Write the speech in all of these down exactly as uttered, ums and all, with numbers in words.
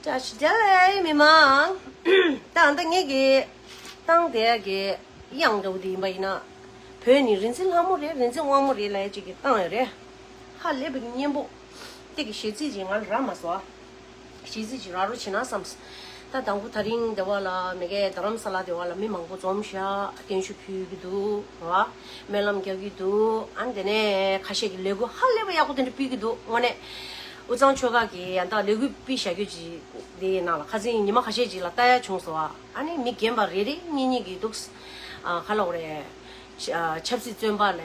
བཀྲ་ཤིས་བདེ་ལེགས་མི་མང་། ད་ལྟ་ངེད་ཀྱི་བཏང་བསྡད་ཀྱི་དབྱངས་འདྲ་བོ་དེ་ཡིན་པ་ཡིན་ན། བོད་ནི་རིག་འཛིན་ལྷ་མོ་རེད། རིག་འཛིན་དབང་མོ་རེད་ལབ་ཡ་ཅིག་གིས་བཏང་ཡོད་རེད། ཧ་ལས་པའི་གི་སྙན་པོ། དེ་གི་གཞས་ཚིག་ཅིག་ང་ལ་རག་མ་སོང་། གཞས་ཚིག་ཅིག་རག་རོགས་བྱེད་ན་བསམས། ད་དང་པོ་དེ་རིང་དེ་བ་ལ་མི་གའི་རྡ་རམ་ས་ལ་དེ་བ་ལ་མི་མང་པོ་འཛོམས་ཤག་རྟེན་བཞུགས་ཕུལ་གི་འདུག་ར། སྨོན་ལམ་རྒྱག་གི་འདུག་ཨ་ནི་དེ་ནས་ཁ་ཤས་ཀྱི་ལས་འགུལ་ཧ་ལས་པ་ཡག་པོ་དེ་འདྲ་སྤེལ་གི་འདུག་དངོས་གནས། དབུས་གཙང་ཆོལ་ཁ་གི་ཡང་དག་ལས་འགུལ་སྤེལ་བཞག་རྒྱུ་ཅིག་དེའི་ནང་ལ་ཁ་སང་ཉི་མ་ཁ་ཤས་ཅིག་ལ་ལྟ་ཡ་བྱུང་སོང་། ཨ་ནི་མི་རྒན་པ་རེ་རེ་གཉིས་གཉིས་ཀྱིས་འདུག་ཨ་ག་ལབ་དགོས་རེད། ཆ་ཆབ་སྲིད་བཙོན་པ་ལས་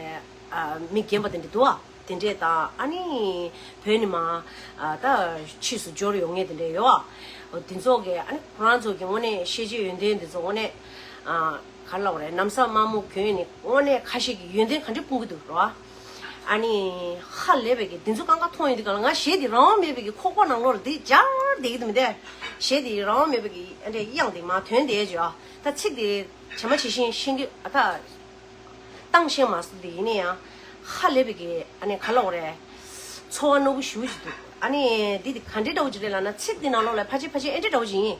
ཨ་མི་རྒན་པ་དེ་འདྲ་འདུག་ཨ། དེ་འདྲས་དང་ཨ་ནི་བོད་ནས་མར་ཨ་ད་ཕྱིས་སུ་འབྱོར་ཡོང་མཁན་དེ་འདྲས་ཡོད་ཨ། འོ་དེ་ཚོ་གིས་ཨ་ནི་ཁོ་རང་ཚོ་གི་དངོས་གནས་ཤེས་བྱའི་ཡོན་ཏན་དེ་ཚོ་དངོས་གནས་ཨ་ག་ལབ་དགོས་རེད། ན་བཟའ་དམར་མོ་གྱོན་ནས་དངོས་གནས་ཁ་ཤས་ཀྱི་ཡོན་ཏན་ག་འདྲས་སྤུངས་ཀྱི་འདུག་རོ། ཨ་ནི་ཧ་ལས་པའི་གི་དེ་ཚོ་གང་ག་མཐོང་ཡོང་དུས་ག་ལ་ང་གཞས་དེ་རང་དབང་མེད་པའི་གི་ཁོག་པ་ནང་ལོགས་ལ་དེ་འབྱར་བསྡད་ཀྱི་འདུག་མི་འདུག་གཞས་དེ་རང་དབང་མེད་པའི་གི་ཨ་འདྲས་དབྱངས་དེ་མར་ཐོན་བསྡད་ཀྱི་ཡོད་ཨ། ད་ཚིག་དེ་ཇི་མ་ཇི་བཞིན་ཤེས་ཀྱི་ཨ་ད། བཏང་ཤེས་མ་སོང་དེ་ཡིན་ན་ཡང་ཧ་ལས་པའི་གི་ཨ་ནི་ག་ལབ་དགོས་རེད། ཚོར་བ་རྣོ་པོ་ཞེ་པོ་ཞིག་འདུག་ཨ་ནི་འདི་དེ་ག་འདྲའི་འདྲ་བོ་ཅིག་རེད་ལབ་ན་ཚིག་འདི་ནང་ལོགས་ལ་ཕལ་ཆེར་ཕལ་ཆེར་ཨེ་འདྲའི་འདྲ་བོ་ཅིག་ཡིན།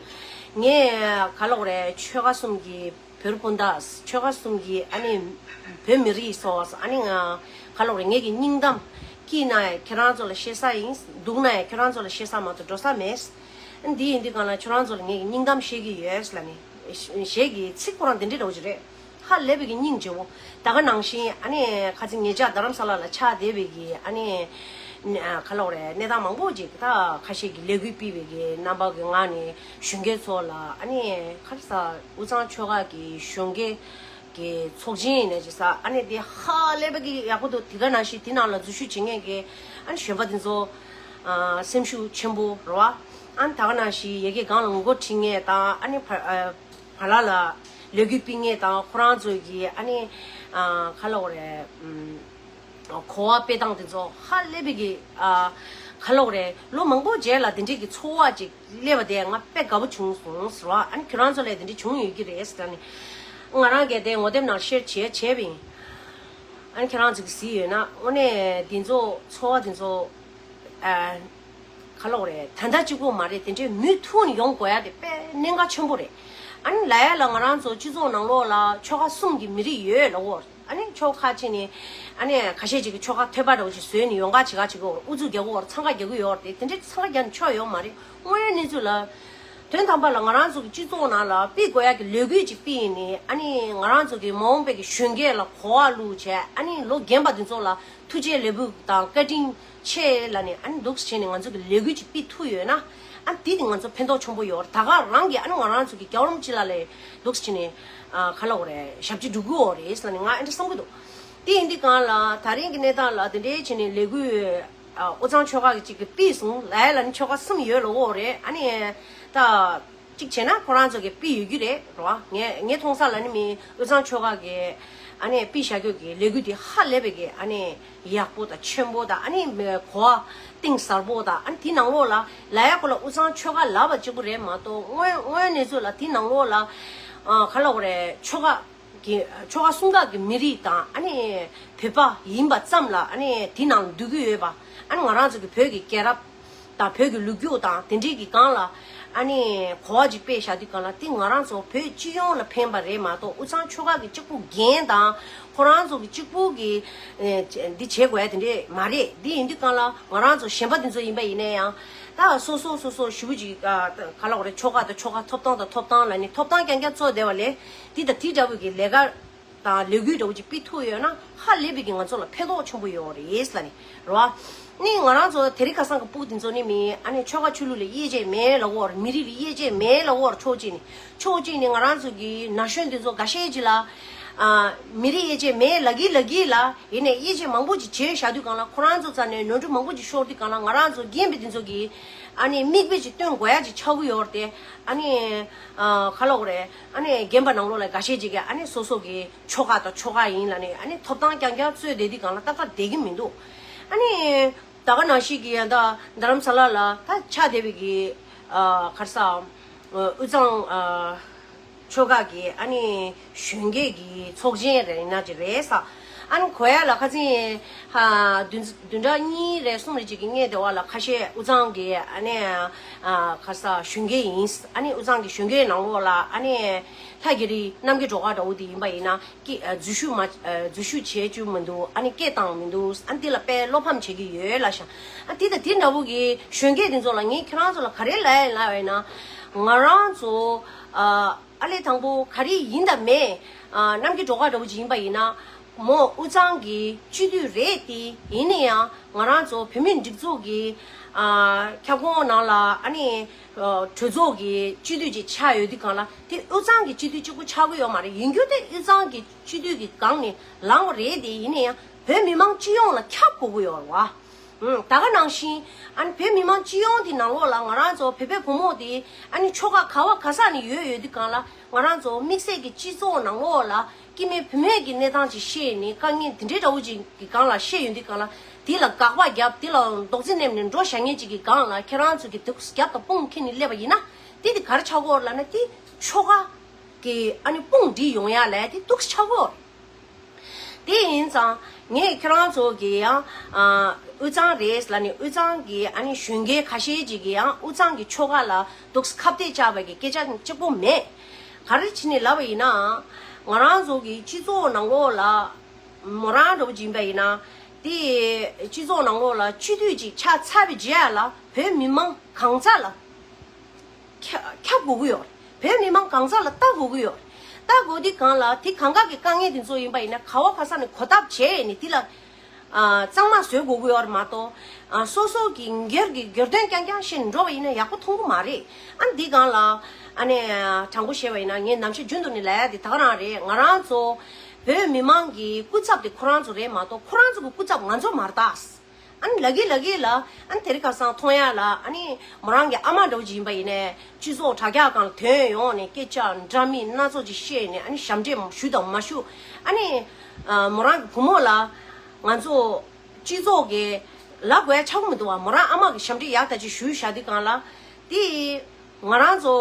ངས་ག་ལབ་དགོས་རེད། ཆོལ་ཁ་གསུམ་གྱི་བོད་རིགས་སྤུན་ཟླ། ཆོལ་ཁ་གསུམ་གྱི་ཨ་ནི་བོད་མི་རིགས་ཚོ། ཨ་ནི་ང་ག་ལབ་དགོས་རེད། ངེད་ཀྱི་སྙིང་གཏམ། སྐྱིད་ན་ཡང་ཁྱེད་རང་ཚོ་ལ་བཤད་ས་ཡིན། སྡུག་ན་ཡང་ཁྱེད་རང་ཚོ་ལ་བཤད་ས་མ་གཏོགས་འགྲོ་ས་མེད། འདི་ཡིན་དུས་གང་ལ་ཁྱེད་རང་ཚོ་ལ་ངེད་ཀྱི་སྙིང་གཏམ་བཤད་ཀྱི་ཡོད་ལབ་ནས། གཞས་ཀྱི་ཚིག་ཁོ་རང་འདི་འདྲའི་འདྲ་བོ་ཅིག་རེད། ཧ་ལས་པའི་གི་སྙིང་རྗེ་བོ། ད་ག་ནང་བཞིན་ཨ་ནི་ཁ་སང་ཉེ་ཆར་རྡ་རམ་ས་ལ་ལ་ཆགས་བསྡད་པའི་གི་ཨ་ནི་ཨ་ག་ལབ་དགོས་རེད། གནས་སྟངས་མང་པོ་ཅིག་ད་ཁ་ཤས་ཀྱི་ལས་འགུལ་སྤེལ་བའི་གི་རྣམ་པ་གི་ངང་ནས་གཞོན་སྐྱེས་ཚོ་ལ་ཨ་ནི་ག་རེ་ཟ། དབུས་གཙང་ཆོལ་ཁ་གི་གཞོན་སྐྱེས་ཀྱི་ཚོགས་ཆེན་ཡིན་ནའི་ཅིག་ཟེར། ཨ་ནི་དེ་ཧ་ལས་པའི་གི་ཡག་པོ་འདུག་དེ་ག་ནང་བཞིན་དེ་ནང་ལ་འཛུལ་ཞུགས་བྱེད་མཁན་གྱི་ཨ་ནི་གཞོན་པ་དེ་ཚོ་ཨ་སེམས་ཤུགས་ཆེན་པོ་རེད་བ། ཨ་ནི་ད་ག་ནང་བཞིན་ཡ་གི་སྒང་ལ་ངོ་རྒོལ་བྱེད་མཁན་དང་ཨ་ནི་བ་ཨ་བར་ལ་ལ་ལས་འགུལ་སྤེལ་མཁན་དང་ཁོ་རང་ཚོ་གི་ཨ་ནི་ཨ་ག་ལབ་དགོས་རེད། ཨམ་གོ་བ་སྤེལ་སྟངས་དེ་ཚོ་ཧ་ལས་པའི་གི་ཨ་ག་ལབ་དགོས་རེད། ལོ་མང་པོ་རྗེས་ལ་དེ་འདྲས་ཀྱི་ཚོར་བ་ཅིག་སླེབས་པ་དེ་ང་དཔེ་དགའ་པོ་བྱུང་སོང་ཟེར་བ། ཨ་ནི་ཁྱོད་རང་ཚོ་ལ་དེ་འདྲས་བྱུང་ཡོད་ཀྱི་རེད་ཟེར་ནས། ང་རང་གིས་དེ་ངོ་དེབ་ནང་ཤེར་བྱས་བྱས་པ་ཡིན། ཨ་ནི་ཁྱེད་རང་ཚོ་གིས་གཟིགས་ཡོད་ན་དངོས་གནས་འདི་ཚོ་ཚོར་བ་འདི་ཚོ་ཨ་ག་ལབ་དགོས་རེད། ད་ལྟ་གཅིག་པོ་མ་རེད། དེ་འདྲའི་མུ་མཐུད་ནས་ཡོང་དགོས་ཡ་དེ་དཔེ་གནད་འགག་ཆེན་པོ་རེད། ཨ་ནི་ལབ་ཡ་ལ་ང་རང་ཚོ་སྤྱི་ཚོགས་ནང་ལོགས་ལ་ཆོལ་ཁ་གསུམ་གྱི་མི་རིགས་ཡོད་ལབ་དགོས། ཨ་ནི་ཆོལ་ཁ་ཅིག་ནས་ཨ་ནི་ཁ་ཤས་ཅིག་གིས་ཆོལ་ཁ་ཐོལ་པ་འདྲ་བོ་ཅིག་བཟོས་ནས་ཡོང་ག་བྱེད་ག་བྱེད་ཀྱི་ཡོད་རེད། ཨུ་ཚུགས་རྒྱག་གི་ཡོད་རེད། འཚང་ཁ་རྒྱག་གི་ཡོད་རེད། དེ་དེ་འདྲའི་འཚང་ཁ་རྒྱག་ནས་ཆོ་ཡོད་མ་རེད། དངོས་ཡོད་གནས་ཚུལ་ལ། དོན་དམ་པ་ལ་ང་རང་ཚོ་གི་སྤྱི་ཚོགས་ནང་ལ་སྤེལ་དགོས་ཡ་གི་ལས་འགུལ་ཅིག་སྤེལ་ནས་ཨ་ནི་ང་རང་ཚོ་གི་མ་འོངས་པའི་གི་གཞོན་སྐྱེས་ལ་གོ་བ་བླུགས་བྱས། ཨ་ནི་ལོ་རྒན་པ་འདི་ཚོ་ལ་ཐུགས་རྗེ་ལེགས་འབུལ་དང་བཀའ་དྲིན་ཆེ་ལབ་ནས་ཨ་ནི་འདུག་སེ་བྱས་ནས་ང་ཚོ་གི་ལས་འགུལ་ཅིག་སྤེལ་ཐུབ་ཡོད་ན། ཨ་ནི་དེ་དེ་ང་ཚོ་ཕན་ཐོགས་ཆེན་པོ་ཡོད་རེད། ད་ག་རང་གི་ཨ་ནི་ང་རང་ཚོ་གི་རྒྱལ་བ་རིན་པོ་ཆེ་ལགས་ལ་འདུག་སེ་བྱས་ནས་ཨ་ག་ལབ་དགོས་རེད། ཞབས་ཕྱི་སྒྲུབ་ཀྱི་ཡོད་རེད་ལབ་ནས་ང་ཨ་འདྲ་བསམ་གྱི་འདུག་དེ་ཡིན་དུས་གང་ལ་ད་རིང་གི་གནས་སྟངས་ལ་དེ་འདྲའི་བྱས་ནས་ལས་འགུལ་ཨ་དབུས་གཙང་ཆོལ་ཁ་གི་ཅིག་གིས་སྤེལ་སོང་ལབ་ཡ་ལ་ནི་ཆོལ་ཁ་གསུམ་ཡོད་ལབ་ཀྱི་ཡོད་རེད། ཨ་ནི་ད་གཅིག་བྱས་ན་ཁོ་རང་ཚོ་གིས་སྤེལ་ཡོད་ཀྱི་རེད་རོ། ངས་ངས་མཐོང་ས་ལ་ནི་མི་དབུས་གཙང་ཆོལ་ཁ་གིས་ཨ་ནི་སྤེལ་བཞག་རྒྱུ་གི་ལས་འགུལ་དེ་ཧ་ལས་པའི་གི་ཨ་ནི་ཡག་པོ་དང་ཆེན་པོ་དང་ཨ་ནི་གོ་བ་གཏིང་ཟབ་པོ་དང་། ཨ་ནི་དེ་ནང་ལོགས་ལ་ལབ་ཡ་ཁོ་ལ་དབུས་གཙང་ཆོལ་ཁ་ལབ་པ་གཅིག་པུ་རེད་མ་གཏོགས། དངོས་དངོས་གནས་ཚུལ་ལ་དེ་ནང་ལོགས་ལ་ཨ་ག་ལབ་དགོས་རེད། ཆོལ་ཁ་གི་ཆོལ་ཁ་གསུམ་ཀ་གི་མི་རིགས་དང་ཨ་ནི་བོད་པ་ཡིན་པ་ཙམ་ལ་ཨ་ནི་དེ་ནང་འདུས་ཀྱི་ཡོད་པ། ཨ་ནི་ང་རང་ཚོ་གི་བོད་ཀྱི་རྒྱལ་རབས་དང་བོད་ཀྱི་ལོ་རྒྱུས་དང་དེ་འདྲའི་གི་སྒང་ལ་ཨ་ནི་གོ་བ་ཅིག་སྤེལ་བཞག་དུས་སྒང་ལ་དེ་ང་རང་ཚོ་བོད་སྤྱི་ཡོངས་ལ་ཕན་པ་རེད་མ་གཏོགས། དབུས་གཙང་ཆོལ་ཁ་གི་གཅིག་པུ་འགན་དང་ཁོ་རང་ཚོ་གི་གཅིག་པུ་གི་ཨེ་འདི་བྱེད་དགོས་ཡ་དེ་འདྲས་མ་རེད། འདི་ཡིན་དུས་སྒང་ལ་ང་རང་ཚོ་གཞན་པ་དེ་ཚོ་ཡིན་པ་ཡིན་ན་ཡང་ ད་སོ་སོ་སོ་སོ་ཞུ་བ་ཅིག་ག་ལ་བ་རེད། ཆོལ་ཁ་དང་ཆོལ་ཁ། ཐོབ་ཐང་དང་ཐོབ་ཐང་ལ་ནི་ཐོབ་ཐང་རྐྱང་རྐྱང་རྩོད་བསྡད་པ་ལས། འདི་དང་དེ་འདྲ་བོ་གི་ལས་ཀ་དང་ལས་འགུལ་འདྲ་བོ་ཅིག་སྤེལ་ཐུབ་ཡོད་ན་ཧ་ལས་པའི་གི་ང་ཚོ་ལ་ཕན་ཐོགས་ཆེན་པོ་ཡོད་རེད་ལ་ནི་རེད་བ། ནི་ང་རང་ཚོ་དེ་རིང་ཁ་སང་གི་ཕྲུ་གུ་དེ་ཚོ་ནི་མི་ཨ་ནི་ཆོལ་ཁ་ཆོས་ལུགས་ལ་དབྱེ་འབྱེད་མེད་ལ་བོར། མི་རིགས་ལ་དབྱེ་འབྱེད་མེད་ལ་བོར། ཕྱོགས་གཅིག་ནི་ཕྱོགས་གཅིག་ནི་ང་རང་ཚོ་གི་ན་གཞོན་དེ་ཚོ་འགའ་ཤས་ཅིག་ལ་ཨ་མི་རིགས་དབྱེ་འབྱེད་མེད་ལ་གི་ལ་གི་ལ། ཡིན་ནའི་དབྱེ་འབྱེད་མང་པོ་ཅིག་བྱས་བཞག་དུས་སྒང་ལ། ཁོ་རང་ཚོ་རྩ་ནས་ནོར་འཁྲུལ་མང་པོ་ཅིག་ཤོར་དུས་སྒང་ལ། ང་རང་ཚོ་རྒན་པ་དེ་ཚོ་གིས་ཨ་ནི་མིག་དཔེ་ཅིག་སྟོན་དགོས་ཡ་ཅིག་ཆགས་ཀྱི་ཡོད་རེད་དེ། ཨ་ནི་ཨ་ག་ལ་བ་རེད། ཨ་ནི་རྒན་པ་ནང་ལོགས་ལ་འགའ་ཤས་ཅིག་གིས་ཨ་ནི་སོ་སོ་གི་ཆོལ་ཁ་དང་ཆོལ་ཁ་ཡིན་ལ་ནི་ཨ་ནི་ཐོབ་ཐང་རྐྱང་རྐྱང་རྩོད་བསྡད་དུས་སྒང་ལ་ཏག་ཏག་བསྡད་ཀྱི་མི་འདུག་ཨ་ནི་ད་ག་ནང་བཞིན་གྱི་ཡ་ད་རྡ་རམ་ས་ལ་ལ་ད་ཆགས་བསྡད་པའི་གི་ཨ་ག་རེ་ཟ། དབུས་གཙང་ཨ་ཆོལ་ཁ་གི་ཨ་ནི་གཞོན་སྐྱེས་ཀྱི་ཚོགས་ཆེན་རེད་ན་ཅིག་རེད་ས། ཨ་ནི་གོ་ཡ་ལ་ཁ་སང་ཧ་བདུན་བདུན་ཕྲག་གཉིས་རེད་གསུམ་རེད་ཅིག་གི་སྔས་དེ་བ་ལ་ཁ་ཤས་དབུས་གཙང་གི་ཨ་ནི་ཨ་ག་རེ་ཟ་གཞོན་སྐྱེས་ཡིན། ཨ་ནི་དབུས་གཙང་གི་གཞོན་སྐྱེས་ནང་ལོགས་ལ་ཨ་ནི་ལྷ་རྒྱ་རི་རྣམ་རྒྱལ་སྒྲོལ་དཀར་འདྲ་བོ་དེ་ཡིན་པ་ཡིན་ན། ཀི་ཨ་འཛུལ་ཞུགས་མ་ཨ་འཛུལ་ཞུགས་བྱེད་རྒྱུ་མི་འདུག་ཨ་ནི་སྐད་བཏང་མི་འདུག་ཨ་ནི་དེ་ལ་དཔེ་བློ་ཕམ་བྱེད་ཀྱི་ཡོད་ལབ་ཤག་ཨ་དེ་དང་དེ་འདྲ་བོ་གི་གཞོན་སྐྱེས་དེ་ཚོ་ལ་ངས་ཁྱེད་རང་ཚོ་ལ་ག་རེ་ལབ་ཡ་ལབ་ཡ་ན། ང་རང་ཚོ་ཨ་ཨ་ལས་དང་པོ་ག་རེ་ཡིན་དང་མེད་ཨ་རྣམ་རྒྱལ་སྒྲོལ་དཀར་འདྲ་བོ་ཅིག་ཡིན་པ་ཡིན་ན། མོ་དབུས་གཙང་གི་སྤྱི་འཐུས་རེད་དེ། ཡིན་ན་ཡང་ང་རང་ཚོ་བོད་མིའི་སྒྲིག་འཛུགས་ཀྱི་ཨ་ཁྱབ་ཁོངས་ནང་ལ་ཨ་ནི། གྲོས་ཚོགས་ཀྱི་སྤྱི་འཐུས་ཅིག་ཆགས་ཡོད་དུས་སྒང་ལ། དེ་དབུས་གཙང་གི་སྤྱི་འཐུས་གཅིག་པུ་ཆགས་ཀྱི་ཡོད་མ་རེད། ཡིན་རྒྱུ་དེ་དབུས་གཙང་གི་སྤྱི་འཐུས་ཀྱི་སྒང་ནས་ལངས་པ་རེད་དེ། ཡིན་ན་ཡང་བོད་མི་མང་སྤྱི་ཡོངས་ལ་ཁྱབ་དགོས་ཀྱི་ཡོད་རེད་བ། ཨང་། ད་ག་ནང་བཞིན་ཨ་ནི་བོད་མི་མང་སྤྱི་ཡོངས་དེ་ནང་ལོགས་ལ་ང་རང་ཚོ་བོད་པའི་བུ་མོ་དེ་ཨ་ནི་ཆོལ་ཁ་ག་བ་ག་ས་ནས་ཡོད་ཡོད་དུས་སྒང་ལ། ང་རང་ཚོ་དམིགས་བསལ་གྱི་སྤྱི་ཚོགས་ནང་ལོགས་ལ་སྐྱེ་དམན་བུད་མེད་ཀྱི་གནས་སྟངས་ཅིག་ཤེས་ནས། དཀའ་ངལ་དེ་འདྲའི་འདྲ་བོ་ཅིག་གི་སྒང་ལ་ཤེས་ཡོང་དུས་སྒང་ལ། དེ་ལ་དགག་པ་བརྒྱབ། དེ་ལ་རྡོག་རྫིས་མནན་ནས་འགྲོ་བཞག་མཁན་ཅིག་གི་སྒང་ལ་ཁྱེད་རང་ཚོ་གིས་འདུག་རྒྱབ་དང་དཔུང་ཁྱེར་ནས་སླེབས་པ་ཡིན་ན། དེ་དེ་ག་རེ་ཆགས་ཀྱི་ཡོད་རེད་ལབ་ན། དེ་ཆོལ་ཁ་གི་ཨ་ནི་དཔུང་སྒྲིག་ཡོང་ཡ་ལ་དེ་འདུག་ཆགས་ཀྱི་ཡོད་རེད། དེ་ཡིན་ཙང་ངས་ཁྱེད་རང་ཚོ་གི་ཡང་ཨ་དབུས་གཙང་རེད་ལབ་ནས། དབུས་གཙང་གི་ཨ་ནི་གཞོན་སྐྱེས་ཁ་ཤས་ཅིག་གིས་ཡང་དབུས་གཙང་གི་ཆོལ་ཁ་ལ་འདུག་ཁ་གཏད་བཅག་པའི་གི་སྐད་ཆ་གཅིག་པོ་མེད། ག་རེ་བྱས་ནས་ལབ་པ་ཡིན་ན། ང་རང་ཚོ་གི་སྤྱི་ཚོགས་ནང་ལོགས་ལ་མོ་རང་འདྲ་བོ་ཅིག་ཡིན་པ་ཡིན་ན། དེ་སྤྱི་ཚོགས་ནང་ལོགས་ལ་སྤྱི་འཐུས་ཅིག་ཆགས་ཚར་བའི་རྗེས་ལ་བོད་མི་མང་གང་ཟག་ལ་ཁྱབ་ཁྱབ་དགོས་ཀྱི་ཡོད་རེད། བོད་མི་མང་གང་ཟག་ལ་ལྟ་དགོས་ཀྱི་ཡོད་རེད། ལྟ་དགོས་དུས་སྒང་ལ་དེ་གང་ག་གི་དཀའ་ངལ་དེ་ཚོ་ཡིན་པ་ཡིན་ན། ག་བ་ག་ས་ནས་གོ་ཐབས་བྱས་ནས་དེ་ལ་ཨ་གཙང་མ་བཟོ་དགོས་ཀྱི་ཡོད་རེད་མ་གཏོགས། ཨ་སོ་སོ་གི་འགྱུར་གྱི་འགྱུར་དོན་རྐྱང་རྐྱང་བཤད་ནས་འགྲོ་བ་ཡིན་ན་ཡག་པོ་མཐོང་གི་མ་རེད། ཨ་འདི་སྒང་ལ་ཨ་ནི་དྲང་པོ་བཤད་པ་ཡིན་ན། ངས་ནམ་ཞར་རྒྱུན་དུ་ནས་ལབ་ཡ་དེ་ད་ག་རང་རེད། ང་རང་ཚོ་བོད་མི་མང་གི་སྐུ་ཚབ་དེ་ཁོ་རང་ཚོ་རེད་མ་གཏོགས། ཁོ་རང་ཚོ་གི་སྐུ་ཚབ་ང་ཚོ་མ་རེད་ད། ཨ་ནི་ལ་གི་ལ་གི་ལ། ཨ་ནི་དེ་རིང་ཁ་སང་མཐོང་ཡ་ལ། ཨ་ནི་མོ་རང་གི་ཨ་མ་འདྲ་བོ་ཅིག་ཡིན་པ་ཡིན་ནའི་སྤྱི་ཚོགས་དྲ་རྒྱ་སྒང་ལ་ཐོན་ཡོང་ནས་སྐད་ཆ་འདྲ་མིན་སྣ་ཚོགས་ཅིག་བཤད་ནས། ཨ་ནི་ཞབས་འདྲེན་ཞུ་དང་མ་ཞུ། ཨ་ནི་ཨ་མོ་རང་གི་བུ་མོ་ལ་ང་ཚོ་སྤྱི་ཚོགས་ཀྱི་ལབ་དགོས་ཡ་ཆགས་ཀྱི་མི་འདུག་བ། མོ་རང་ཨ་མ་གི་ཞབས་འདྲེན་ཡག་ཐག་ཆོད་ཞུས་བཞག་དུས་སྒང་ལ། དེ་ང་རང་ཚོ་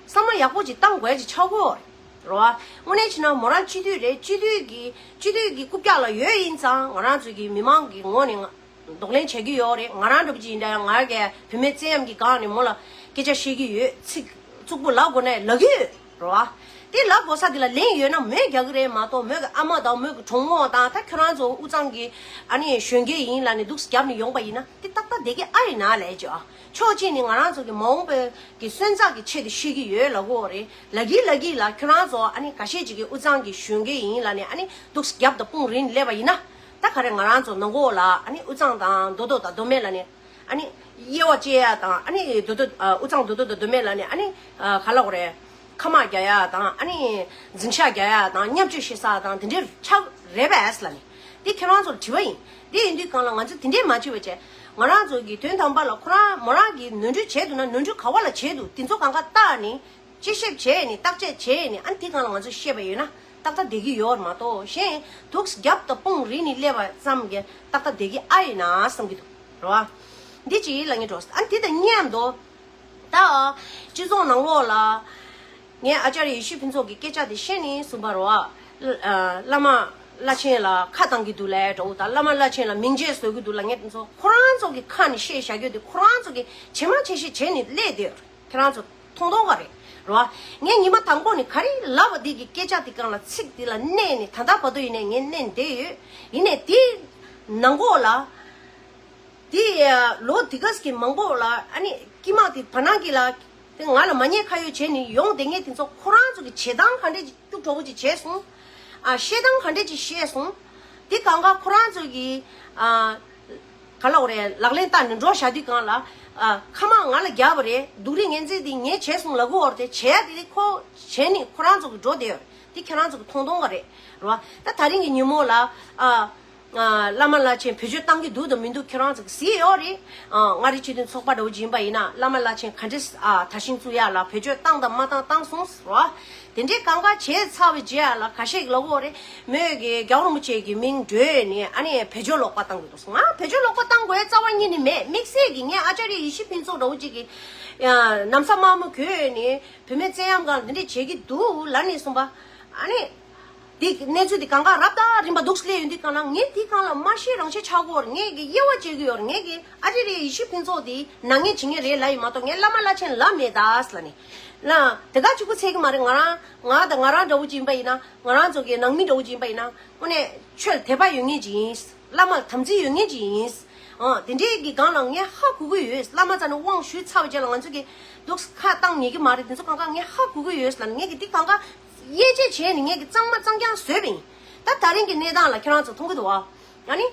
བསམ་བློ་ཡག་པོ་ཅིག་བཏང་དགོས་ཅིག་ཆགས་ཀྱི་ཡོད་རེད་བ། དངོས་གནས་བྱས་ན་མོ་རང་སྤྱི་འཐུས་རེད། སྤྱི་འཐུས་ཀྱི་སྤྱི་འཐུས་ཀྱི་རྐུབ་བཀྱག་ལ་ཡོད་ཡིན་ཙང་། ང་རང་ཚོ་གི་མི་མང་གི་ངོས་ནས་གདོང་ལེན་བྱེད་ཀྱི་ཡོད་རེད། ང་རང་འདྲ་པོ་ཅིག་ཡིན་ད་ཡང་ང་གི་བུད་མེད་བཙན་གཡེམ་གྱི་སྒང་ནས་མོ་ལ་སྐད་ཆ་བཤད་ཀྱི་ཡོད། ཚིག་རྩུབ་པོ་ལབ་དགོས་ན་ལབ་ཀྱི་ཡོད་རེད་བ། དེ་ལབ་དགོས་ས་དེ་ལ་ལན་ཡོད་ན་མོས་རྒྱག་གི་རེད་མ་གཏོགས། མོས་ཀྱི་ཨ་མ་དང་མོས་ཀྱི་གྲོགས་མོ་དང་། ད་ཁྱོད་རང་ཚོ་དབུས་གཙང་གི་ཨ་ནི་གཞོན་སྐྱེས་ཡིན་ལབ་ནས་འདུག་རྒྱབ་ནས་ཡོང་པ་ཡིན་ན། དེ་ཏག་ཏག་བསྡད་ཀྱི་ཨ་ཡིན་ན་ལས་ཅོ། ཕྱོགས་གཅིག་ནས་ང་རང་ཚོ་གི་མ་འོངས་པའི་གི་སོན་རྩ་གི་ཆེད་དུ་བཤད་ཀྱི་ཡོད་ལབ་དགོས་རེད། ལ་གི་ལ་གི་ལ། ཁྱོད་རང་ཚོ་ཨ་ནི་འགའ་ཤས་ཅིག་གིས་དབུས་གཙང་གི་གཞོན་སྐྱེས་ཡིན་ལབ་ནས་ཨ་ནི་འདུག་རྒྱབ་དང་དཔུང་རིང་སླེབས་པ་ཡིན་ན། ད་ག་རེ་ང་རང་ཚོ་ནང་ལོགས་ལ་ཨ་ནི་དབུས་གཙང་དང་མདོ་སྟོད་དང་མདོ་སྨད་ལ་ནི་ཨ་ནི་དབྱེ་བ་ཕྱེ་ཡ་དང་། ཨ་ནི་མདོ་སྟོད་ཨ་དབུས་གཙང་མདོ་སྟོད་དང་མདོ་སྨད་ལ་ནི་ཨ་ནི་ཨ་ག་ལབ་དགོས་རེད། ཁ་དམག་རྒྱག་ཡ་དང་། ཨ་ནི་འཛིང་ཤག་རྒྱག་ཡ་དང་། མཉམ་སྤྱོད་བྱེད་ས་དང་དེ་འདྲའི་ཆགས་རེད་པས་ལབ་ནི། དེ་ཁྱེད་རང་ཚོར་དྲི་བ་ཡིན། དེ་ཡིན་དུས་སྒང་ལ་ང་ཚོ་དེ་འདྲས་མ་བྱེད་པ་བྱས། ང་རང་ཚོ་གི་དོན་དམ་པ་ལ་ཁོ་རང་མོ་རང་གིས་ནོར་འཁྲུལ་བྱས་འདུག་ན་ནོར་འཁྲུལ་ག་བ་ལ་བྱས་འདུག་དེ་ཚོ་གང་ག་བལྟས་ནས། དཔྱད་ཞིབ་བྱས་ནས། བརྟག་དཔྱད་བྱས་ནས། ཨ་ནི་དེ་སྒང་ལ་ང་ཚོས་བཤད་པ་ཡོད་ན་ཏག་ཏག་བསྡད་ཀྱི་ཡོད་མ་གཏོགས། གཞན་འདུག་རྒྱབ་དང་དཔུང་རིང་ནས་སླེབས་པ་ཙམ་གྱིས་ཏག་ཏག་བསྡད་ཀྱི་ཨ་ཡིན་ན་བསམ་གྱི་འདུག་རེད་བ། འདི་ཅིག་ལབ་ངེས་འགྲོ། ཨ་ནི་དེ་དང་མཉམ་དུ་ད་སྤྱི་ཚོགས་ནང་ལོགས་ལ་ངས་ཨ་ཅར་ཡེ་ཤེས་ཕུན་ཚོགས་ཀྱི་སྐད་ཆ་དེ་བཤད་ནས་གསུངས་པ་རེད་བ། ཨ་བླ་མ་བླ་ཆེན་ལ་ཁ་བཏང་གི་འདུག་ལབ་འདྲ་བོ་དང་། བླ་མ་བླ་ཆེན་ལ་མིང་ཆད་བཟོ་གི་འདུག་ལབ་མཁན་དེ་ཚོ་ཁོ་རང་ཚོ་གི་ཁ་ནས་བཤད་བཞག་རྒྱུ་དེ་ཁོ་རང་ཚོ་གི་ཇེ་མང་ཇེ་ཞན་བྱས་ནས་སླེབས་བསྡད་ཡོད་རེད། ཁྱེད་རང་ཚོ་མཐོང་མཐོང་ག་རེད་རོ། ངས་ཉི་མ་དང་པོ་ནས་ག་རེ་ལབ་པ་འདི་གི་སྐད་ཆ་དེ་སྒང་ལ་ཚིག་དེ་ལ་གནས་ནས་ད་ལྟ་བར་དུ་ཡིན་ནའི་ངས་གནས་བསྡད་ཡོད། ཡིན་ནའི་དེའི་ནང་ལོགས་ལ་ དེ་ལོ་དེ་ག་ཙམ་གྱི་མང་པོ་ལ་ཨ་ནི་དཀྱིལ་མ་དེ་བར་སྣང་གི་ལ་དེ་ང་ལ་མ་ཉེས་ཁ་གཡོགས་བྱས་ནས་ཡོང་བསྡད་མཁན་དེ་ཚོ་ཁོ་རང་ཚོ་གི་བྱེད་སྟངས་ག་འདྲས་སྐྱུག་བྲོ་བོ་ཅིག་བྱས་སོང་། ཨ་བཤད་སྟངས་ག་འདྲས་ཅིག་བཤད་སོང་། དེ་གང་ག་ཁོ་རང་ཚོ་གི་ཨ་ག་ལབ་དགོས་རེད། ལག་ལེན་བསྟར་ནས་འགྲོ་བཞག་དུས་གང་ལ། ཨ་ཁ་མ་ང་ལ་རྒྱབ་པ་རེད། སྡུག་རུས་ངན་ཚད་དེ་ངས་བྱས་སོང་ལབ་དགོས་རེད། དེ་བྱས་དེ་ཁོ་བྱས་ནས་ཁོ་རང་ཚོ་གི་འགྲོ་བསྡད་ཡོད་རེད། དེ་ཁྱེད་རང་ཚོ་གི་མཐོང་མཐོང་ག་རེད། རེད་བ། ད་ད་རིང་གི་ཉིན་མོ་ལ་ཨ་ཨ་བླ་མ་བླ་ཆེན་བེད་སྤྱོད་བཏང་གི་འདུག་དང་མི་འདུག་ཁྱེད་རང་ཚོ་གི་གཟིགས་ཡོད་རེད། ཨ་མངའ་རིས་སྤྱི་མཐུན་ཚོགས་པ་འདྲ་བོ་ཅིག་ཡིན་པ་ཡིན་ན་བླ་མ་བླ་ཆེན་ག་འདྲས་ཨ་དར་ཞིང་བཙུགས་ཡག་ལ་བེད་སྤྱོད་བཏང་དང་མ་བཏང་བཏང་སོང་ཟེར་བ། དེ་འདྲའི་གང་ག་བྱས་ཚར་བའི་རྗེས་ལ་ཁ་ཤས་ཀྱིས་ལབ་ཀྱི་ཡོད་རེད། མོས་ཀྱིས་རྒྱལ་བ་རིན་པོ་ཆེ་གི་མིང་བརྗོད་ནས་ཨ་ནི་བེད་སྤྱོད་ལོག་པ་བཏང་གི་འདུག་ང་བེད་སྤྱོད་ལོག་པ་བཏང་དགོས་རྩ་བ་ཉིད་ནས་མེད། དམིགས་བསལ་གྱིས་ངས་ཨ་ཅཱརྱ་ཡེ་ཤེས་ཕུན་ཚོགས་འདྲ་བོ་ཅིག་གི་ཨ་ན་བཟའ་དམར་མོ་གྱོན་ནས་བུད་མེད་བཙན་གཡེམ་སྒང་ལ་འདི་འདྲས་བྱེད་ཀྱི་འདུག་ལབ་ནས་གསུངས་པ། ཨ་ནི། དེ་གནས་ཚུལ་དེ་གང་ག་རབ་དང་རིམ་པ་འདུག་སླེབས་ཡོང་དུས་གང་ལ་ངས་དེ་གང་ལ་མ་ཤེས་རང་ཤེས་ཆགས་ཀྱི་ཡོད་རེད། ངས་ཀྱི་དབྱེ་བ་འབྱེད་ཀྱི་ཡོད་རེད། ངས་ཀྱི་ཨ་ཅཱརྱ་ཡེ་ཤེས་ཕུན་ཚོགས་དེ་ནག་ཉེས་བྱེད་མཁན་རེད་ལབ་ཡིན་མ་གཏོགས་ངས་བླ་མ་བླ་ཆེན་ལབ་མེད་ད་ཟེར་ལབ་ནས། ལ་དེ་ག་གཅིག་པུ་ཚད་ཀྱི་མ་རེད། ང་རང་ང་དང་ང་རང་འདྲ་བོ་ཅིག་ཡིན་པ་ཡིན་ན། ང་རང་ཚོ་གི་ནང་མི་འདྲ་བོ་ཅིག་ཡིན་པ་ཡིན་ན་དངོས་གནས་ཆོས་ལ་དད་པ་ཡོད་མཁན་ཅིག་ཡིན། བླ་མ་ལ་དམ་ཚིག་ཡོད་མཁན་ཅིག་ཡིན། ཨང་དེ་འདྲའི་གི་སྒང་ལ་ངས་ཧ་གོ་གི་ཡོད། བླ་མ་རྩ་ནས་དབང་ཞུས་ཚར་བའི་རྗེས་ལ་ང་ཚོ་གི་འདུག་ཁ་བཏང་ཉེས་ཀྱི་མ་རེད། དེ་ཚོ་གང་ག་ངས་ཧ་གོ་གི་ཡོད་ལབ་ནས་ངས་གི་འདི་གང་ག་དབྱེ་འབྱེད་བྱས་ནས་ངས་གི་གཙང་མ་གཙང་རྐྱང་བཟོས་པ་ཡིན། ད་ད་རིང་གི་གནས་སྟངས་ལ་ཁྱེད་རང་ཚོ་མཐོང་གི་འདུག་བ། ཨ་ནི།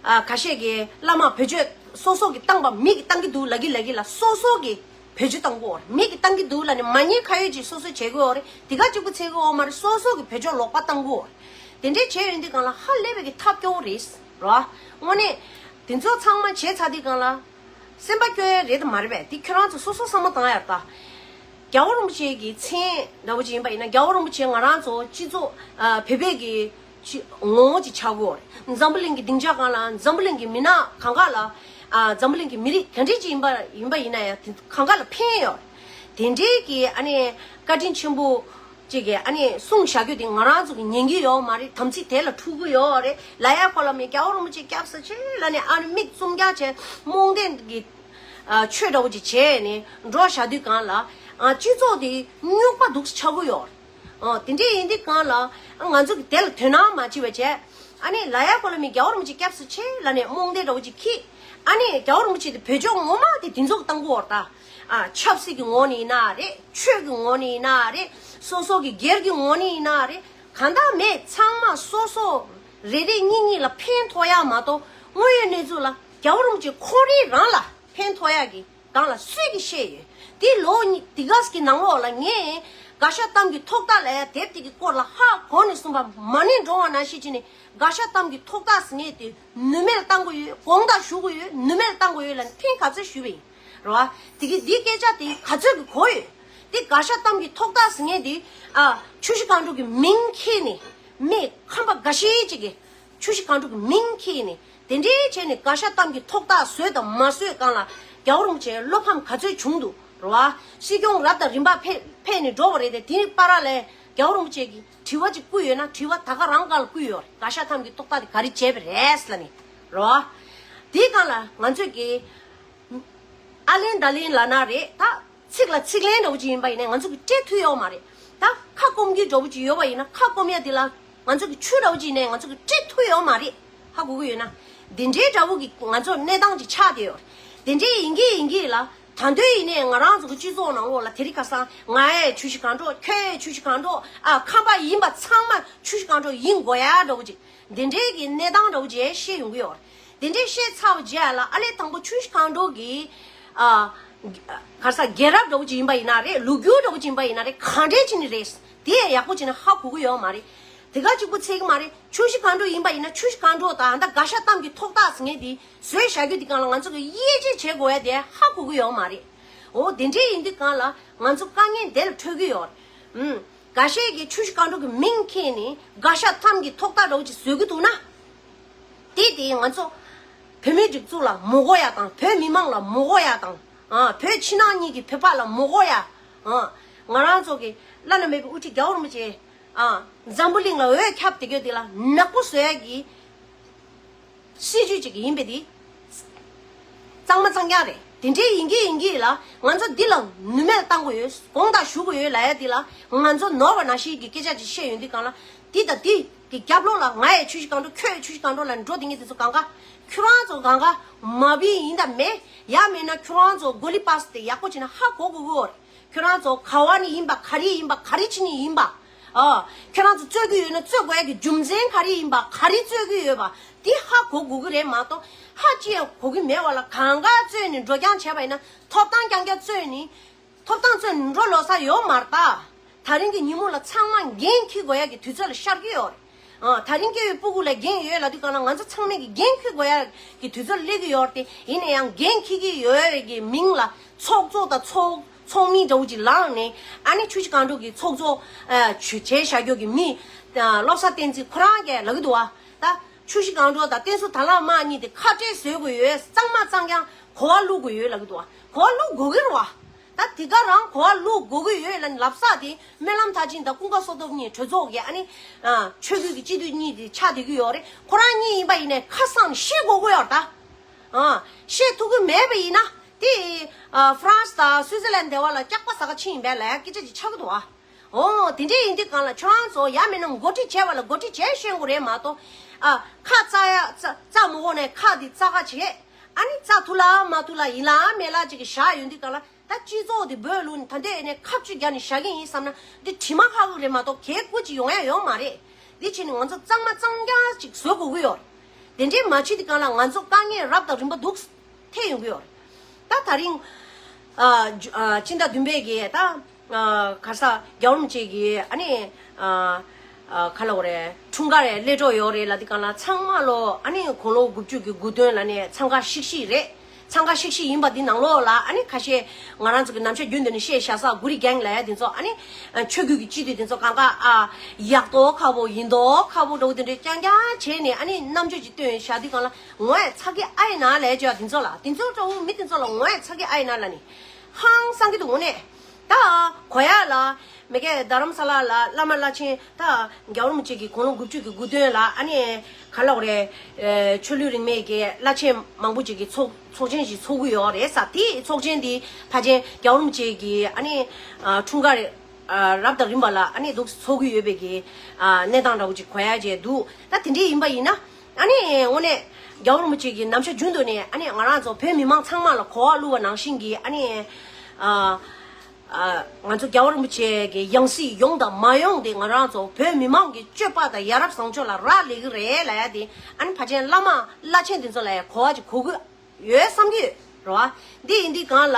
ཨ་ཁ་ཤས་ཀྱིས་བླ་མ་བེད་སྤྱོད་སོ་སོ་གི་བཏང་པ་མི་གི་བཏང་གི་འདུག་ལབ་ཀྱི་ལབ་ཀྱི་ལ་སོ་སོ་གི་བེད་སྤྱོད་བཏང་གི་ཡོད་རེད། མི་གི་བཏང་གི་འདུག་ལབ་ནས་མ་ཉེས་ཁ་གཡོགས་ཅིག་སོ་སོས་བྱེད་ཀྱི་ཡོད་རེད། དེ་ག་གཅིག་པུ་ཚད་ཀྱི་ཡོད་མ་རེད། སོ་སོ་གི་བེད་སྤྱོད་ལོག་པ་བཏང་གི་ཡོད་རེད། དེ་འདྲའི་བྱས་ཡོང་དུས་གང་ལ་ཧ་ལས་པའི་གི་ཐབས་སྐྱོ་བོ་རེད། རོ། དངོས་གནས། དེ་ཚོ་ཚང་མ་བྱས་ཚར་དུས་གང་ལ། སེམས་པ་སྐྱོ་ཡ་རེད་དམ་མ་རེད་པས། དེ་ཁྱོད་རང་ཚོ་སོ་སོ་བསམ་བློ་བཏང་ཡ་ད། རྒྱལ་བ་རིན་པོ་ཆེ་གི་མཚན་འདྲ་བོ་ཅིག་ཡིན་པ་ཡིན་ན། རྒྱལ་བ་རིན་པོ་ཆེ་ང་རང་ཚོ་སྤྱི་ཚོགས་ཨ་བོད་པའི་གི་ཅི་ངོ་བོ་ཅིག་ཆགས་ཀྱི་ཡོད་རེད། འཛམ་བུ་གླིང་གི་སྡིངས་ཆ་སྒང་ལ་འཛམ་བུ་གླིང་གི་མི་ནག་གང་ག་ལ། ཨ་འཛམ་བུ་གླིང་གི་མི་རིགས་ག་འདྲས་ཅིག་ཡིན་པ་ཡིན་པ་ཡིན་ན་ཡང་དེ་གང་ག་ལ་ཕན་ཡོད་རེད། དེ་འདྲའི་གི་ཨ་ནི་བཀའ་དྲིན་ཆེན་པོ། ཅིག་གིས་ཨ་ནི་གསུངས་བཞག་རྒྱུ་དེ་ང་རང་ཚོ་གི་ཉན་གི་ཡོད་མ་རེད། དམ་ཚིག་དེ་ལ་ཐུག་གི་ཡོད་རེད། ལ་ཡ་ཁོ་ལ་མི་རྒྱལ་བ་རིན་པོ་ཆེ་སྐྱབས་སུ་མཆི་ལབ་ནས་ཨ་ནི་མིག་བཙུམ་རྐྱང་བྱས་རྨོངས་དད་ཀྱི་ཨ་ཆོས་འདྲ་བོ་ཅིག་བྱས་ནས་འགྲོ་བཞག་དུས་གང་ལ་ཨ་སྤྱི་ཚོགས་དེ་རྙོག་པ་འདུག་ཆགས་གི་ཡོད་རེད། ཨ་དེ་འདྲས་ཡིན་དུས་གང་ལ་ཨ་ང་ཚོ་གི་དེ་ལ་དོ་སྣང་མ་བྱེད་པ་བྱས། ཨ་ནི་ལ་ཡ་ཁོ་ལ་མི་རྒྱལ་བ་རིན་པོ་ཆེ་སྐྱབས་སུ་མཆི་ལབ་ནས་རྨོངས་དད་འདྲ་བོ་ཅིག་འཁྱེར། ཨ་ནི་རྒྱལ་བ་རིན་པོ་ཆེ་དེ་བོད་ལྗོངས་ངོ་མ་དེ་དེ་ཚོ་གི་བཏང་གི་ཡོད་རེད་ད། ཨ་ཆབ་སྲིད་ཀྱི་ངོ་ནས་ཡིན་ན་རེད། ཆོས་ཀྱི་ངོ་ནས་ཡིན་ན་རེད། སོ་སོ་གི་སྒེར་གྱི་ངོ་ནས་ཡིན་ན་རེད། གང་ལྟར་མེད་ཚང་མ་སོ་སོ་རེ་རེ་གཉིས་གཉིས་ལ་ཕན་ཐོགས་ཡག་མ་གཏོགས་དངོས་ཡོད་གནས་ཚུལ་ལ་རྒྱལ་བ་རིན་པོ་ཆེ་ཁོང་རང་རང་ལ་ཕན་ཐོགས་ཡག་གི་སྒང་ལ་སུས་ཀྱིས་བཤད་ཡོད། དེ་ལོ་གཉིས་དེ་ག་གི་ནང་ལོགས་ལ་ངས་དགག་བཞག་གཏམ་གྱི་ཐོག་མཐའ་ལབ་ཡ་དེབ་དེ་གི་སྐོར་ལ་ཧ་གོ་ནས་གསུངས་པ་མ་ཎི་བགྲང་བ་ནང་བཞིན་བྱས་ནས། དགག་བཞག་གཏམ་གྱི་ཐོག་མཐའ་ཟེར་མཁན་དེ་ནུས་མེད་ལ་བཏང་གི་ཡོད། དགོངས་དག་ཞུ་གི་ཡོད། ནུས་མེད་ལ་བཏང་གི་ཡོད་ལབ་ནས་ཐེངས་ག་ཚོད་ཞུས་པ་ཡིན། རེད་བ། དེ་གི་འདིའི་སྐད་ཆ་དེ་ག་ཚོད་ཀྱི་གོ་ཡོད། དེ་དགག་བཞག་གཏམ་གྱི་ཐོག་མཐའ་ཟེར་མཁན་དེ་ཨ་ཆུ་བཞི་སྒང་དྲུག་གི་མིང་འཁྱེར་ནས་མི་ཁམས་པ་འགའ་ཤས་ཅིག་གིས་ཆུ་བཞི་སྒང་དྲུག་གི་མིང་འཁྱེར་ནས་དེ་འདྲའི་བྱས་ནས་དགག་བཞག་གཏམ་གྱི་ཐོག་མཐའ་བཟོས་དང་མ་བཟོས་སྒང་ལ་རྒྱལ་བ་རིན་པོ་ཆེ་བློ་ཕམ་ག་ཚོད་བྱུང་འདུག་རེད་བ། སྲིད་སྐྱོང་རབ་དང་རིམ་པ་ཕེ་ཕེབས་ནས་འགྲོ་བ་རེད་དེ། དེ་ནི་བར་ལ་རྒྱལ་བ་རིན་པོ་ཆེ་གིས་དྲི་བ་ཅིག་བསྐུར་ཡོད་ན་དྲི་བ་ད་ག་རང་སྒང་ལ་བསྐུར་ཡོད་རེད། དགག་བཞག་གཏམ་གྱི་ཐོག་མཐའ་དེ་ག་རེ་བྱས་པ་རེད་ཟེར་ལབ་ནས་རེད་བ། དེའི་སྒང་ལ་ང་ཚོས་ཀྱི་ཨ་ལན་ད་ལན་ལབ་ན་རེད་ད། ཚིག་ལ་ཚིག་ལན་འདྲ་བོ་ཅིག་ཡིན་པ་ཡིན་ན་ང་ཚོ་གི་སྤྲད་ཐུབ་ཡོད་མ་རེད། ད་ཁ་སྐོམ་གྱི་འདྲ་བོ་ཅིག་ཡོད་པ་ཡིན་ན་ཁ་སྐོམ་ཡ་དེ་ལ་ང་ཚོ་གི་ཆུ་འདྲ་བོ་ཅིག་ནས་ང་ཚོ་གི་སྤྲད་ཐུབ་ཡོད་མ་རེད། ཧ་གོ་གི་ཡོད་ན། འདི་འདྲའི་འདྲ་བོ་གི་ང་ཚོ་གནས་སྟངས་ཅིག་ཆགས་བསྡད་ཡོད་རེད། དེ་འདྲའི་ཡིན་གྱི་ཡིན་གྱི་ལ་ད་དུང་ཡིན་ནའི་ང་རང་ཚོ་གི་སྤྱི་ཚོགས་ནང་ལོགས་ལ་དེ་རིང་ཁ་སང་ང་ཡི་ཆུ་བཞི་སྒང་དྲུག་ཁྱོད་ཡི་ཆུ་བཞི་སྒང་དྲུག་ཨ་ཁམས་པ་ཡིན་པ་ཚང་མ་ཆུ་བཞི་སྒང་དྲུག་ཡིན་དགོས་ཡ་འདྲ་བོ་ཅིག་འདི་འདྲའི་གི་གནས་སྟངས་འདྲ་བོ་ཅིག་བཤད་ཡོང་གི་ཡོད་རེད། དེ་འདྲའི་བཤད་ཚར་བ་རྗེས་ལ་ཨ་ལས་དང་པོ་ཆུ་བཞི་སྒང་དྲུག་གི་ཨ་ག་ས་རྒྱལ་རབས་འདྲ་བོ་ཅིག་ཡིན་པ་ཡིན་ན་རེད། ལོ་རྒྱུས་འདྲ་བོ་ཅིག་ཡིན་པ་ཡིན་ན་རེད། གང་འདྲས་ཅིག་ནི་རེད། དེ་ཡང་ཡག་པོ་ཅིག་ནི་ཧ་གོ་གི་ཡོད་མ་རེད། དེ་ག་གཅིག་པུ་ཚད་ཀྱི་མ་རེད། ཆུ་བཞི་སྒང་དྲུག་ཡིན་པ་ཡིན་ན་ཆུ་བཞི་སྒང་དྲུག་དང་ད་དགག་བཞག་གཏམ་གྱི་ཐོག་མཐའ་ཟེར་མཁན་དེ་བཟོས་བཞག་རྒྱུ་དེ་སྒང་ལ་ང་ཚོ་གི་དབྱེ་འབྱེད་བྱེད་དགོས་ཡ་དེ་ཧ་གོ་གི་ཡོད་མ་རེད། འོ་དེ་འདྲས་ཡིན་དུས་སྒང་ལ་ང་ཚོ་དཀའ་ངལ་དེ་ལ་འཕྲད་ཀྱི་ཡོད་རེད། ཨུམ། འགའ་ཤས་ཀྱིས་ཆུ་བཞི་སྒང་དྲུག་གི་མིང་འཁྱེར་ནས་དགག་བཞག་གཏམ་གྱི་ཐོག་མཐའ་འདྲ་བོ་ཅིག་བཟོ་གི་འདུག་ན། དེ་དེ་ང་ཚོ་བོད་མིའི་སྒྲིག་འཛུགས་ལ་མ་དགོས་ཡ་དང་བོད་མི་མང་ལ་མ་དགོས་ཡ་དང་། ཨ་བོད་ཕྱི་ནང་གཉིས་ཀྱི་བོད་པ་ལ་མ་དགོས་ཡ། ཨ་ང་རང་ཚོ་གི་བླ་ན་མེད་པའི་དབུ་ཁྲིད་རྒྱལ་བ་རིན་པོ་ཆེ་ཨ་འཛམ་བུ་གླིང་ལ་འོད་ཁྱབ་བསྡད་རྒྱུ་དེ་ལ་ནག་པོ་བཟོ་ཡ་གི་སྲིད་ཇུས་གཅིག་ཡིན་པས་དེ། གཙང་མ་གཙང་རྐྱང་རེད། དེ་འདྲའི་ཡིན་གྱི་ཡིན་གྱི་ལ་ང་ཚོ་འདི་ལ་ནུས་མེད་བཏང་དགོས་ཡོད། དགོངས་དག་ཞུ་དགོས་ཡོད་ལབ་ཡ་འདི་ལ་ང་ཚོ་ནོར་བ་ནང་བཞིན་གྱི་སྐད་ཆ་ཅིག་བཤད་ཡོང་དུས་གང་ལ་འདི་དང་འདི་ གི་རྒྱབ་ལོགས་ལ་ང་ཡི་ཆུ་བཞི་སྒང་དྲུག་ཁྱོད་ཡི་ཆུ་བཞི་སྒང་དྲུག་ལ་འགྲོ་དེ་ངས་དེ་ཚོ་གང་ག་ཁྱོད་རང་ཚོ་གང་ག་མ་བི་ཡིན་ད་མེད། ཡ་མེད་ན་ཁྱོད་རང་ཚོ་གོ་ལི་པ་སི་དེ་ཡག་པོ་བྱས་ན་ཧ་གོ་གོ་གོ་རེད། ཁྱོད་རང་ཚོ་ག་བ་ནས་ཡིན་པ་ག་རེ་ཡིན་པ་ག་རེ་བྱེད་ནས་ཡིན་པ། ཨ། ཁྱོད་རང་ཚོ་རྩོད་ཀྱི་ཡོད་ན་རྩོད་དགོས་ཡ་གི་རྒྱུ་མཚན་ག་རེ་ཡིན་པ་ག་རེ་རྩོད་ཀྱི་ཡོད་པ་དེ་ཧ་གོ་དགོས་ཀྱི་རེད་མ་གཏོགས་ཧ་ཅི་ཡང་གོ་གི་མེད་པ་ལ་གང་ག་རྩོད་ནས་འགྲོ་རྐྱང་བྱས་པ་ཡིན་ན་ཐོབ་ཐང་རྐྱང་རྐྱང་རྩོད་ནས་ཐོབ་ཐང་རྩོད་ནས་འགྲོ་ལོ་ས་ཡོད་མ་རེད་ད། ད་རིང་གི་ཉིན་མོ་ལ་ཚང་མ་འགན་འཁྱེར་དགོས་ཡ་གི་དུས་ཚོད་ལ་ཤར་གྱི་ཡོད་རེད། ཨ། ད་རིང་སྐྱེ་བོའི་སྤུ་གུ་ལ་འགན་ཡོད་ལབ་དུས་གང་ལ་ང་ཚོ་ཚང་མས་ཀྱི་འགན་འཁྱེར་དགོས་ཡ་གི་དུས་ཚོད་སླེབས་ཀྱི་ཡོད་རེད་དེ། ཡིན་ན་ཡང་འགན་འཁྱེར་གྱི་ཡོད་པའི་གི་མིང་ལ་ཚོགས་གཙོ་དང་ཚོགས་ཚོགས་མི་འདྲ་བོ་ཅིག་ལངས་ནས་ཨ་ནི་ཆུ་བཞི་སྒང་དྲུག་གི་ཚོགས་གཙོ་ཨ་བྱས་བཞག་རྒྱུ་གི་མི་ཨ་བློ་བཟང་བསྟན་འཛིན་ཁོ་རང་གིས་ལབ་ཀྱི་འདུག་བ། ད་ཆུ་བཞི་སྒང་དྲུག་དང་བསྟན་འཛིན་དར་ལགས་དམངས་གཉིས་དེ་ཁ་བྲལ་བཟོ་དགོས་ཡོད། གཙང་མ་གཙང་རྐྱང་གོ་བ་བླུག་དགོས་ཡོད་ལབ་ཀྱི་འདུག་བ། གོ་བ་བླུག་དགོས་ཀྱི་རེད་བ། ད་དེ་ག་རང་གོ་བ་བླུག་དགོས་ཀྱི་ཡོད་ལབ་ནས་ལབ་ས་དེ་སྨོན་ལམ་མཐར་ཕྱིན་དང་ཀུན་དགའ་བསོད་སྟོབས་གཉིས་གྲོས་ཚོགས་ཀྱི་ཨ་ནི་ཨ་ཆོས་བརྒྱུད་ཀྱི་སྤྱི་འཐུས་གཉིས་དེ་ཆགས་བསྡད་ཀྱི་ཡོད་རེད། ཁོ་རང་གཉིས་ཡིན་པ་ཡིན་ནའི་ཁ་གསང་ནས་བཤད་དགོས་ཀྱི་ཡོད་རེད་ད། ཨ། བཤད་ཐུབ་ཀྱི་མེད་པ་ཡིན་ན་དེ་ཨ་ཧྥ་རན་སི་དང་སུའི་ཙི་ལན་སྡེ་བ་ལ་སྐྱག་པ་ཟ་ག་ཕྱིན་ཡིན་པས་ལབ་ཡ་སྐད་ཆ་ཅིག་ཆགས་ཀྱི་འདུག་ཨ། ཨོ་དེ་འདྲས་ཡིན་དུས་གང་ལ་ཁྱོད་རང་ཚོ་ཡ་མིན་ན་འགོ་ཁྲིད་བྱས་པ་ལ་འགོ་ཁྲིད་བྱས་ཤེས་དགོས་རེད་མ་གཏོགས། ཨ་ཁ་རྩ་ཡ་རྩ་རྩ་མི་འོག་ནས་ཁ་དེ་རྩ་ཁ་བྱེད། ཨ་ནི་རྩ་ཐུ་ལ་མ་ཐུ་ལ་ཡིན་ལ་མེད་ལ་ཅིག་གི་བཞག་ཡོང་དུས་གང་ལ་ད་སྤྱི་ཚོགས་དེ་འབོད་ལུགས་ནི་ད་འདས་ནས་ཁ་གཅིག་རྒྱག་ནས་བཞག་གི་ཡིན་བསམ་ན་འདི་དྲི་མ་ཧ་གོ་རེད་མ་གཏོགས་གལ་ཀུ་ཅིག་ཡོང་ཡ་ཡོད་མ་རེད། འདི་བྱས་ནས་ང་ཚོ་གཙང་མ་གཙང་རྐྱང་ཅིག་བཟོ་དགོས་ཀྱི་ཡོད་རེད། དེ་འདྲས་མ་བྱེད་དུས་གང་ལ་ང་ཚོ་དཀའ་ངལ་རབ་དང་རིམ་པ་འདུག་ཐེ་ཡོང་གི་ཡོད་རེད། ད་ད་རིང་ཨ་ཇུ་ཨ་སྤྱི་ཟླ་བདུན་པའི་གི་ད་ཨ་ག་ས་རྒྱལ་བ་རིན་པོ་ཆེ་གི་ཨ་ནི་ཨ་ཨ་ག་ལ་འོ་རེད་འཁྲུངས་སྐར་རེད་སླེབས་འགྲོ་ཡོད་རེད་ལབ་དུས་གང་ལ་ཚང་མ་ལོ་ཨ་ནི་དགུང་ལོ་དགུ་བཅུ་གི་དགུ་སྟོན་ལ་ནས་འཚམས་ཁ་ཤིག་ཤིག་རེད། འཚམས་ཁ་ཤིག་ཤིག་ཡིན་པ་འདི་ནང་ལོགས་ལ་ཨ་ནི་ཁ་ཤས་ང་རང་ཚོ་གི་ནམ་ཞག་རྒྱུན་དུ་ནས་བཤད་བཞག་ས་གུ་རི་གེང་ལབ་ཡ་འདི་ཚོ་ཨ་ནི་ཨ་ཆོས་བརྒྱུད་ཀྱི་སྤྱི་འཐུས་འདི་ཚོ་གང་ག་ཨ་ཡག་མདོག་ཁ་པོ་ཡིན་མདོག་ཁ་པོ་འདྲ་བོ་དེ་འདྲའི་རྐྱང་རྐྱང་བྱས་ནས་ཨ་ནི་རྣམ་དཔྱོད་ཅིག་བཏོན་བཞག་དུས་གང་ལ། ངོ་ཡ་ཚ་གི་ཨ་ཡིན་ན་ལས་བྱ་དེ་ཚོ་ལ་དེ་ཚོ་འདྲ་བོ་མི་དེ་ཚོ་ལ་ངོ་ཡ་ཚ་གི་ཨ་ཡིན་ན་ལ་ནི་ཧང་སང་གི་འདུག་དངོས་གནས། ད་གོ་ཡ་ལ་མི་གེ་རྡ་རམ་ས་ལ་ལ་བླ་མ་བླ་ཆེན་ད་རྒྱལ་བ་རིན་པོ་ཆེ་གི་དགུང་ལོ་དགུ་བཅུ་གི་དགུ་སྟོན་ལ་ཨ་ནི་ག་ལ་འོ་རེད། ཆོས་ལུགས་རིས་མེད་ཀྱི་བླ་ཆེན་མང་པོ་ཅིག་གི་ཚོགས་ཚོགས་ཆེན་ཞིག་ཚོགས་ཀྱི་ཡོད་རེད་ས། དེ་ཚོགས་ཆེན་དེ་ཕལ་ཆེར་རྒྱལ་བ་རིན་པོ་ཆེ་གི་ཨ་ནི་འཁྲུངས་སྐར་རབ་དང་རིམ་པ་ལ་ཨ་ནི་འདུག་ཚོགས་ཀྱི་ཡོད་པའི་གི་གནས་སྟངས་འདྲ་བོ་ཅིག་གོ་ཡ་བྱས་འདུག་ད་དེ་འདྲའི་ཡིན་པ་ཡིན་ན། ཨ་ནི་དངོས་གནས་རྒྱལ་བ་རིན་པོ་ཆེ་གི་ནམ་ཞག་རྒྱུན་དུ་ནས་ཨ་ནི་ང་རང་ཚོ་བོད་མི་མང་ཚང་མ་ལ་གོ་བ་བླུགས་པ་ནང་བཞིན་གྱི་ཨ་ནི་ཨ་ཨ་ང་ཚོ་རྒྱལ་བ་རིན་པོ་ཆེ་གི་ཡང་སྲིད་ཡོང་དང་མ་ཡོང་དེ་ང་རང་ཚོ་བོད་མི་མང་གི་སྤྱོད་པ་དང་ཡ་རབས་བཟང་སྤྱོད་ལ་རག་ལས་ཀྱི་རེད་ལབ་ཡ་དེ་ཨ་ནི་ཕལ་ཆེར་བླ་མ་བླ་ཆེན་དེ་ཚོ་ལ་ཡ་གོ་བ་ཅིག་གོ་གི་ཡོད་བསམ་གྱི་ཡོད་རེད་བ། འདི་ཡིན་དུས་གང་ལ་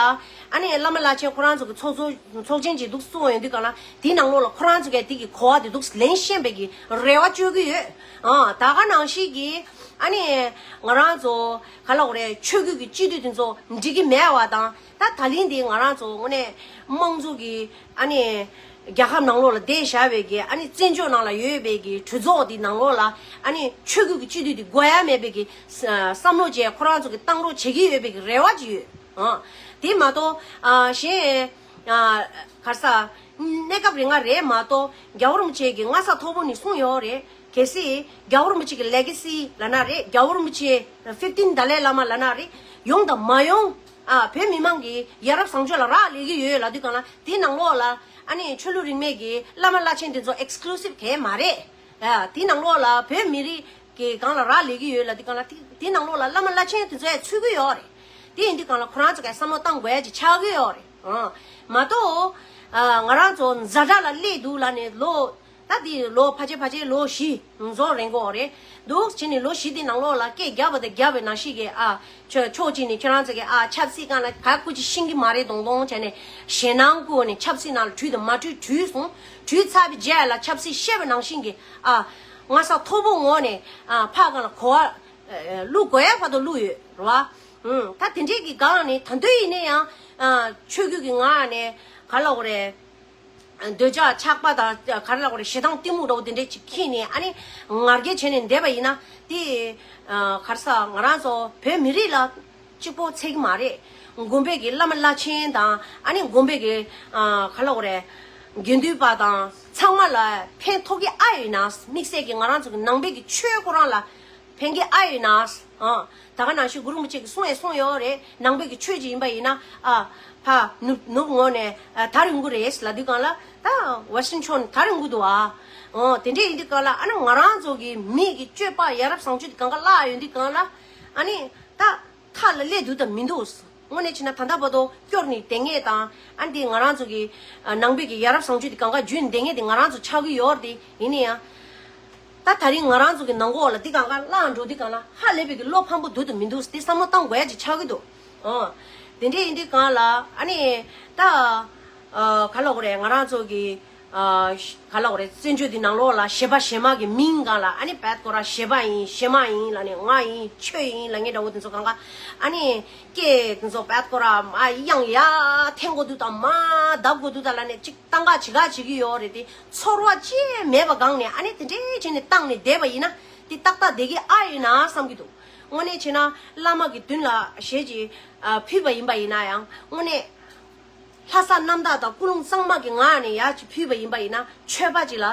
ཨ་ནི་བླ་མ་བླ་ཆེན་ཁོ་རང་ཚོ་གི་ཚོགས་གཙོ་ཚོགས་ཆེན་ཅིག་འདུག་གསུང་ཡོང་དུས་གང་ལ་དེའི་ནང་ལོགས་ལ་ཁོ་རང་ཚོ་གས་དེ་གི་གོ་བ་དེ་འདུག་ལེན་ཤེས་པའི་གི་རེ་བ་བཅོལ་གི་ཡོད། ཨ་ད་ག་ནང་བཞིན་གི་ཨ་ནི་ང་རང་ཚོ་ག་ལ་འོ་རེད་ཆོས་བརྒྱུད་ཀྱི་སྤྱི་འཐུས་དེ་ཚོ་འགྲིག་གི་མེད་པ་དང་ད་ད་ལན་དེ་ང་རང་ཚོ་དངོས་གནས་དམངས་གཙོ་གི་ཨ་ནི། རྒྱལ་ཁབ་ནང་ལོགས་ལ་བསྡད་བཞག་པའི་གི་ཨ་ནི་བཙན་བྱོལ་ནང་ལ་ཡོད་པའི་གི་གྲོས་ཚོགས་འདི་ནང་ལོགས་ལ་ཨ་ནི་ཆོས་བརྒྱུད་ཀྱི་སྤྱི་འཐུས་འདི་དགོས་ཡ་མེད་པའི་གི་བསམ་བློ་བཅས་ཁོ་རང་ཚོ་གི་བཏང་རོགས་བྱེད་ཀྱི་ཡོད་པའི་གི་རེ་བ་ཅིག་ཡོད། ཨ་དེ་མ་གཏོགས་ཨ་གཞན་ཨ་ག་རེ་ཟ་གནས་སྐབས་རིང་ང་རེད་མ་གཏོགས་རྒྱལ་བ་རིན་པོ་ཆེ་གི་སྔ་ས་མཐོ་པོ་ནས་གསུངས་ཡོད་རེད། གལ་སྲིད་རྒྱལ་བ་རིན་པོ་ཆེ་གི་ལེ་ག་སི་ལབ་ན་རེད། རྒྱལ་བ་རིན་པོ་ཆེ་ཕིབ་ཊིན་ཏཱ་ལའི་བླ་མ་ལབ་ན་རེད། ཡོང་དང་མ་ཡོང་ཨ་བོད་མི་མང་གི་ཡ་རབས་བཟང་སྤྱོད་ལ་རག་ལས་ཀྱི་ཡོད་ལབ་དུས་གང་ལ་དེའི་ནང་ལོགས་ལ་ཨ་ནི་ཆོས་ལུགས་རིས་མེད་ཀྱི་བླ་མ་བླ་ཆེན་དེ་ཚོ་ཨེག་སི་ཀུ་ལུ་སིབ་གང་ཡང་མ་རེད། ཨ་དེའི་ནང་ལོགས་ལ་བོད་མི་རིགས་ཀྱི་སྒང་ལ་རག་ལས་ཀྱི་ཡོད་ལབ་དུས་གང་ལ་དེ་དེའི་ནང་ལོགས་ལ་བླ་མ་བླ་ཆེན་དེ་ཚོ་ཡང་ཚུད་ཀྱི་ཡོད་རེད། དེ་ཡིན་དུས་གང་ལ་ཁོ་རང་ཚོ་གས་བསམ་བློ་བཏང་དགོས་ཡ་ཅིག་ཆགས་ཀྱི་ཡོད་རེད། ཨ་མ་གཏོགས་ཨ་ང་རང་ཚོ་ཛ་དྲག་ལ་སླེབས་འདུག་ལབ་ནས་ལོ། ད་འདི་ལོ་ཕལ་ཆེར་ཕལ་ཆེར་ལོ་བཞི་རྫོགས་རན་གྱི་ཡོད་རེད་འདུག་བྱས་ནས་ལོ་བཞི་དེ་ནང་ལོགས་ལ་སྐད་རྒྱབ་པ་དང་རྒྱབ་པའི་ནང་བཞིན་གྱི་ཨ་ཕྱོགས་ཕྱོགས་གཅིག་ནས་ཁྱོད་རང་ཚོ་གི་ཨ་ཆབ་སྲིད་སྒང་ལ་ག་སྐུ་ཅིག་ཤེས་ཀྱི་མ་རེད་མདོང་མདོང་བྱས་ནས་ཞེད་སྣང་བསྐུལ་ནས་ཆབ་སྲིད་ནང་ལ་བྲུས་དང་མ་བྲུས་བྲུས་སོང་། བྲུས་ཚར་བའི་རྗེས་ལ་ཆབ་སྲིད་བཤད་པ་ནང་བཞིན་གྱི་ཨ་སྔ་ས་མཐོ་པོ་ངོས་ནས་ཨ་ཕར་སྒང་ལ་གོ་བ་བླུག་དགོས་ཡ་བར་དུ་བླུག་ཡོད་རེད་བ། ད་དེ་འདྲས་ཀྱི་སྒང་ནས་ད་འདོད་ཡིན་ན་ཡང་ཨ་ཆོས་བརྒྱུད་ཀྱི་ངག་ནས་ག་ལ་འོ་རེད། འདོད་ཆགས་ཆགས་པ་དང་ག་རེ་ལབ་དགོས་རེད། ཞེ་སྡང་གཏི་མུག་འདྲ་བོ་དེ་འདྲས་ཅིག་ཁྱེར་ནས་ཨ་ནི་ང་རྒྱལ་བྱས་ནས་བསྡད་པ་ཡིན་ན་དེ་ག་རེ་ཟ་ང་རང་ཚོ་བོད་མི་རིགས་ལ་གཅིག་པོ་ཚད་ཀྱི་མ་རེད། དགོན་པའི་གི་བླ་མ་བླ་ཆེན་དང་ཨ་ནི་དགོན་པའི་གི་ག་རེ་ལབ་དགོས་རེད། དགེ་འདུན་པ་དང་ཚང་མ་ལ་ཕན་ཐོགས་ཀྱི་ཨ་ཡོད་ན་དམིགས་བསལ་གྱི་ང་རང་ཚོ་གི་ནང་པའི་གི་ཆོས་ཁོ་རང་ལ་ཕན་གྱི་ཨ་ཡོད་ན། ཨ། ད་ག་ནང་བཞིན་གུ་རུ་རིན་པོ་ཆེ་གིས་གསུངས་ཡང་གསུངས་ཡོད་རེད། ནང་པའི་གི་ཆོས་ཅིག་ཡིན་པ་ཡིན་ན། ཨ། ཕ་ནུབ་ནུབ་ངོས་ནས་ཨ་དར་ཡོང་གི་རེད་ལབ་དུས་སྒང་ལ། ད་ཝེ་སི་ཊན་ཕྱོགས་ནས་དར་ཡོང་གི་འདུག་ཨ། ཨོ། དེ་འདྲས་ཡིན་དུས་སྒང་ལ། ཨ་ནི་ང་རང་ཚོ་གི་མི་གི་སྤྱོད་པ་ཡ་རབས་བཟང་སྤྱོད་དེ་སྒང་ག་བརླག་ཡོང་དུས་སྒང་ལ། ཨ་ནི་ད་མཐའ་ལ་སླེབས་འདུག་དང་མི་འདུག་དངོས་གནས་བྱས་ན་ད་ལྟ་བར་དུ་སྐྱོར་ནས་བསྡད་མཁན་དང་། ཨ་ནི་དེ་ང་རང་ཚོ་གི་ཨ་ནང་པའི་གི་ཡ་རབས་བཟང་སྤྱོད་དེ་སྒང་ག་འཇུས་ནས་བསྡད་མཁན་དེ་ང་རང་ཚོ་ཆགས་ཀྱི་ཡོད་རེད། དེ་ཡིན་ན་ཡང་། ད་ད་རིང་ང་རང་ཚོ་གི་ནང་ལོགས་ལ་འདི་སྒང་ག་བརླག་འགྲོ་དུས་སྒང་ལ། ཧ་ལས་པའི་གི་བློ་ཕམ་པོ་འདུག་དང་མི་འདུག་དེ་བསམ་བློ་བཏང་དགོས་ཡ་ཅིག་ཆགས་ཀྱི་འདུག་ཨོ། དེ་འདྲས་ཡིན་དུས་སྒང་ལ། ཨ་ནི་ད་ཨ་ག་ལབ་དགོས་རེད། ང་རང་ཚོ་གི་ཨ་ག་ལབ་དགོས་རེད། བཙན་བྱོལ་འདི་ནང་ལོགས་ལ་གཞས་པ་གཞས་མ་གི་མིང་སྒང་ལ། ཨ་ནི་བད་ཀོ་ར་གཞས་པ་ཡིན། གཞས་མ་ཡིན་ལབ་ནས། ང་ཡིན། ཁྱོད་ཡིན་ལབ་མཁན་འདྲ་བོ་དེ་ཚོ་སྒང་ག། ཨ་ནི་སྐད་དེ་ཚོ་བད་ཀོ་ར་མ་དབྱངས་ཡར་འཐེན་དགོས་འདུག་དང་མར་བརྡབ་དགོས་འདུག་དང་ལབ་ནས་ཅིག་བཏང་ག་ཅིག་ག་བྱེད་ཀྱི་ཡོད་རེད། དེ་ཚོར་བ་ཅི་མེད་པ་སྒང་ནས། ཨ་ནི་དེ་འདྲས་བྱས་ནས་བཏང་ནས་བསྡད་པ་ཡིན་ན། དེ་ཏག་ཏག་བསྡད་ཀྱི་ཨ་ཡོད་ན་བསམ་གྱི་འདུག་དངོས་གནས་བྱས་ན་བླ་མ་གི་མདུན་ལ་གཞས་ཅིག་ཨ་ཕུལ་བ་ཡིན་པ་ཡིན་ན་ཡང་། དངོས་གནས་ལྷག་བསམ་རྣམ་དག་དང་ཀུན་སློང་གཙང་མ་གི་ངང་ནས་ཡར་ཅིག་ཕུལ་བ་ཡིན་པ་ཡིན་ན། ཆོས་པ་ཅིག་ལ་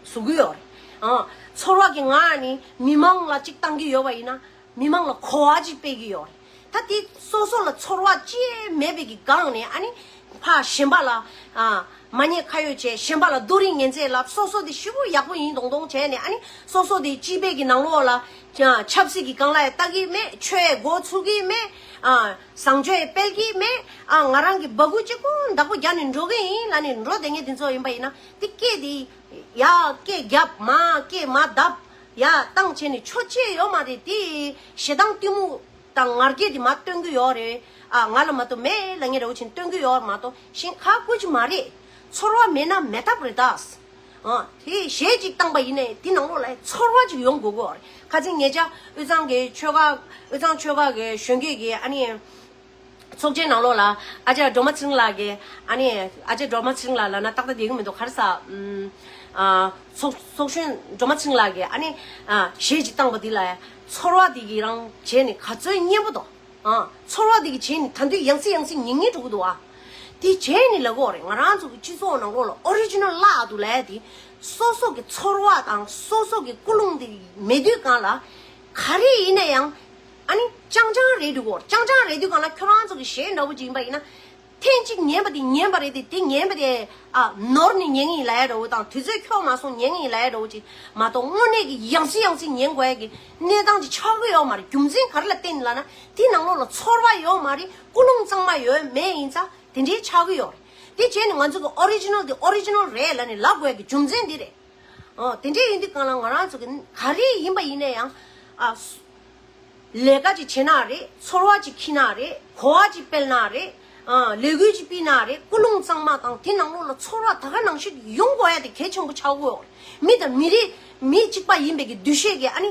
བཟོ་གི་ཡོད་རེད། ཨ། ཚོར་བ་གི་ངང་ནས་མི་མང་ལ་ཅིག་བཏང་གི་ཡོད་པ་ཡིན་ན། མི་མང་ལ་གོ་བ་ཅིག་སྤེལ་གྱི་ཡོད་རེད། ད་དེ་སོ་སོ་ལ་ཚོར་བ་ཅི་མེད་པའི་གི་སྒང་ནས། ཨ་ནི་ཕར་གཞན་པ་ལ་ཨ་མ་ཉེས་ཁ་གཡོགས་བྱས། གཞན་པ་ལ་རྡོ་རིང་ངན་ཚད་ལ། སོ་སོ་དེ་ཞེ་པོ་ཡག་པོ་ཡིན་མདོག་མདོག་བྱས་ནས། ཨ་ནི་སོ་སོ་དེ་སྤྱི་པའི་གི་ནང་ལོགས་ལ་ཆབ་སྲིད་ཀྱི་སྒང་ལ་ཡང་ལྟ་གི་མེད། ཆོས་འགོ་ཚུགས་ཀྱི་མེད། ཨ་བཟང་སྤྱོད་སྤེལ་གྱི་མེད། ཨ་ང་རང་གི་སྦ་ཁུག་གཅིག་པོ་བདག་པོ་རྒྱག་ནས་འགྲོ་གི་ཡིན་ལབ་ནས་འགྲོ་བསྡད་མཁན་དེ་ཚོ་ཡིན་པ་ཡིན་ན། དེ་སྐད་དེ་ཡར་སྐད་རྒྱབ། མར་སྐད་མར་བརྡབ། ཡར་བཏང་བྱས་ནས་ཆོ་ཅེས་ཡོད་མ་རེད། དེ་ཞེ་སྡང་གཏི་མུག་དང་ང་རྒྱལ་དེ་མར་སྟོན་གྱི་ཡོད་རེད། ཨ་ང་ལ་མ་གཏོགས་མེད་ལབ་མཁན་འདྲ་བོ་ཅིག་སྟོན་གྱི་ཡོད་མ་གཏོགས་གཞན་ག་ཀུན་གྱི་མ་རེད། ཚོར་བ་མེད་ན་མེད་ཐབས་རེད་ད། ཨ་དེ་གཞས་ཅིག་བཏང་པ་ཡིན་ནའི་དེ་ནང་ལོགས་ལ་ཚོར་བ་ཅིག་ཡོང་དགོས་ཀྱི་ཡོད་རེད། ཁ་སང་ཉེ་ཆར་དབུས་གཙང་གི་ཆོལ་ཁ། དབུས་གཙང་ཆོལ་ཁ་གི་གཞོན་སྐྱེས་ཀྱི་ཨ་ནི་ཚོགས་ཆེན་ནང་ལོགས་ལ་ཨ་ཅག་སྒྲོལ་མ་ཚེ་རིང་ལགས་ཀྱིས། ཨ་ནི་ཨ་ཅག་སྒྲོལ་མ་ཚེ་རིང་ལགས་ལབ་ན་ཏག་ཏག་བསྡད་ཀྱི་མི་འདུག་ག་རེ་ཟེར། ཨམ་ཨ་ཚོགས་ཚོགས་གཞོན་སྒྲོལ་མ་ཚེ་རིང་ལགས་ཀྱིས་ཨ་ནི་ཨ་གཞས་ཅིག་བཏང་པ་འདི་ལ་ཚོར་བ་འདི་གིས་རང་བྱས་ནས་ག་ཚོད་སྙན་པོ་འདུག་ཨ་ཚོར་བ་འདི་གིས་བྱས་ནས་ད་དུང་ཡང་སེ་ཡང་སེ་ཉན་ཉན་འགྲོ་གི་འདུག་ཨ། དེ་བྱས་ནས་ལབ་ཀྱི་ཡོད་རེད། ང་རང་ཚོ་གི་སྤྱི་ཚོགས་ནང་ལོགས་ལ་ཨོ་རི་ཇི་ནལ་བརླག་འདུག་ལབ་ཡ་དེ། སོ་སོ་གི་ཚོར་བ་དང་སོ་སོ་གི་ཀུན་སློང་དེ་མེད་དུས་སྒང་ལ། ག་རེ་ཡིན་ན་ཡང་ཨ་ནི་རྐྱང་རྐྱང་རེད་འདུག་གོ། རྐྱང་རྐྱང་རེད་དུས་སྒང་ལ་ཁྱོད་རང་ཚོ་གི་གཞས་འདྲ་བོ་ཅིག་ཡིན་པ་ཡིན་ན། ཐེངས་གཅིག་ཉན་པ་དེ་ཉན་པ་རེད་དེ། དེ་ཉན་པ་དེ་ཨ་ནོར་ནས་ཉན་གི་ཡིན་ལབ་ཡ་འདྲ་བོ་དང་། དུས་ཚོད་འཁྱོལ་མ་སོང་ཉན་གི་ཡིན་ལབ་ཡ་འདྲ་བོ་ཅིག་མ་གཏོགས། དངོས་གནས་ཀྱི་ཡང་སེ་ཡང་སེ་ཉན་དགོས་ཡ་གི་གནས་སྟངས་ཅིག་ཆགས་ཀྱི་ཡོད་མ་རེད། རྒྱུ་མཚན་ག་རེ་ལ་བརྟེན་ནས་ལབ་ན། དེ་ནང་ལོགས་ལ་ཚོར་བ་ཡོད་མ་རེད། ཀུན་སློང་གཙང་མ་ཡོད་མེད་ཡིན་ཙང་དེ་འདྲའི་ཆགས་ཀྱི་ཡོད་རེད། དེ་བྱས་ནས་ང་ཚོ་གི་ཨོ་རི་ཇི་ནལ་དེ་ཨོ་རི་ཇི་ནལ་རེད་ལབ་ནས་ལབ་དགོས་ཡ་གི་རྒྱུ་མཚན་འདི་རེད། ཨོ། དེ་འདྲས་ཡིན་དུས་སྒང་ལ་ང་རང་ཚོ་གི་ག་རེ་ཡིན་པ་ཡིན་ན་ཡང་། ཨ་སུ་ལས་ཀ་ཅིག་བྱེད་ན་རེད། ཚོར་བ་ཅིག་འཁྱེར་ན་རེད། གོ་བ་ཅིག་སྤེལ་ན་རེད། ཨ་ལས་འགུལ་ཅིག་སྤེལ་ན་རེད། ཀུན་སློང་གཙང་མ་དང་དེ་ནང་ལོགས་ལ་ཚོར་བ་ད་ག་ནང་བཞིན་ཡོང་དགོས་ཡ་དེ་གལ་ཆེན་པོ་ཆགས་ཀྱི་ཡོད་རེད། མི་དང་མི་རིགས་མི་གཅིག་པ་ཡིན་པའི་གི་འདུ་ཤེས་ཀྱི་ཨ་ནི་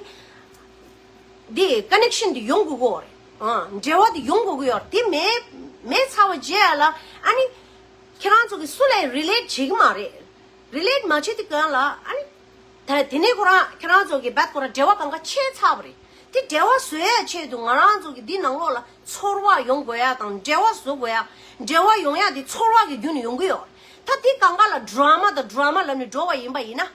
དེ་ཀ་ནེག་ཤན་དེ་ཡོང་དགོས་ཀྱི་ཡོད་རེད། ཨ་འབྲེལ་བ་དེ་ཡོང་དགོས་ཀྱི་ཡོད་རེད། དེ་མེད་མེད་ཚར་བ་རྗེས་ལ་ཨ་ནི་ཁྱེད་རང་ཚོ་གི་སུ་ལ་ཡང་རི་ལེཊ་བྱེད་ཀྱི་མ་རེད། རི་ལེཊ་མ་བྱེད་དུས་སྒང་ལ་ཨ་ནི། ད་དེ་ནས་ཁོ་རང་ཁྱེད་རང་ཚོ་གི་བད་ཁོ་རང་འབྲེལ་བ་སྒང་ག་ཆད་ཚར་བ་རེད། དེ་འབྲེལ་བ་བཟོ་ཡ་ཆེད་དུ་ང་རང་ཚོ་གི་འདི་ནང་ལོགས་ལ་ཚོར་བ་ཡོང་དགོས་ཡ་དང་འབྲེལ་བ་བཟོ་དགོས་ཡ། འབྲེལ་བ་ཡོང་ཡ་དེ་ཚོར་བ་གི་བརྒྱུད་ནས་ཡོང་གི་ཡོད། ད་དེ་སྒང་ག་ལ་ཌ་ར་མ་དང་ཌ་ར་མ་ལབ་ནས་འགྲོ་བ་ཡིན་པ་ཡིན་ན།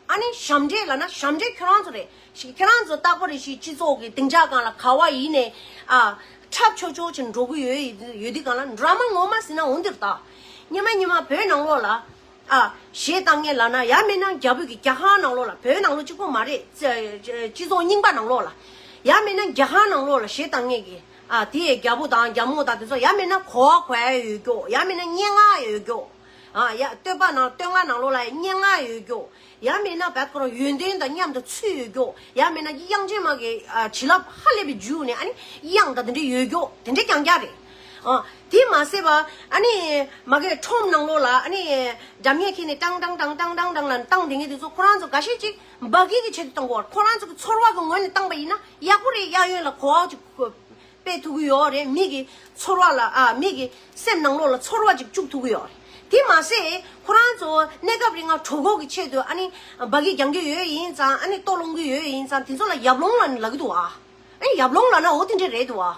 ཨ་ནི་ཞབས་འདྲེན་ལབ་ན་ཞབས་འདྲེན་ཁྱོད་རང་ཚོ་རེད། ཞིག་ཁྱེད་རང་ཚོ་རྟག་པར་རེ་ཞིག་སྤྱི་ཚོགས་ཀྱི་སྡིངས་ཆ་སྒང་ལ་ག་བ་ཡིན་ནས་ཨ་འཁྲབ་ཆོག་ཆོག་བྱས་འགྲོ་གི་ཡོད་ཡོད་དུས་སྒང་ལ། ཌ་ར་མ་ངོ་མ་ཟེར་ན་འོ་འདིར་ད། སྔོན་མ་སྔོན་མ་བོད་ནང་ལོགས་ལ། ཨ་གཞས་བཏང་མཁན་ལབ་ན། ཡང་མིན་ན་རྒྱ་བོད་ཀྱི་རྒྱ་གར་ནང་ལོགས་ལ། བོད་ནང་ལོགས་གཅིག་པོ་མ་རེད། སྤྱི་ཚོགས་རྙིང་པ་ནང་ལོགས་ལ། ཡང་མིན་ན་རྒྱ་གར་ནང་ལོགས་ལ་གཞས་བཏང་མཁན་གྱི་ཨ་དེ་རྒྱལ་པོ་དང་རྒྱལ་མོ་དང་དེ་ཚོ། ཡང་མིན་ན་གོ་བ་གོ་ཡ་ཡོད་རྒྱུ། ཡང་མིན་ན་སྙན་ངག་ཡོད་རྒྱུ། ཨ་ཡ་སྟོད་པ་ནང་སྟོད་མངའ་ནང་ལོགས་ལ་སྙན་ངག་ཡོད་རྒྱུ། ཡང་མིན་ན་བད་ཁོ་རང་ཡོན་ཏན་དང་མཉམ་དུ་ཚུད་ཡོད་རྒྱུ། ཡང་མིན་ན་དབྱངས་ཅན་མ་གི་ཨ་བྱིན་རླབས་ཧ་ལས་པའི་འཇུག་ནས་ཨ་ནི་དབྱངས་དང་དེ་འདྲ་ཡོད་རྒྱུ། དེ་འདྲ་རྐྱང་རྐྱང་རེད། ཨ་དེ་མ་ཟད་པ་ཨ་ནི་མ་གི་ཁྲོམ་ནང་ལོགས་ལ་ཨ་ནི་སྒྲ་སྙན་ཁྱེར་ནས་ཏང་ཏང་ཏང་ཏང་ལབ་བཏང་བསྡད་མཁན་དེ་ཚོ། ཁོ་རང་ཚོ་འགའ་ཤས་ཅིག་འབའ་གི་གི་ཆེད་དུ་བཏང་གི་ཡོད། ཁོ་རང་ཚོ་གི་ཚོར་བ་གི་ངོས་ནས་བཏང་པ་ཡིན་ན་ཡག་པོ་རེད། གཡས་གཡོན་ལ་གོ་བ་ཅིག་སྤེལ་ཐུབ་ཀྱི་ཡོད་རེད། མི་གི་ཚོར་བ་ལ་ཨ་མི་གི་སེམས་ནང་ལོགས་ལ་ཚོར་བ་ཅིག་བཅུག་ཐུབ་ཀྱི་ཡོད་རེད། དེ་མ་ཟད་ཁོ་རང་ཚོ་གནས་སྐབས་རིང་ང་གྲོད་ཁོག་གི་ཆེད་དུ་ཨ་ནི་འབའ་གི་རྒྱག་གི་ཡོད་ཡིན་ཙང་། ཨ་ནི་ལྟོ་སློང་གི་ཡོད་ཡིན་ཙང་། དེ་ཚོ་ལ་ཡབ་ལུང་ལབ་ནས་ལབ་ཀྱི་འདུག་ཨ། ཨ་ནི་ཡབ་ལུང་ལབ་ན་འོ་དེ་འདྲས་རེད་འདུག་ཨ།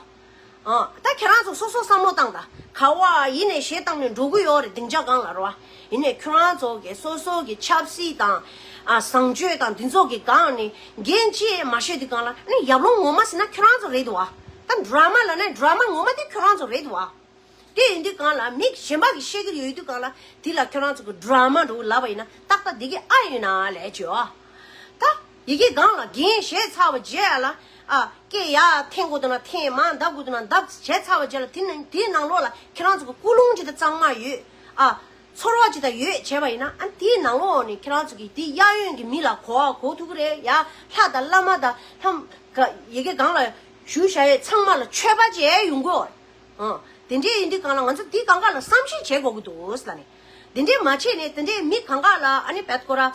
ཨ། ད་ཁྱེད་རང་ཚོ་སོ་སོ་བསམ་བློ་བཏང་ད། ག་བ་ཡིན་ནས་གཞས་བཏང་ནས་འགྲོ་གི་ཡོད་རེད། སྡིངས་ཆ་སྒང་ལ་རོ། ཡིན་ནས་ཁྱོད་རང་ཚོ་གི་སོ་སོ་གི་ཆབ་སྲིད་དང་། ཨ། བཟང་སྤྱོད་དང་འདི་ཚོ་གི་སྒང་ནས་འགན་ཅི་མ་བཞེས་དུས་སྒང་ལ་ནི་ཡབ་ལོང་ངོ་མ་ཟེར་ན་ཁྱོད་རང་ཚོ་རེད་འདུག་བ། ད་ཌ་ར་མ་ལ་ནི་ཌ་ར་མ་ངོ་མ་དེ་ཁྱོད་རང་ཚོ་རེད་འདུག་བ། དེ་ཡིན་དུས་སྒང་ལ་མི་གཞན་པ་གིས་བཤད་ཀྱི་ཡོད་དུས་སྒང་ལ་དེ་ལ་ཁྱོད་རང་ཚོ་གི་ཌ་ར་མ་འགྲོ་ལབ་པ་ཡིན་ན་ཏག་ཏག་དེ་གི་ཨ་ཡོད་ན་ལས་བྱོས་ཨ། ད་ཡི་གེ་སྒང་ལ་འགན་བཞེས་ཚར་བ་རྗེས་ལ། ཨ། སྐད་ཡར་འཐེན་དགོས་འདུག་ན་འཐེན། མར་འདབ་དགོས་འདུག་ན་འདབ་བྱས་ཚར་བ་རྗེས་ལ་དེ་ནང་དེའི་ནང་ལོགས་ལ་ཁྱེད་རང་ཚོ་གི་ཀུན་སློང་ཅིག་ད་གཙང་མ་ཡོད། ཨ། ཚོར་བ་ཅིག་ད་ཡོད་བྱས་པ་ཡིན་ན། ཨ། དེའི་ནང་ལོགས་ནས་ཁྱེད་རང་ཚོ་གི་དེ་གཡས་གཡོན་གྱི་མི་ལ་གོ་བ་གོ་ཐུབ་ཀྱི་རེད། ཡ། ལྷ་དང་བླ་མ་དང་ལྷམ་ག་ཡི་གེ་སྒང་ལ་བཞུགས་བཞག་ཡས་ཚང་མ་ལ་མཆོད་པ་བྱས་ཡོང་གི་ཡོད་རེད། ཨ། དེ་འདྲའི་ཡིན་དུས་སྒང་ལ་ང་ཚོ་འདི་སྒང་ག་ལ་བསམ་ཤེས་བྱེད་དགོས་ཀྱི་འདུག་ཟེར་ལ་ནི། དེ་འདྲའི་མ་བྱས་ནས་དེ་འདྲའི་མི་སྒང་ག་ལ་ཨ་ནི་བད་ཀོ་ར། ཨ།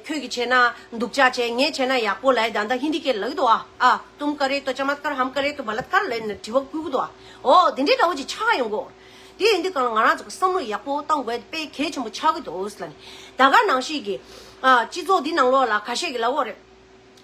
ཁྱོད་ཀྱིས་བྱས་ན་སྡུག་ཅག་བྱས། ངས་བྱས་ན་ཡག་པོ་ལབ་ཡ། ད་ལྟ་ཧིན་དི་སྐད་ལབ་ཀྱི་འདུག་ཨ། ཨ། तुम करे तो चमत्कार, हम करे तो बलात्कार ལབ་ནས་དྲི་བ་བསྐུལ་གྱི་འདུག་ཨ། འོ། དེ་འདྲའི་འདྲ་བོ་ཅིག་ཆགས་ཡོང་གི་ཡོད་རེད། དེ་ཡིན་དུས་སྒང་ལ་ང་རང་ཚོ་གི་བསམ་བློ་ཡག་པོ་གཏོང་དགོས་དཔེ་གལ་ཆེན་པོ་ཆགས་ཀྱི་འདུག་ཟེར་ལ་ནི། ད་ག་ནང་བཞིན་གྱི། ཨ། སྤྱི་ཚོགས་འདི་ནང་ལོགས་ལ་ཁ་ཤས་ཀྱིས་ལབ་ཀྱི་ཡོད་རེད།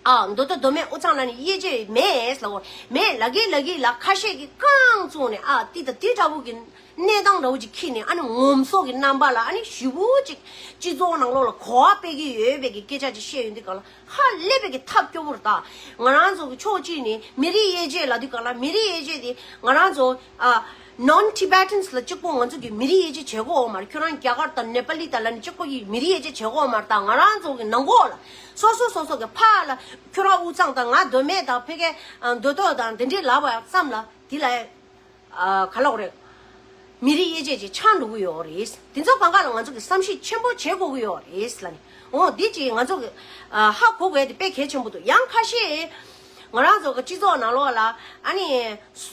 ཨ། མདོ་སྟོད་མདོ་སྨད་དབུས་གཙང་ལ་ནི་དབྱེ་འབྱེད་མེད་ལབ་ཀྱི་ཡོད་རེད། མེད་ལབ་ཀྱི་ལབ་ཀྱི་ལ། ཁ་ཤས་ཀྱིས་རྐང་བཙུགས་ནས། ཨ། འདི་དང་འདི་འདྲ་བོ་གི་གནས་སྟངས་འདྲ་བོ་ཅིག་ཁྱེར་ནས། ཨ་ནི་ངོམ་སོ་གི་རྣམ་པ་ལ། ཨ་ནི་ཞེ་པོ་ཅིག་སྤྱི་ཚོགས་ནང་ལོགས་ལ་གོ་བ་སྤེལ་གྱི་ཡོད་པའི་གི་སྐད་ཆ་ཅིག་བཤད་ཡོང་དུས་སྒང་ལ་ཧ་ལས་པའི་གི་ཐབས་སྐྱོ་པོ་རེད་ད། ང་རང་ཚོ་གི་ཕྱོགས་གཅིག་ནས་མི་རིགས་དབྱེ་འབྱེད་ལབ་དུས་སྒང་ལ། མི་རིགས་དབྱེ་འབྱེད་དེ་ང་རང་ཚོ། ཨ། Non Tibetans ལ་གཅིག་པོ་ང་ཚོ་གི་མི་རིགས་དབྱེ་འབྱེད་བྱེད་དགོས་མ་རེད། ཁྱོད་རང་རྒྱ་གར་དང་ནེ་པ་ལི་དང་ལབ་ནས་གཅིག་པོ་གི་མི་རིགས་དབྱེ་འབྱེད་བྱེད་དགོས་མ་རེད་ད། ང་རང་ཚོ་གི་ནང་ལོགས་ལ་སོ་སོ་སོ་སོ་གི་ཕར་ལ་ཁྱོད་རང་དབུས་གཙང་དང་ང་མདོ་སྨད་དང་ཕ་གི་མདོ་སྟོད་དང་དེ་འདྲའི་ལབ་པ་ཙམ་ལ་དེ་ལ། ཨ། ག་ལབ་དགོས་རེད། མི་རིགས་དབྱེ་འབྱེད་ཅིག་ཆགས་འགྲོ་གི་ཡོད་རེད། དེ་ཚོ་སྒང་ག་ལ་ང་ཚོ་གི་བསམ་ཤེས་ཆེན་པོ་བྱེད་དགོས་ཀྱི་ཡོད་རེད་ལབ་ནི། འོ། འདི་ཅིག་ང་ཚོ་གི། ཨ། ཧ་གོ་དགོས་དེ་དཔེ་གལ་ཆེན་པོ་འདུག་ཡང་ཁ་ཤས་ང་རང་ཚོ་གི་སྤྱི་ཚོགས་ནང་ལོགས་ལ། ཨ་ནི།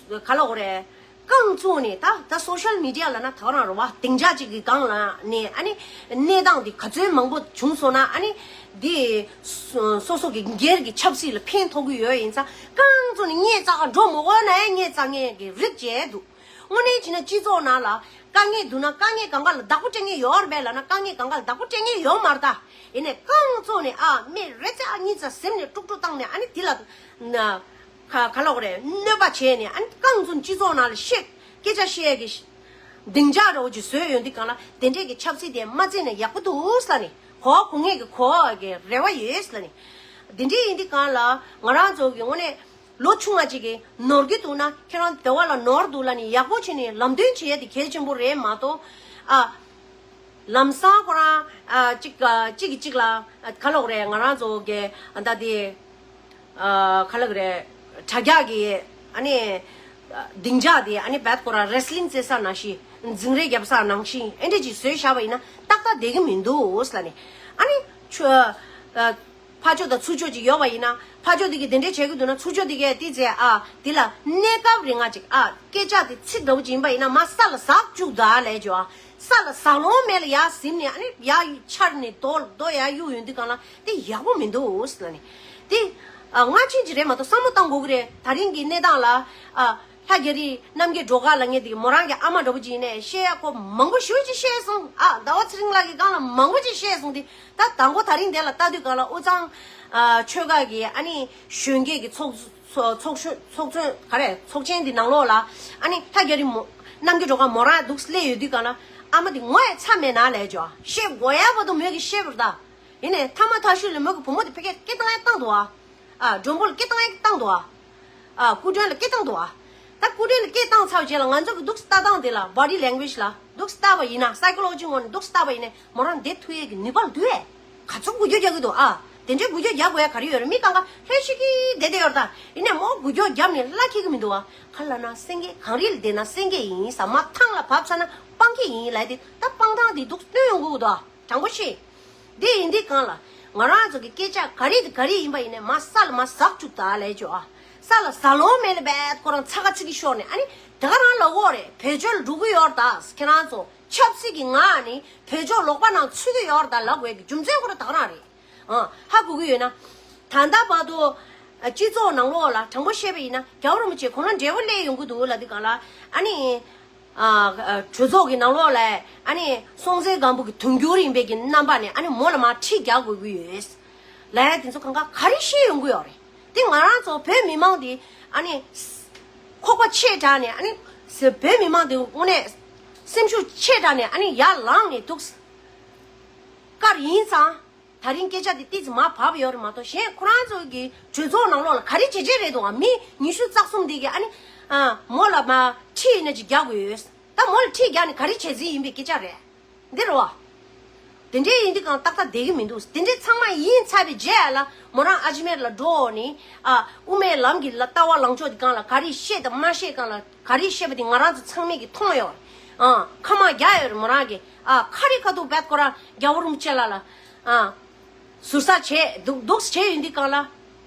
ག་ལབ་དགོས་རེད། རྐང་བཙུགས་ནས། ད་ད་སོ་ཤལ་མི་ཌི་ཡ་ལབ་ན་ད་ག་རང་རེད་བ། སྡིངས་ཆ་ཅིག་གི་སྒང་ལ་ནས། ཨ་ནི་གནས་སྟངས་འདི་ག་ཚོད་མང་པོ་བྱུང་སོང་ན། ཨ་ནི་འདི་སོ་སོ་གི་སྒེར་གྱི་ཆབ་སྲིད་ལ་ཕན་ཐོགས་ཀྱི་ཡོད་ཡིན་ཙང་། རྐང་བཙུགས་ནས་སྙད་བཙག་ག་འགྲོ་མི་དགོས་ན་ཡང་སྙད་བཙག་མཁན་གྱི་རིགས་བྱས་འདུག་དངོས་གནས་བྱས་ན་སྤྱི་ཚོགས་ནང་ལ་དཀའ་ངལ་འདུག་ན། དཀའ་ངལ་སྒང་ག་ལ་བདག་པོ་སྤྲད་མཁན་ཡོད་རེད་པས་ལབ་ན། དཀའ་ངལ་སྒང་ག་ལ་བདག་པོ་སྤྲད་མཁན་ཡོད་མ་རེད་ད། ཡིན་ནའི་རྐང་བཙུགས་ནས། ཨ། མི་རེ་ཚེ་ཨ་གཉིས་ཙམ་ཟིན་ནས་དཀྲུག་དཀྲུག་བཏང་ནས། ཨ་ནི་དེ་ལ་ན་ག་ག་ལབ་དགོས་རེད། གནོད་པ་བྱས་ནས། ཨ་ནི་རྐང་བཙུགས་ནས་སྤྱི་ཚོགས་ནང་ལ་བཤད། སྐད་ཆ་བཤད་ཀྱི་སྡིངས་ཆ་འདྲ་བོ་ཅིག་བཟོས་ཡོང་དུས་སྒང་ལ། དེ་འདྲས་ཀྱི་ཆབ་སྲིད་དེ་མ་བརྩིས་ན་ཡག་པོ་འདུག་ཟེར་ལབ་ནི། གོ་བ་གོ་མཁན་གྱིས་གོ་བ་གི་རེ་བ་ཡོད་ཟེར་ལབ་ནི། དེ་འདྲས་ཡིན་དུས་སྒང་ལ་ང་རང་ཚོ་གི་དངོས་གནས་ལོ་ཆུང་བ་ཅིག་གིས་ནོར་གྱི་འདུག་ན། ཁྱེད་རང་དེ་བ་ལ་ནོར་འདུག་ལབ་ནི། ཡག་པོ་བྱས་ནས་ལམ་སྟོན་བྱེད་ཡ་དེ་གལ་ཆེན་པོ་རེད་མ་གཏོགས། ཨ། ལམ་སང་ཁོ་རང་། ཨ། གཅིག་ཨ། གཅིག་གིས་གཅིག་ལ། ཨ། ག་ལབ་དགོས་རེད། ང་རང་ཚོ་གི་ཨ་ད་དེ། ཨ། ག་ལབ་དགོས་རེད། དྲ་རྒྱ་གི། ཨ་ནི། ཨ། སྡིངས་ཆ་དེ། ཨ་ནི་བད་ཁོ་རང་རེ་སི་ལིང་རྩེ་ས་ནང་བཞིན། འཛིང་རེས་རྒྱབ་ས་ནང་བཞིན། ཨེ་འདྲས་ཅིག་བཟོས་བཞག་པ་ཡིན་ན་ཏག་ཏག་བསྡད་ཀྱི་མི་འདུག་ཟེར་ལབ་ནི། ཨ་ནི་ཆུ། ཨ། ཕར་ཕྱོགས་དང་ཚུར་ཕྱོགས་ཅིག་ཡོད་པ་ཡིན་ན། ཕར་ཕྱོགས་དེ་གིས་དེ་འདྲས་བྱེད་ཀྱི་འདུག་ན། ཚུར་ཕྱོགས་དེ་གིས་དེ་བྱས། ཨ། དེ་ལ་གནས་སྐབས་རིང་ང་ཅིག་ཨ། སྐད་ཆ་དེ་ཚིག་འདྲ་བོ་ཅིག་ཡིན་པ་ཡིན་ན། མར་ས་ལ་ཟག་བཅུག་ད་ལབ་བྱས། ཨ། ས་ལ་ཟག་ལོང་མེད་ལ་ཡར་ཟིན་ནས། ཨ་ནི་ཡར་འཕྱར་ནས་རྡོ་རྡོ་ཡར་གཡུག་ཡོང་དུས་སྒང་ལ་དེ་ཡག་པོ་མི་འདུག་ཟེར་ལབ་ནི། དེ། ཨ། སྔ་ཕྱི་ཅིག་རེད་མ་གཏོགས་བསམ་བློ་བཏང་དགོས་ཀྱི་རེད། ད་རིང་གི་གནས་སྟངས་ལ། ཨ། ལྷ་རྒྱ་རི་རྣམ་རྒྱལ་སྒྲོལ་དཀར་ལབ་མཁན་དེ་གིས་མོ་རང་གི་ཨ་མ་འདྲ་བོ་ཅིག་ཡིན་ནའི་བཤད་ཡ་ཁོ་མང་པོ་ཞེ་པོ་ཅིག་བཤད་སོང་། ཨ། ཟླ་བ་ཚེ་རིང་ལགས་ཀྱི་སྒང་ལ་མང་པོ་ཅིག་བཤད་སོང་དེ། ད་དང་པོ་ད་རིང་དེ་ལ་ལྟ་དུས་སྒང་ལ་དབུས་གཙང་། ཨ། ཆོལ་ཁ་གི། ཨ་ནི་གཞོན་སྐྱེས་ཀྱི་ཚོགས་ཚོགས་ཚོགས་ཚོགས་ཚོགས་ཚོན་ག་རེ། ཚོགས་ཆེན་འདི་ནང་ལོགས་ལ། ཨ་ནི་ལྷ་རྒྱ་རི་མོ་རྣམ་རྒྱལ་སྒྲོལ་དཀར་མོ་རང་འདུག་སླེབས་ཡོང་དུས་སྒང་ལ། ཨ་མ་དེ་ངོ་ཡ་ཚ་མེད་ན་ལབ་བྱས། བཤད་དགོས་ཡ་བར་དུ་མོས་ཀྱིས་བཤད་པ་རེད་ད། ཡིན་ནའི་མཐའ་མ་མཐའ་མཇུག་ལ་མོས་ཀྱིས་བུ་མོ་དེ་ཕ་གིར་སྐད་བཏང་ཡ་བཏང་འདུག་ཨ། ཨ། མགྲོན་པོ་ལ་སྐད་བཏང་ཡ་བཏང་འདུག་ཨ། ཨ། སྐུ་མགྲོན་ལ་སྐད་བཏང་འདུག་ཨ། ད་སྐུ་མགྲོན་ལ་སྐད་བཏང་ཚར་བའི་རྗེས་ལ་ང་ཚོ་གི་འདུག་སེ་ལྟ་སྟངས་དེ་ལ། body language ལ་འདུག་སེ་ལྟ་བ་ཡིན་ན། psychology ངོས་ནས་འདུག་སེ་ལྟ་བ་ཡིན་ན། མོ་རང་བསྡད་ཐུབ་ཡས་ཀྱི་ནུས་པ་འདུག་གས། ག་ཚོད་འགུལ་སྐྱོད་རྒྱག་གི་འདུག་ཨ། དེ་འདྲའི་འགུལ་སྐྱོད་རྒྱག་དགོས་ཡ་ག་རེ་ཡོད་རེད། མི་གང་ག་ལྷོད་ཤིག་གིས་བསྡད་བསྡད་ཡོད་རེད་ད། ཡིན་ནའི་མོ་འགུལ་སྐྱོད་བརྒྱབ་ནས་གླ་འཁེལ་གྱི་མི་འདུག་ཨ། ག་ལབ་ན་སེང་གེ་གངས་རི་ལ་བསྡད་ན་སེང་གེ་ཡིན་ཟེར། མར་ཐང་ལ་བབས་ཚར་ན་སྤང་ཁེ་ཡིན་ལབ་ཡ་དེ། ད་སྤང་ཐང་དེ་འདུག་སྟོན་ཡོང་གི་འདུག་ཨ། དྲང་པོ་བཤད། དེ་ཡིན་དུས་སྒང་ལ་ང་རང་ཚོ་གི་སྐད་ཆ་ག་རེ་དེ་ག་རེ་ཡིན་པ་ཡིན་ནའི་མར་ས་ལ་མར་ཟག་བཅུག་ད་ལབ་བྱས། ཨ། ས་ལ་ཟག་ལོང་མེད་ལ་བད་ཁོ་རང་ཚ་ཁ་ཚིག་གི་ཤོར་ནས། ཨ་ནི་དེ་ག་རང་ལབ་ཀྱི་ཡོད་རེད། བོད་ཆོལ་འགྲོ་གི་ཡོད་རེད་ད། ཁྱེད་རང་ཚོ་ཆབ་སྲིད་ཀྱི་ངང་ནས་བོད་ཆོལ་ལོག་པ་ནང་ཚུད་ཀྱི་ཡོད་རེད་ད་ལབ་དགོས་ཀྱི་རྒྱུ་མཚན་ཁོ་རང་དེ་ག་རང་རེད། ཨ། ཧ་གོ་གི་ཡོད་ན། ད་ལྟ་བར་དུ་སྤྱི་ཚོགས་ནང་ལོགས་ལ་དྲང་པོ་བཤད་པ་ཡིན་ན། རྒྱལ་བ་རིན་པོ་ཆེ་ཁོང་རང་འབྲས་བུ་སླེབས་ཡོང་གི་འདུག་ལབ་དུས་སྒང་ལ། ཨ་ནི། ཨ། གྲོས་ཚོགས་ཀྱི་ནང་ལོགས་ལ། ཨ་ནི། སྲོང་བཙན་སྒམ་པོ་གི་དུས་འགྱུར་ཡིན་པའི་གི་རྣམ་པ་ནས། ཨ་ནི་མོ་ལ་མར་ཁྲིད་རྒྱག་དགོས་ཀྱི་ཡོད་ལབ་ཡ་དེ་ཚོ་གང་ག་ག་རེ་བཤད་ཡོང་གི་ཡོད་རེད། དེ་ང་རང་ཚོ་བོད་མི་མང་དེ། ཨ་ནི། ཁོག་པ་ཆེ་དྲགས་ནས་ཨ་ནི་བོད་མི་མང་དེ་དངོས་གནས་སེམས་ཤུགས་ཆེ་དྲགས་ནས་ཨ་ནི་ཡར་ལངས་ནས་འདུག་ཀར་ཡིན་ཙང་། ད་རིང་སྐད་ཆ་དེ་ཏིས་མ་བབས་ཡོད་རེད་མ་གཏོགས། གཞན་ཁོ་རང་ཚོ་གི་གྲོས་ཚོགས་ནང་ལོགས་ལ་ག་རེ་བྱེད་བྱེད་རེད་འདུག་མི་ཉི་ཤུ་རྩ་གསུམ་དེ་གི་ཨ་ནི་ཨ་མོ་ལ་མ་ཁྲིད་ཡིན་ན་ཅིག་རྒྱག་དགོས་ཡོད། ད་མོ་ལ་ཁྲིད་རྒྱག་ནས་ག་རེ་བྱེད་རྩིས་ཡིན་པའི་སྐད་ཆ་རེད། འདི་རེད་བ། དེ་འདྲའི་ཡིན་དུས་གང་ཏག་ཏག་བསྡད་ཀྱི་མི་འདུག་དེ་འདྲའི་ཚང་མ་ཡིན་ཚར་བའི་རྗེས་ལ་མོ་རང་ཨ་ཇི་མེར་ལ་འགྲོ་ནས་ཨ་དབུ་མའི་ལམ་གྱི་ལ་ལྟ་བ་ལངས་ཕྱོགས་དེ་སྒང་ལ་ག་རེ་བཤད་དང་མ་བཤད་སྒང་ལ་ག་རེ་བཤད་པ་དེ་ང་རང་ཚོ་ཚང་མས་ཀྱིས་མཐོང་ཡོད་རེད། ཨ་ཁ་མ་རྒྱག་ཡོད་རེད། མོ་རང་གིས་ཨ་ཁ་རི་ཁ་ཐུག་བད་ཁོ་རང་རྒྱལ་བ་རིན་པོ་ཆེ་ལ་ལ་ཨ་ཟུར་ཟ་བྱས་འདུག་འདུག་བྱས་ཡོད་འདི་སྒང་ལ།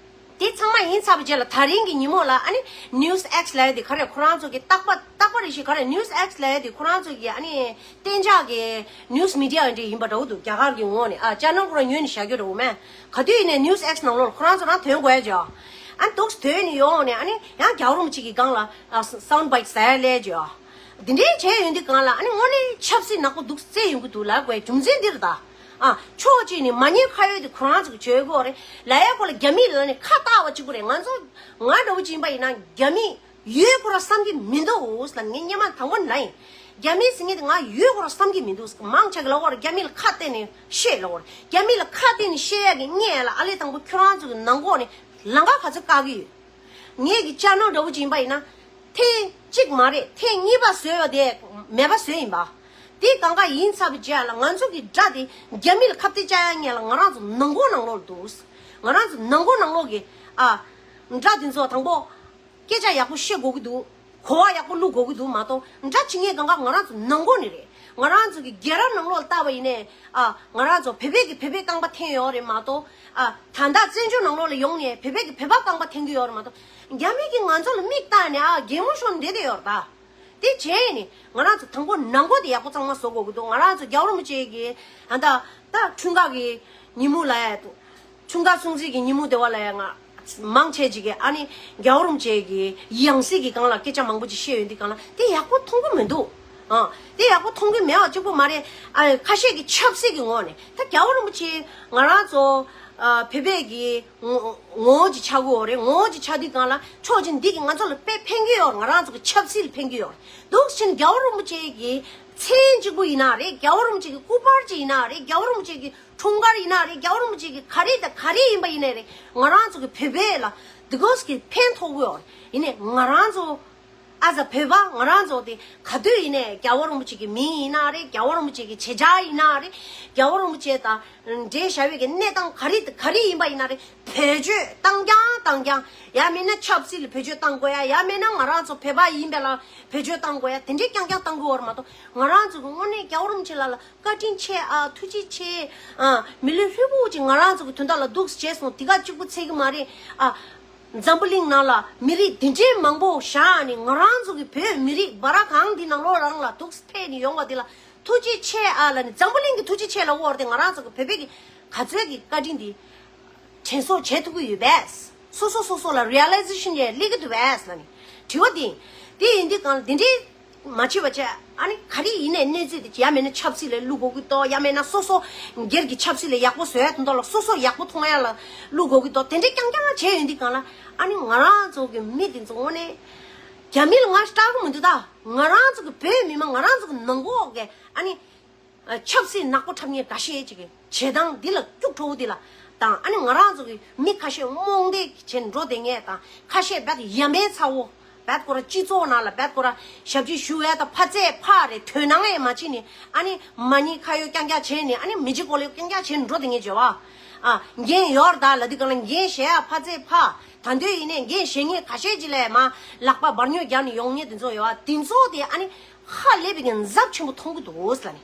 དེ་ཚང་མ་ཡིན་ཚར་བའི་རྗེས་ལ་ད་རིང་གི་ཉིན་མོ་ལ་ཨ་ནི་News X ལབ་ཡ་དེ་ག་རེ་ཁོ་རང་ཚོ་གི་རྟག་པ་རྟག་པ་རེ་ཞིག་ག་རེ་News X ལབ་ཡ་དེ་ཁོ་རང་ཚོ་གི་ཨ་ནི་གཏན་འཇགས་ཀྱི་news media འདྲ་ཡིན་པ་འདྲ་བོ་འདུག་རྒྱ་གར་གྱི་ངོས་ནས་ཨ་channel ཁོ་རང་ཉོས་ནས་བཞག་རྒྱུ་འདྲ་བོ་མེད། ག་དུས་ཡིན་ནའི་News X ནང་ལོགས་ལ་ཁོ་རང་ཚོ་རང་ཐོན་དགོས་ཡ་ཅིག་ཨ་ནི་འདུག་ཐོན་ནས་ཡོང་ནས་ཨ་ནི་ཡང་རྒྱལ་བ་རིན་པོ་ཆེ་གི་སྒང་ལ་ཨ་sound bite ཟ་ཡ་ལས་ཅིག་འདི་འདྲའི་བྱས་ཡོང་དུས་སྒང་ལ་ཨ་ནི་དངོས་གནས་ཆབ་སྲིད་ནག་པོ་འདུག་རྩེ་ཡོང་གི་འདུག་ལབ་དགོས་རྒྱུ་མཚན་འདི་རེད་ད། ཨ་ཕྱོགས་གཅིག་ནས་མ་ཉེས་ཁ་གཡོག་དེ་ཁོ་རང་ཚོ་གི་བྱེད་དགོས་རེད་ལབ་ཡ་ཁོ་ལ་རྒྱ་མི་ལ་ནི་ཁ་བཏགས་པ་གཅིག་པུ་རེད། ང་ཚོ་ང་འདྲ་བོ་ཅིག་ཡིན་པ་ཡིན་ན་རྒྱ་མི་ཡོད་ཁོ་རང་བསམ་གྱི་མི་འདུག་ལབ་ངས་སྔོན་མ་དང་པོ་ནས་ལབ་ཡིན། རྒྱ་མི་ཟེར་མཁན་དེ་ང་ཡོད་ཁོ་རང་བསམ་གྱི་མི་འདུག་མང་ཆེ་གི་ལབ་དགོས་རེད། རྒྱ་མི་ལ་ཁ་གཏད་ནས་བཤད་ལབ་དགོས་རེད། རྒྱ་མི་ལ་ཁ་གཏད་ནས་བཤད་ཡ་གི་སྔོན་ལ་ཨ་ལས་དང་པོ་ཁྱོད་རང་ཚོ་གི་ནང་ཁོག་ནས་ལམ་ཁ་ག་ཚོད་བཀག་གི་ཡོད། ངེད་ཀྱི་ཅ་ནོ་འདྲ་བོ་ཅིག་ཡིན་པ་ཡིན་ན། ཐེངས་གཅིག་མ་རེད། ཐེངས་གཉིས་པ་བཟོས་པ་དེ་མེད་པ་བཟོས་ཡིན་པ། དེ་གང་ག་ཡིན་ཚར་བའི་རྗེས་ལ་ང་ཚོ་གི་དགྲ་དེ་རྒྱ་མི་ལ་ཁ་གཏད་བཅག་ཡ་ངེས་ལ་ང་རང་ཚོ་ནང་ཁོག་ནང་ལོགས་ལ་འདུག་ང་རང་ཚོ་ནང་ཁོག་ནང་ལོགས་ཀྱི་ཨ་དགྲ་དེ་ཚོ་དང་པོ་སྐད་ཆ་ཡག་པོ་བཤད་དགོས་ཀྱི་འདུག་གོ་བ་ཡག་པོ་བླུག་དགོས་ཀྱི་འདུག་མ་གཏོགས་དགྲ་ཅིག་ངེས་གང་ག་ང་རང་ཚོ་ནང་ཁོག་ནས་རེད། ང་རང་ཚོ་གི་རྒྱལ་རབས་ནང་ལོགས་ལ་བལྟས་པ་ཡིན་ནའི་ཨ་ང་རང་ཚོ་བོད་པའི་གི་བོད་པའི་རྐང་པ་འཐེན་ཡོད་རེད་མ་གཏོགས། ཨ་ད་ལྟ་བཙན་བྱོལ་ནང་ལོགས་ལ་ཡོང་ནས་བོད་པའི་གི་བོད་པ་རྐང་པ་འཐེན་གི་ཡོད་རེད་མ་གཏོགས། རྒྱ་མི་གི་ང་ཚོ་ལ་མིག་བལྟས་ནས་ཨ་གད་མོ་ཤོར་བསྡད་དེ་ཡོད་རེད་ད། དེ་བྱས་ནས་ང་རང་ཚོ་དང་པོ་ནང་ཁོག་དེ་ཡག་པོ་གཙང་མ་བཟོ་དགོས་ཀྱི་འདུག་ང་རང་ཚོ་རྒྱལ་བ་རིན་པོ་ཆེ་གི་ཨ་ད་ད་འཁྲུངས་སྐར་གི་ཉིན་མོ་ལ་ཡ་འདུག་འཁྲུངས་སྐར་སྲུང་བརྩི་གི་ཉིན་མོ་དེ་བ་ལ་ཡ་ང་མང་ཆེ་ཅིག་གིས་ཨ་ནི་རྒྱལ་བ་རིན་པོ་ཆེ་གི་ཡང་སྲིད་ཀྱི་སྒང་ལ་སྐད་ཆ་མང་པོ་ཅིག་བཤད་ཡོད་འདི་སྒང་ལ་དེ་ཡག་པོ་མཐོང་གི་མི་འདུག་ཨ་དེ་ཡག་པོ་མཐོང་གི་མེད་པ་གཅིག་པོ་མ་རེད། ཨ་ཁ་ཤས་ཀྱི་ཆབ་སྲིད་ཀྱི་ངོས་ནས་ད་རྒྱལ་བ་རིན་པོ་ཆེ་ང་རང་ཚོ་ཨ་བོད་པའི་གི་ངོ་ངོ་བོ་ཅིག་ཆགས་ཀྱི་ཡོད་རེད། ངོ་བོ་ཅིག་ཆགས་དུས་སྒང་ལ་ཕྱོགས་གཅིག་འདི་གི་ང་ཚོ་ལ་དཔེ་ཕན་གྱི་ཡོད་རེད། ང་རང་ཚོ་གི་ཆབ་སྲིད་ལ་ཕན་གྱི་ཡོད་རེད། འདུག་ཕྱིན་རྒྱལ་བ་རིན་པོ་ཆེ་གི་མཚན་གཅིག་པུ་ཡིན་ན་རེད། རྒྱལ་བ་རིན་པོ་ཆེ་གི་སྐུ་པར་ཅིག་ཡིན་ན་རེད། རྒྱལ་བ་རིན་པོ་ཆེ་གི་འཁྲུངས་སྐར་ཡིན་ན་རེད། རྒྱལ་བ་རིན་པོ་ཆེ་གི་ག་རེ་དང་ག་རེ་ཡིན་པ་ཡིན་ནའི་རེད། ང་རང་ཚོ་གི་བོད་པའི་ལ་འདི་གོས་གི་ཕན་ཐོགས་ཀྱི་ཡོད་རེད། ཡིན་ནའི་ང་རང་ཚོ་ཨ་ཙ་བོད་པ་ང་རང་ཚོ་དེ་ག་དུས་ཡིན་ནའི་རྒྱལ་བ་རིན་པོ་ཆེ་གི་མིང་ཡིན་ན་རེད། རྒྱལ་བ་རིན་པོ་ཆེ་གི་བྱེད་བྱ་ཡིན་ན་རེད། རྒྱལ་བ་རིན་པོ་ཆེ་དང་འབྲེལ་བཞག་པའི་གི་གནས་སྟངས་ག་རེ་དང་ག་རེ་ཡིན་པ་ཡིན་ན་རེད། བེད་སྤྱོད་བཏང་རྐྱང་བཏང་རྐྱང་། ཡང་མིན་ན་ཆབ་སྲིད་ལ་བེད་སྤྱོད་བཏང་དགོས་ཡ། ཡང་མིན་ན་ང་རང་ཚོ་བོད་པ་ཡིན་པའི་ལ་བེད་སྤྱོད་བཏང་དགོས་ཡ། དེ་འདྲའི་རྐྱང་རྐྱང་བཏང་དགོས་བར་མ་གཏོགས། ང་རང་ཚོ་གི་དངོས་གནས་རྒྱལ་བ་རིན་པོ་ཆེ་ལགས་ལ་བཀའ་དྲིན་ཆེ་ཨ། ཐུགས་རྗེ་ཆེ་ཨ། མི་ལུས་ལྷུན་པོ་ཅིག་ང་རང་ཚོ་གི་དོན་དག་ལ་འདུག་བྱས་སོང་། དེ་ག་གཅིག་པུ་ཚད་གི་མ་རེད་ཨ། འཛམ་བུ་གླིང་ནང་ལ་མི་རིགས་འདི་འདྲའི་མང་པོ་བཞག་ནས་ང་རང་ཚོ་གི་བོད་མི་རིགས་འབའ་ར་གང་འདི་ནང་ལོགས་རང་ལ་འདུག་ཕེབས་ནས་ཡོང་བ་འདི་ལ་ཐུགས་རྗེ་ཆེ་ཨ་ལབ་ནས། འཛམ་བུ་གླིང་གི་ཐུགས་རྗེ་ཆེ་ལབ་དགོས་རེད་དེ། ང་རང་ཚོ་གི་བོད་པའི་གི་ག་ཚོད་ཀྱི་བཀའ་དྲིན་འདི་དྲན་གསོ་བྱེད་ཐུབ་ཀྱི་ཡོད་པས། སོ་སོ་སོ་སོ་ལ་རི་ཡ་ལའི་ཟེ་ཤན་ཡང་སླེབས་ཀྱི་འདུག་པས་ལབ་ནས་དྲི་བ་འདི། དེ་ཡིན་དུས་གང་ལ་འདི་འདྲའི་མ་བྱེད་པ་བྱས། ཨ་ནི་ག་རེ་ཡིན་ནའི་གནས་ཚུལ་དེ་ཡང་མིན་ན་ཆབ་སྲིད་ལ་བླུག་དགོས་ཀྱི་འདུག་ཡང་མིན་ན་སོ་སོ་སྒེར་གྱི་ཆབ་སྲིད་ལ་ཡག་པོ་བཟོ་ཡ་དོན་དག་ལ་སོ་སོ་ཡག་པོ་མཐོང་ཡ་ལ་བླུག་དགོས་ཀྱི་འདུག་དེ་འདྲའི་རྐྱང་རྐྱང་བྱས་ཡོང་དུས་གང་ལ་ཨ་ནི་ང་རང་ཚོ་གི་མི་དེ་ཚོ་དངོས་གནས་རྒྱ་མི་ལ་ང་སྐྲག་གི་མི་འདུག་ད་ང་རང་ཚོ་གི་བོད་མི་མང་ང་རང་ཚོ་གི་ནང་ཁོག་གི་ཨ་ནི། ཆབ་སྲིད་ནག་པོ་འཁྲབ་མཁན་འགའ་ཤས་ཅིག་གི་བྱེད་སྟངས་འདི་ལ་སྐྱུག་བྲོ་བོ་འདི་ལ་དང་། ཨ་ནི་ང་རང་ཚོ་གི་མི་ཁ་ཤས་རྨོངས་དད་བྱས་འགྲོ་བསྡད་མཁན་དང་། ཁ་ཤས་རྦད་ཡ་མེད་ཚ་བོ་རྦད་ཁོ་ར་སྤྱི་ཚོགས་ནང་ལ་རྦད་ཁོ་ར་ཞབས་ཕྱི་ཞུ་ཡས་དང་ཕ་ཚད་ཕ་རེ་དོན་སྣང་ཡས་མ་བྱེད་ནས། ཨ་ནི་མ་ཉེས་ཁ་གཡོག་རྐྱང་རྐྱང་བྱས་ནས། ཨ་ནི་མི་གཅིག་གོ་ལེ་རྐྱང་རྐྱང་བྱས་འགྲོ་བསྡད་མཁན་བྱེད་བ། ཨ་འགན་ཡོད་རེད་ད་ལབ་དུས་གང་ལ་འགན་བཞེས་ཡ་ཕ་ཚད་ཕ། ད་འདོད་ཡིན་ནས་འགན་བཞེས་མཁན་ཁ་ཤས་ཅིག་ལས་མ་ལག་པ་འབར་ཉོ་རྒྱག་ནས་ཡོང་མཁན་དེ་ཚོ་ཡོད་བ། དེ་ཚོ་དེ་ཨ་ནི་ཧ་ལས་པའི་གི་འཛབ་ཆེན་པོ་མཐོང་གི་འདུག་ཟེར་ལ་ནི།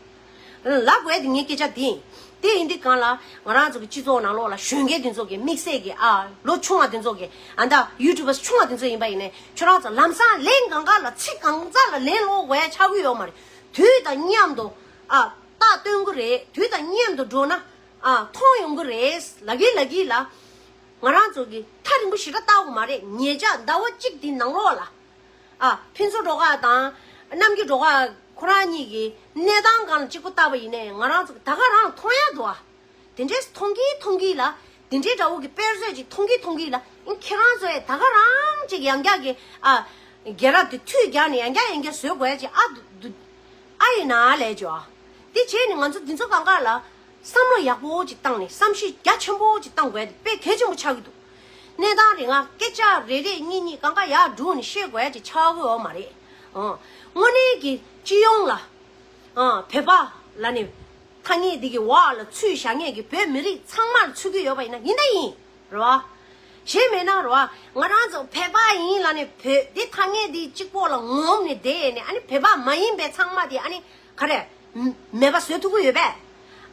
ལབ་དགོས་དེ་ངའི་སྐད་ཆ་དེ་ཡིན། དེ་ཡིན་དུས་གང་ལ་ང་རང་ཚོ་གི་སྤྱི་ཚོགས་ནང་ལོགས་ལ་གཞོན་སྐྱེས་དེ་ཚོ་གི་དམིགས་བསལ་གི་ཨ་ལོ་ཆུང་བ་དེ་ཚོ་གི་ཨ་ད་ཡུ་ཊུབ་པར་ཆུང་བ་དེ་ཚོ་ཡིན་པ་ཡིན་ནས་ཁྱོད་རང་ཚོ་ལམ་སང་ལན་གང་ག་ལ་ཚིག་གང་ཙག་ལ་ལན་སློག་དགོས་ཡ་ཆགས་ཀྱི་ཡོད་མ་རེད། དུས་དང་མཉམ་དུ་ཨ་རྟགས་སྟོན་གི་རེད། དུས་དང་མཉམ་དུ་འགྲོ་ན་ཨ་མཐོང་ཡོང་གི་རེད། ལ་གི་ལ་གི་ལ་ང་རང་ཚོ་གི་ཐག་རིང་པོ་ཞེ་དྲག་ལྟ་དགོས་མ་རེད། ཉེ་ཆར་ཟླ་བ་གཅིག་དེ་ནང་ལོགས་ལ། ཨ་ཕུན་ཚོགས་སྒྲོལ་དཀར་དང་རྣམ་རྒྱལ་སྒྲོལ་དཀར་ཁོ་རང་གཉིས་ཀྱི་གནས་སྟངས་སྒང་ལ་གཅིག་པུ་བལྟས་པ་ཡིན་ནའི་ང་རང་ཚོ་གི་ད་ག་རང་མཐོང་ཡ་འདུག་ཨ། དེ་འདྲས་མཐོང་གི་མཐོང་གི་ལ་དེ་འདྲའི་འདྲ་བོ་གི་དཔེར་བརྗོད་ཅིག་མཐོང་གི་མཐོང་གི་ལ་ཨིན་ཁྱེད་རང་ཚོ་ཡ་ད་ག་རང་ཅིག་ཡང་བསྐྱར་གི་ཨ་ རྒྱལ་རབས་དེ་མཐུད་རྒྱག་ནས་ཡང་བསྐྱར་ཡང་བསྐྱར་བཟོ་དགོས་ཀྱི་ཨ་འདུག་འདུག་ཨ་ཡིན་ན་ལས་ཀྱི་ཨ། དེ་བྱས་ནས་ང་ཚོ་འདི་ཚོ་གང་ག་ལ་བསམ་བློ་ཡག་པོ་ཅིག་བཏང་ནས་བསམ་གཞིག་རྒྱ་ཆེན་པོ་ཅིག་བཏང་དགོས་དེ་དཔེ་གལ་ཆེན་པོ་ཆགས་ཀྱི་འདུག་གནས་སྟངས་རེ་ང་སྐད་ཆ་རེ་རེ་གཉིས་གཉིས་གང་ག་ཡར་འགྲོ་ནས་བཤད་དགོས་ཀྱི་ཆགས་ཀྱི་ཡོད་མ་རེད། ཨང་། དངོས་གནས་ཀྱི་སྤྱི་ཡོངས་ལ། ཨང་། བོད་པ་ལ་ནི་ཐ་སྙད་འདི་གི་འོག་ལ་ཚུད་བཞག་མཁན་གྱི་བོད་མི་རིགས་ཚང་མར་ཚུད་ཀྱི་ཡོད་པ་ཡིན་ན་ཡིན་ད་ཡིན། རེད་བ། གཞན་མེད་ན་རེད་བ། ང་རང་ཚོ་བོད་པ་ཡིན་ལབ་ནས་བོད་འདི་ཐ་སྙད་འདི་གཅིག་པོ་ལ་ངོམ་ནས་བསྡད་ནས་ཨ་ནི་བོད་པ་མ་ཡིན་པའི་ཚང་མ་དེ་ཨ་ནི་ག་རེ། མ་མེད་པ་བཟོ་ཐུབ་ཀྱི་ཡོད་པས།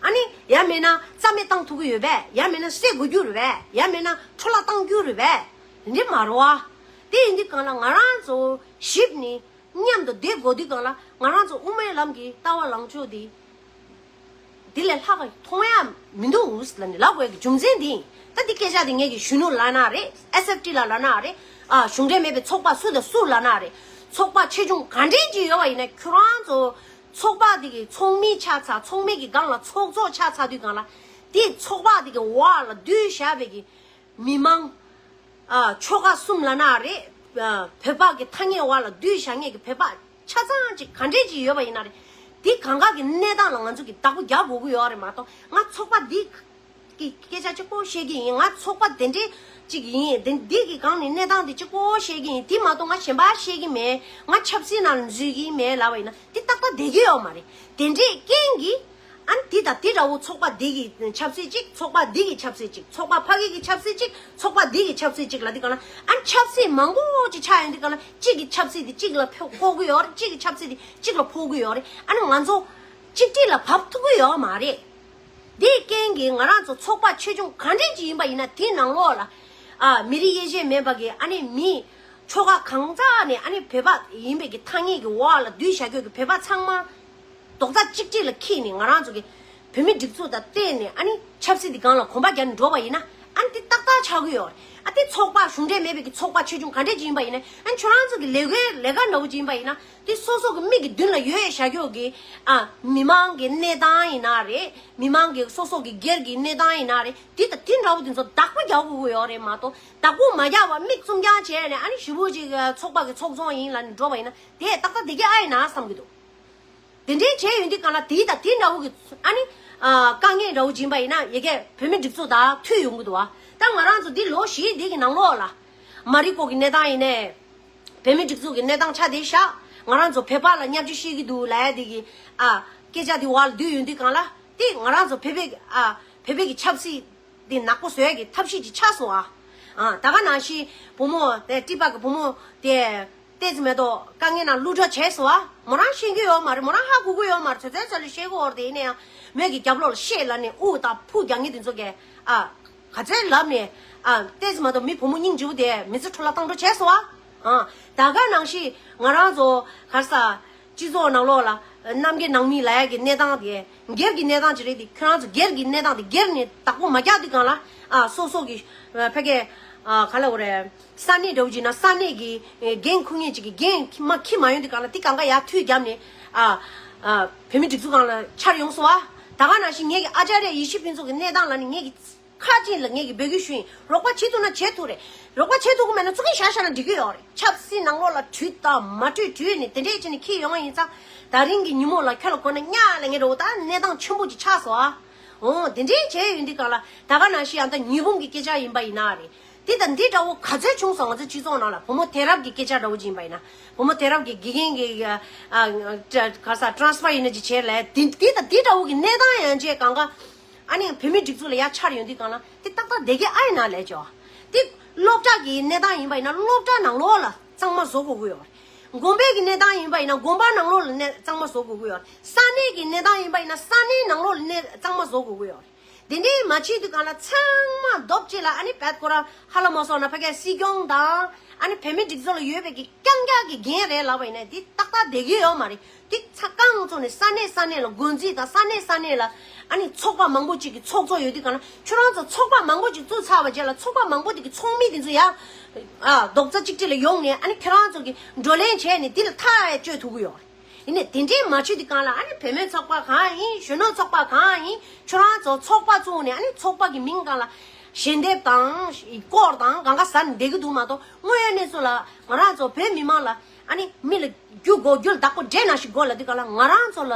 ཨ་ནི་ཡང་མེད་ན་རྩ་མེད་བཏང་ཐུབ་ཀྱི་ཡོད་པས། ཡང་མེད་ན་བསད་དགོས་རྒྱུ་རེད་པས། ཡང་མེད་ན་འཕྲོ་བརླག་བཏང་རྒྱུ་རེད་པས། འདི་མ་རེད་བ། དེ་ཡིན་དུས་གང་ལ་ང་རང་ཚོ་ཞིབ་ནས་མཉམ་དུ་བསྡད་དགོས་དུས་གང་ལ་ང་རང་ཚོ་དབུ་མའི་ལམ་གྱི་ལྟ་བ་ལངས་ཕྱོགས་འདི། འདི་ལས་ལྷག་ག་མཐོང་ཡ་མི་འདུག་ལབ་ནས་ལབ་དགོས་ཀྱི་རྒྱུ་མཚན་འདི་ཡིན། ད་འདི་སྐད་ཆ་འདི་ངེད་ཀྱི་གཞོན་ནུ་ལབ་ན་རེད། ཨེས་ཨེཕ་ཊི་ལ་ལབ་ན་རེད། ཨ་གཞུང་འབྲེལ་མེད་པའི་ཚོགས་པ་སུ་དང་སུ་ལབ་ན་རེད། ཚོགས་པ་ཆེ་ཆུང་ག་འདྲས་ཅིག་ཡོད་པ་ཡིན་ན་ཁྱོད་རང་ཚོ་ཚོགས་པ་འདི་གི་ཚོགས་མི་ཆགས་ཚར། ཚོགས་མི་གི་སྒང་ལ་ཚོགས་གཙོ་ཆགས་ཚར་དུས་སྒང་ལ་དེ་ཚོགས་པ་འདི་གི་འོག་ལ་བསྡུས་བཞག་པའི་གི་མི་མང་། ཨ་ཆོལ་ཁ་གསུམ་ལབ་ན་རེད། ཨ་བོད་པ་གི་ཐ་སྙད་འོག་ལ་བསྡུས་བཞག་མཁན་གི་བོད་པ་ཆ་ཚང་ཅིག་ག་འདྲས་ཅིག་ཡོད་པ་ཡིན་ན་རེད། དེ་གང་ག་གི་གནས་སྟངས་ལ་ང་ཚོ་གི་བདག་པོ་རྒྱག་དགོས་ཀྱི་ཡོད་རེད་མ་གཏོགས་ང་ཚོགས་པ་འདི་གི་སྐད་ཆ་གཅིག་པོ་བཤད་ཀྱི་ཡིན། ང་ཚོགས་པ་དེ་འདྲས་ཅིག་ཡིན། དེ་འདི་གི་སྒང་ནས་གནས་སྟངས་དེ་གཅིག་པོ་བཤད་ཀྱི་ཡིན། དེ་མ་གཏོགས་ང་གཞན་པ་བཤད་ཀྱི་མེད། ང་ཆབ་སྲིད་ནང་འཛུལ་གྱི་མེད་ལབ་པ་ཡིན་ན་དེ་ཏག་ཏག་བསྡད་ཀྱི་ཡོད་མ་རེད། དེ་འདྲས་རྐྱེན་གྱིས། ཨ་ནི་དེ་དང་དེ་འདྲ་བོ་ཚོགས་པ་འདི་གི་ཆབ་སྲིད་ཅིག་ཚོགས་པ་འདི་གི་ཆབ་སྲིད་ཅིག་ཚོགས་པ་ཕ་གི་གི་ཆབ་སྲིད་ཅིག་ཚོགས་པ་འདི་གི་ཆབ་སྲིད་ཅིག་ལ་འདི་ག་ལ་ཨ་ནི་ཆབ་སྲིད་མང་པོ་ཅིག་ཆགས་ཡོང་འདི་ག་ལ་གཅིག་གི་ཆབ་སྲིད་འདི་གཅིག་ལ་ཕོག་ཕོག་གི་ཡོད་རེད། གཅིག་གི་ཆབ་སྲིད་འདི་གཅིག་ལ་ཕོག་གི་ཡོད་རེད། ཨ་ནི་ང་ཚོ་གཅིག་སྒྲིལ་ལ་བབས་ཐུབ་ཀྱི་ཡོད་མ་རེད། དེའི་རྐྱེན་གྱིས་ང་རང་ཚོ་ཚོགས་པ་ཆེ་ཆུང་ག་འདྲས་ཅིག་ཡིན་པ་ཡིན་ན་དེའི་ནང་ལོགས་ལ་ཨ་མི་རིགས་དབྱེ་འབྱེད་མེད་པ་གི་ཨ་ནི་མི་ཆོལ་ཁ་གང་ཟག་ནས་ཨ་ནི་བོད་པ་ཡིན་པའི་གི་ཐ་སྙད་ཀྱི་འོག་ལ་བསྡུས་བཞག་རྒྱུ་གི་བོད་པ་ཚང་མ། རྡོག་རྩ་གཅིག་སྒྲིལ་ལ་འཁྱེར་ནས་ང་རང་ཚོ་གི་བོད་མི་སྒྲིག་འཛུགས་དང་བལྟས་ནས་ཨ་ནི་ཆབ་སྲིད་འདི་སྒང་ལ་གོམ་པ་རྒྱག་ནས་འགྲོ་བ་ཡིན་ན་ཨ་ནི་དེ་ཏག་ཏག་ཆགས་ཀྱི་ཡོད་རེད། ཨ་དེ་ཚོགས་པ་གཞུང་འབྲེལ་མེད་པའི་གི་ཚོགས་པ་ཆེ་ཆུང་ག་འདྲས་ཅིག་ཡིན་པ་ཡིན་ན་ཨ་ནི་ཁྱོད་རང་ཚོ་གི་ལས་ཀའི་ལས་ཀ་འདྲ་བོ་ཅིག་ཡིན་པ་ཡིན་ན་དེ་སོ་སོ་གི་མིག་གི་མདུན་ལ་ཡོད་བཞག་རྒྱུ་གི་ཨ་མི་མང་གི་གནས་སྟངས་ཡིན་ན་རེད། མི་མང་གི་སོ་སོ་གི་སྒེར་གྱི་གནས་སྟངས་ཡིན་ན་རེད། དེ་དང་དེ་འདྲ་བོ་དེ་ཚོ་བདག་པོ་རྒྱག་དགོས་ཀྱི་ཡོད་རེད་མ་གཏོགས་བདག་པོ་མ་རྒྱག་པར་མིག་བཙུམ་རྐྱང་བྱས་ནས་ཨ་ནི་ཞེ་པོ་ཅིག་ཚོགས་པ་གི་ཚོགས་ཆུང་ཡིན་ལབ་ནས་འགྲོ་བ་ཡིན་ན་དེ་ཏག་ཏག་བསྡད་ཀྱི་ཨ་ཡིན་ན་བསམ་གྱི་འདུག་དེ་འདྲའི་བྱས་ཡོང་དུས་གང་ལ་དེའི་དང་དེ་འདྲ་བོ་གི་ཨ་ནི་ཨ་དཀའ་ངལ་འདྲ་བོ་ཅིག་ཡིན་པ་ཡིན་ན་ཡ་གི་བོད་མི་སྒྲིག་འཛུགས་དང་མཐུད་ཡོང་གི་འདུག་བ། ད་ང་རང་ཚོ་འདི་ལོ་བཞི་འདི་གི་ནང་ལོགས་ལ་མ་རི་ཀོ་གི་གནས་སྟངས་ཡིན་ནའི་བོད་མི་སྒྲིག་འཛུགས་ཀྱི་གནས་སྟངས་ཆ་དེ་བཞག་ང་རང་ཚོ་བོད་པ་ལ་བརྙས་བཅོས་བཤད་ཀྱི་འདུག་ལབ་ཡ་འདི་གི་ཨ་སྐད་ཆ་འདི་འོག་ལ་བསྡུས་ཡོང་དུས་གང་ལ་དེ་ང་རང་ཚོ་བོད་པའི་ཨ་བོད་པའི་གི་ཆབ་སྲིད་དེ་ནག་པོ་བཟོ་ཡ་གི་ཐབས་ཤེས་ཅིག་ཆགས་སོང་ཨ། ཨ་ད་ག་ནང་བཞིན་བུ་མོ་དེ་ཀྲི་པ་གི་བུ་མོ་དེ་ཏོག་ཙམ་མེད་དོ་དཀའ་ངལ་ནང་བླུགས་འགྲོ་བྱས་སོང་ཨ། མོ་རང་ཤེས་ཀྱི་ཡོད་མ་རེད། མོ་རང་ཧ་གོ་གི་ཡོད་མ་རེད། ཚོད་ཚོད་ཚོད་ལ་ཤེས་གི་ཡོད་རེད། དེ་ཡིན་ན་ཡང་མོས་ཀྱི་རྒྱབ་ལོགས་ལ་བཤད་ལབ་ནས་དབུ་དང་ཕུ་རྒྱག་མཁན་དེ་ཚོ་གས་ཨ་ག་ཚོད་ལབ་ནས་ཨ་ཏོག་ཙམ་མ་གཏོགས་མི་བུ་མོ་སྙིང་རྗེ་པོ་དེ་མི་ཚེ་འཕྲོ་བརླག་བཏང་འགྲོ་བྱས་སོང་ཨ། ཨ་ད་ག་ནང་བཞིན་ང་རང་ཚོ་ག་རེ་ཟ། སྤྱི་ཚོགས་ནང་ལོགས་ལ་གནམ་གྱི་ནང་མི་ལབ་ཡ་གི་གནས་སྟངས་དེ་སྒེར་གྱི་གནས་སྟངས་ཅིག་རེད། དེ་ཁྱོད་རང་ཚོ་སྒེར་གྱི་གནས་སྟངས་དེ་སྒེར་ནས་བདག་པོ་མ་རྒྱག་དུས་སྒང་ལ་ཨ་སོ་སོ་གི་ཕ་གི་ཨ་ག་ལབ་དགོས་རེད། ས་གནས་འདྲ་བོ་ཅིག་ན་ས་གནས་ཀྱི་འགན་འཁུར་མཁན་ཅིག་གི་འགན་མ་འཁྱེར་མ་ཡོང་དུས་སྒང་ལ་དེ་གང་ག་ཡར་མཐུད་བརྒྱབ་ནས་ཨ་ཨ་བོད་མི་སྒྲིག་འཛུགས་སྒང་ལ་འཆར་ཡོང་སོང་བ། ད་ག་ནང་བཞིན་ངེད་ཀྱི་ཨ་ཅཱརྱ་ཡེ་ཤེས་ཕུན་ཚོགས་ཀྱི་གནས་སྟངས་ལ་ནི་ངེད་ཀྱི་ཁ་ཅིག་ལ་ངེད་ཀྱིས་འབོད་སྐུལ་ཞུ་ཡིན། རོགས་པ་བྱེད་ཐུབ་ན་བྱེད་ཐུབ་རེད། རོགས་པ་བྱེད་ཐུབ་ཀྱི་མེད་ན་ཚུར་ཁ་བཞག་བཞག་ན་འགྲིག་གི་ཡོད་རེད། ཆབ་སྲིད་ནང་ལོགས་ལ་བྲུས་དང་མ་བྲུས་བྲུས་ནས་དེ་འདྲས་བྱས་ནས་འཁྱེར་ཡོང་བ་ཡིན་ཙང་། ད་རིང་གི་ཉིན་མོ་ལ་ཁྱོད་ལ་དགོས་ན་གཉའ་ལ་ངེད་རོགས་ད་གནས་སྟངས་ཆེན་པོ་ཅིག་ཆགས་སོང་ཨ། འོ་དེ་འདྲས་བྱས་ཡོང་དུས་སྒང་ལ་ད་ག་ནང་བཞིན་ཡང་ད་ཉི་འབུམ་གྱི་སྐད་ཆ་ཡིན་པ་ཡིན་ན་རེད། དེ་དང་འདི་འདྲ་བོ་ག་ཚོད་བྱུང་སོང་། ང་ཚོ་སྤྱི་ཚོགས་ནང་ལ་བུ་མོ་དེང་རབས་ཀྱི་སྐད་ཆ་འདྲ་བོ་ཅིག་ཡིན་པ་ཡིན་ན་བུ་མོ་དེང་རབས་ཀྱི་དགེ་རྒན་གྱི་ཨ་ཨ་ག་ས་transfer ཡིན་ན་ཅིག་བྱས་ལ་དེ་དེ་དང་འདི་འདྲ་བོ་གི་གནས་སྟངས་ཡང་བྱས་གང་ག་ཨ་ནི་བོད་མི་སྒྲིག་འཛུགས་ལ་ཡར་འཆར་ཡོང་དུས་སྒང་ལ་དེ་ཏག་ཏག་བསྡད་ཀྱི་ཨ་ཡིན་ན་ལས་ཅོ། དེ་སློབ་གྲྭ་གི་གནས་སྟངས་ཡིན་པ་ཡིན་ན་སློབ་གྲྭ་ནང་ལོགས་ལ་གཙང་མ་བཟོ་དགོས་ཀྱི་ཡོད་རེད། དགོན་པའི་གི་གནས་སྟངས་ཡིན་པ་ཡིན་ན་དགོན་པ་ནང་ལོགས་ལ་གནས་གཙང་མ་བཟོ་དགོས་ཀྱི་ཡོད་རེད། ས་གནས་ཀྱི་གནས་སྟངས་ཡིན་པ་ཡིན་ན་ས་གནས་ནང་ལོགས་ལ་གནས་གཙང་མ་བཟོ་དགོས་ཀྱི་ཡོད་རེད། དེ་འདྲའི་མ་བྱེད་དུས་སྒང་ལ་ཚང་མ་རྡོབ་གཅིག་ལ་ཨ་ནི་བད་ཁོ་ར་ཧ་ལ་མ་སོང་ན་ཕ་གིའི་སྲིད་སྐྱོང་དང་ཨ་ནི་བོད་མི་སྒྲིག་འཛུགས་ལ་ཡོད་པའི་གི་རྐྱང་རྐྱང་གི་འགན་རེད་ལབ་པ་ཡིན་ན་དེ་ཏག་ཏག་བསྡད་ཀྱི་ཡོད་མ་རེད། དེ་ཚ་རྐང་བཙུགས་ནས་ས་གནས་ས་གནས་ལ་སྒོ་འཛིན་དང་ས་གནས་ས་གནས་ལ་ཨ་ནི་ཚོགས་པ་མང་པོ་ཅིག་གི་ཚོགས་གཙོ་ཡོད་དུས་གང་ལ་ཁྱོད་རང་ཚོ་ཚོགས་པ་མང་པོ་ཅིག་བཙུགས་ཚར་བ་རྗེས་ལ་ཚོགས་པ་མང་པོ་དེ་གི་ཚོགས་མི་དེ་ཚོ་ཡང་ཨ་རྡོག་རྩ་གཅིག་སྒྲིལ་ལ་ཡོང་ནས་ཨ་ནི་ཁྱོད་རང་ཚོ་གི་བགྲོ་གླེང་བྱས་ནས་དེ་ལ་ཐག་གཅོད་ཐུབ་ཀྱི་ཡོད་རེད། ཡིན་ནའི་དེ་འདྲའི་མ་བྱེད་དུས་གང་ལ་ཨ་ནི་བུད་མེད་ཚོགས་པ་གང་ཡིན་གཞོན་ནུ་ཚོགས་པ་གང་ཡིན་ཁྱོད་རང་ཚོ་ཚོགས་པ་བཙུགས་ནས་ཨ་ནི་ཚོགས་པ་གི་མིང་སྒང་ལ་ ཞལ་འདེབས་དང་སྐོར་དང་གང་ག་ཟ་ནས་བསྡད་ཀྱི་འདུག་མ་གཏོགས། དངོས་ཡོད་གནས་ཚུལ་ལ་ང་རང་ཚོ་བོད་མི་མང་ལ་ཨ་ནི་མི་ལ་རྒྱུ་དགོས། རྒྱུ་ལ་བདག་པོ་འདྲེ་ནང་བཞིན་དགོས་ལབ་དུས་ག་ལ། ང་རང་ཚོ་ལ་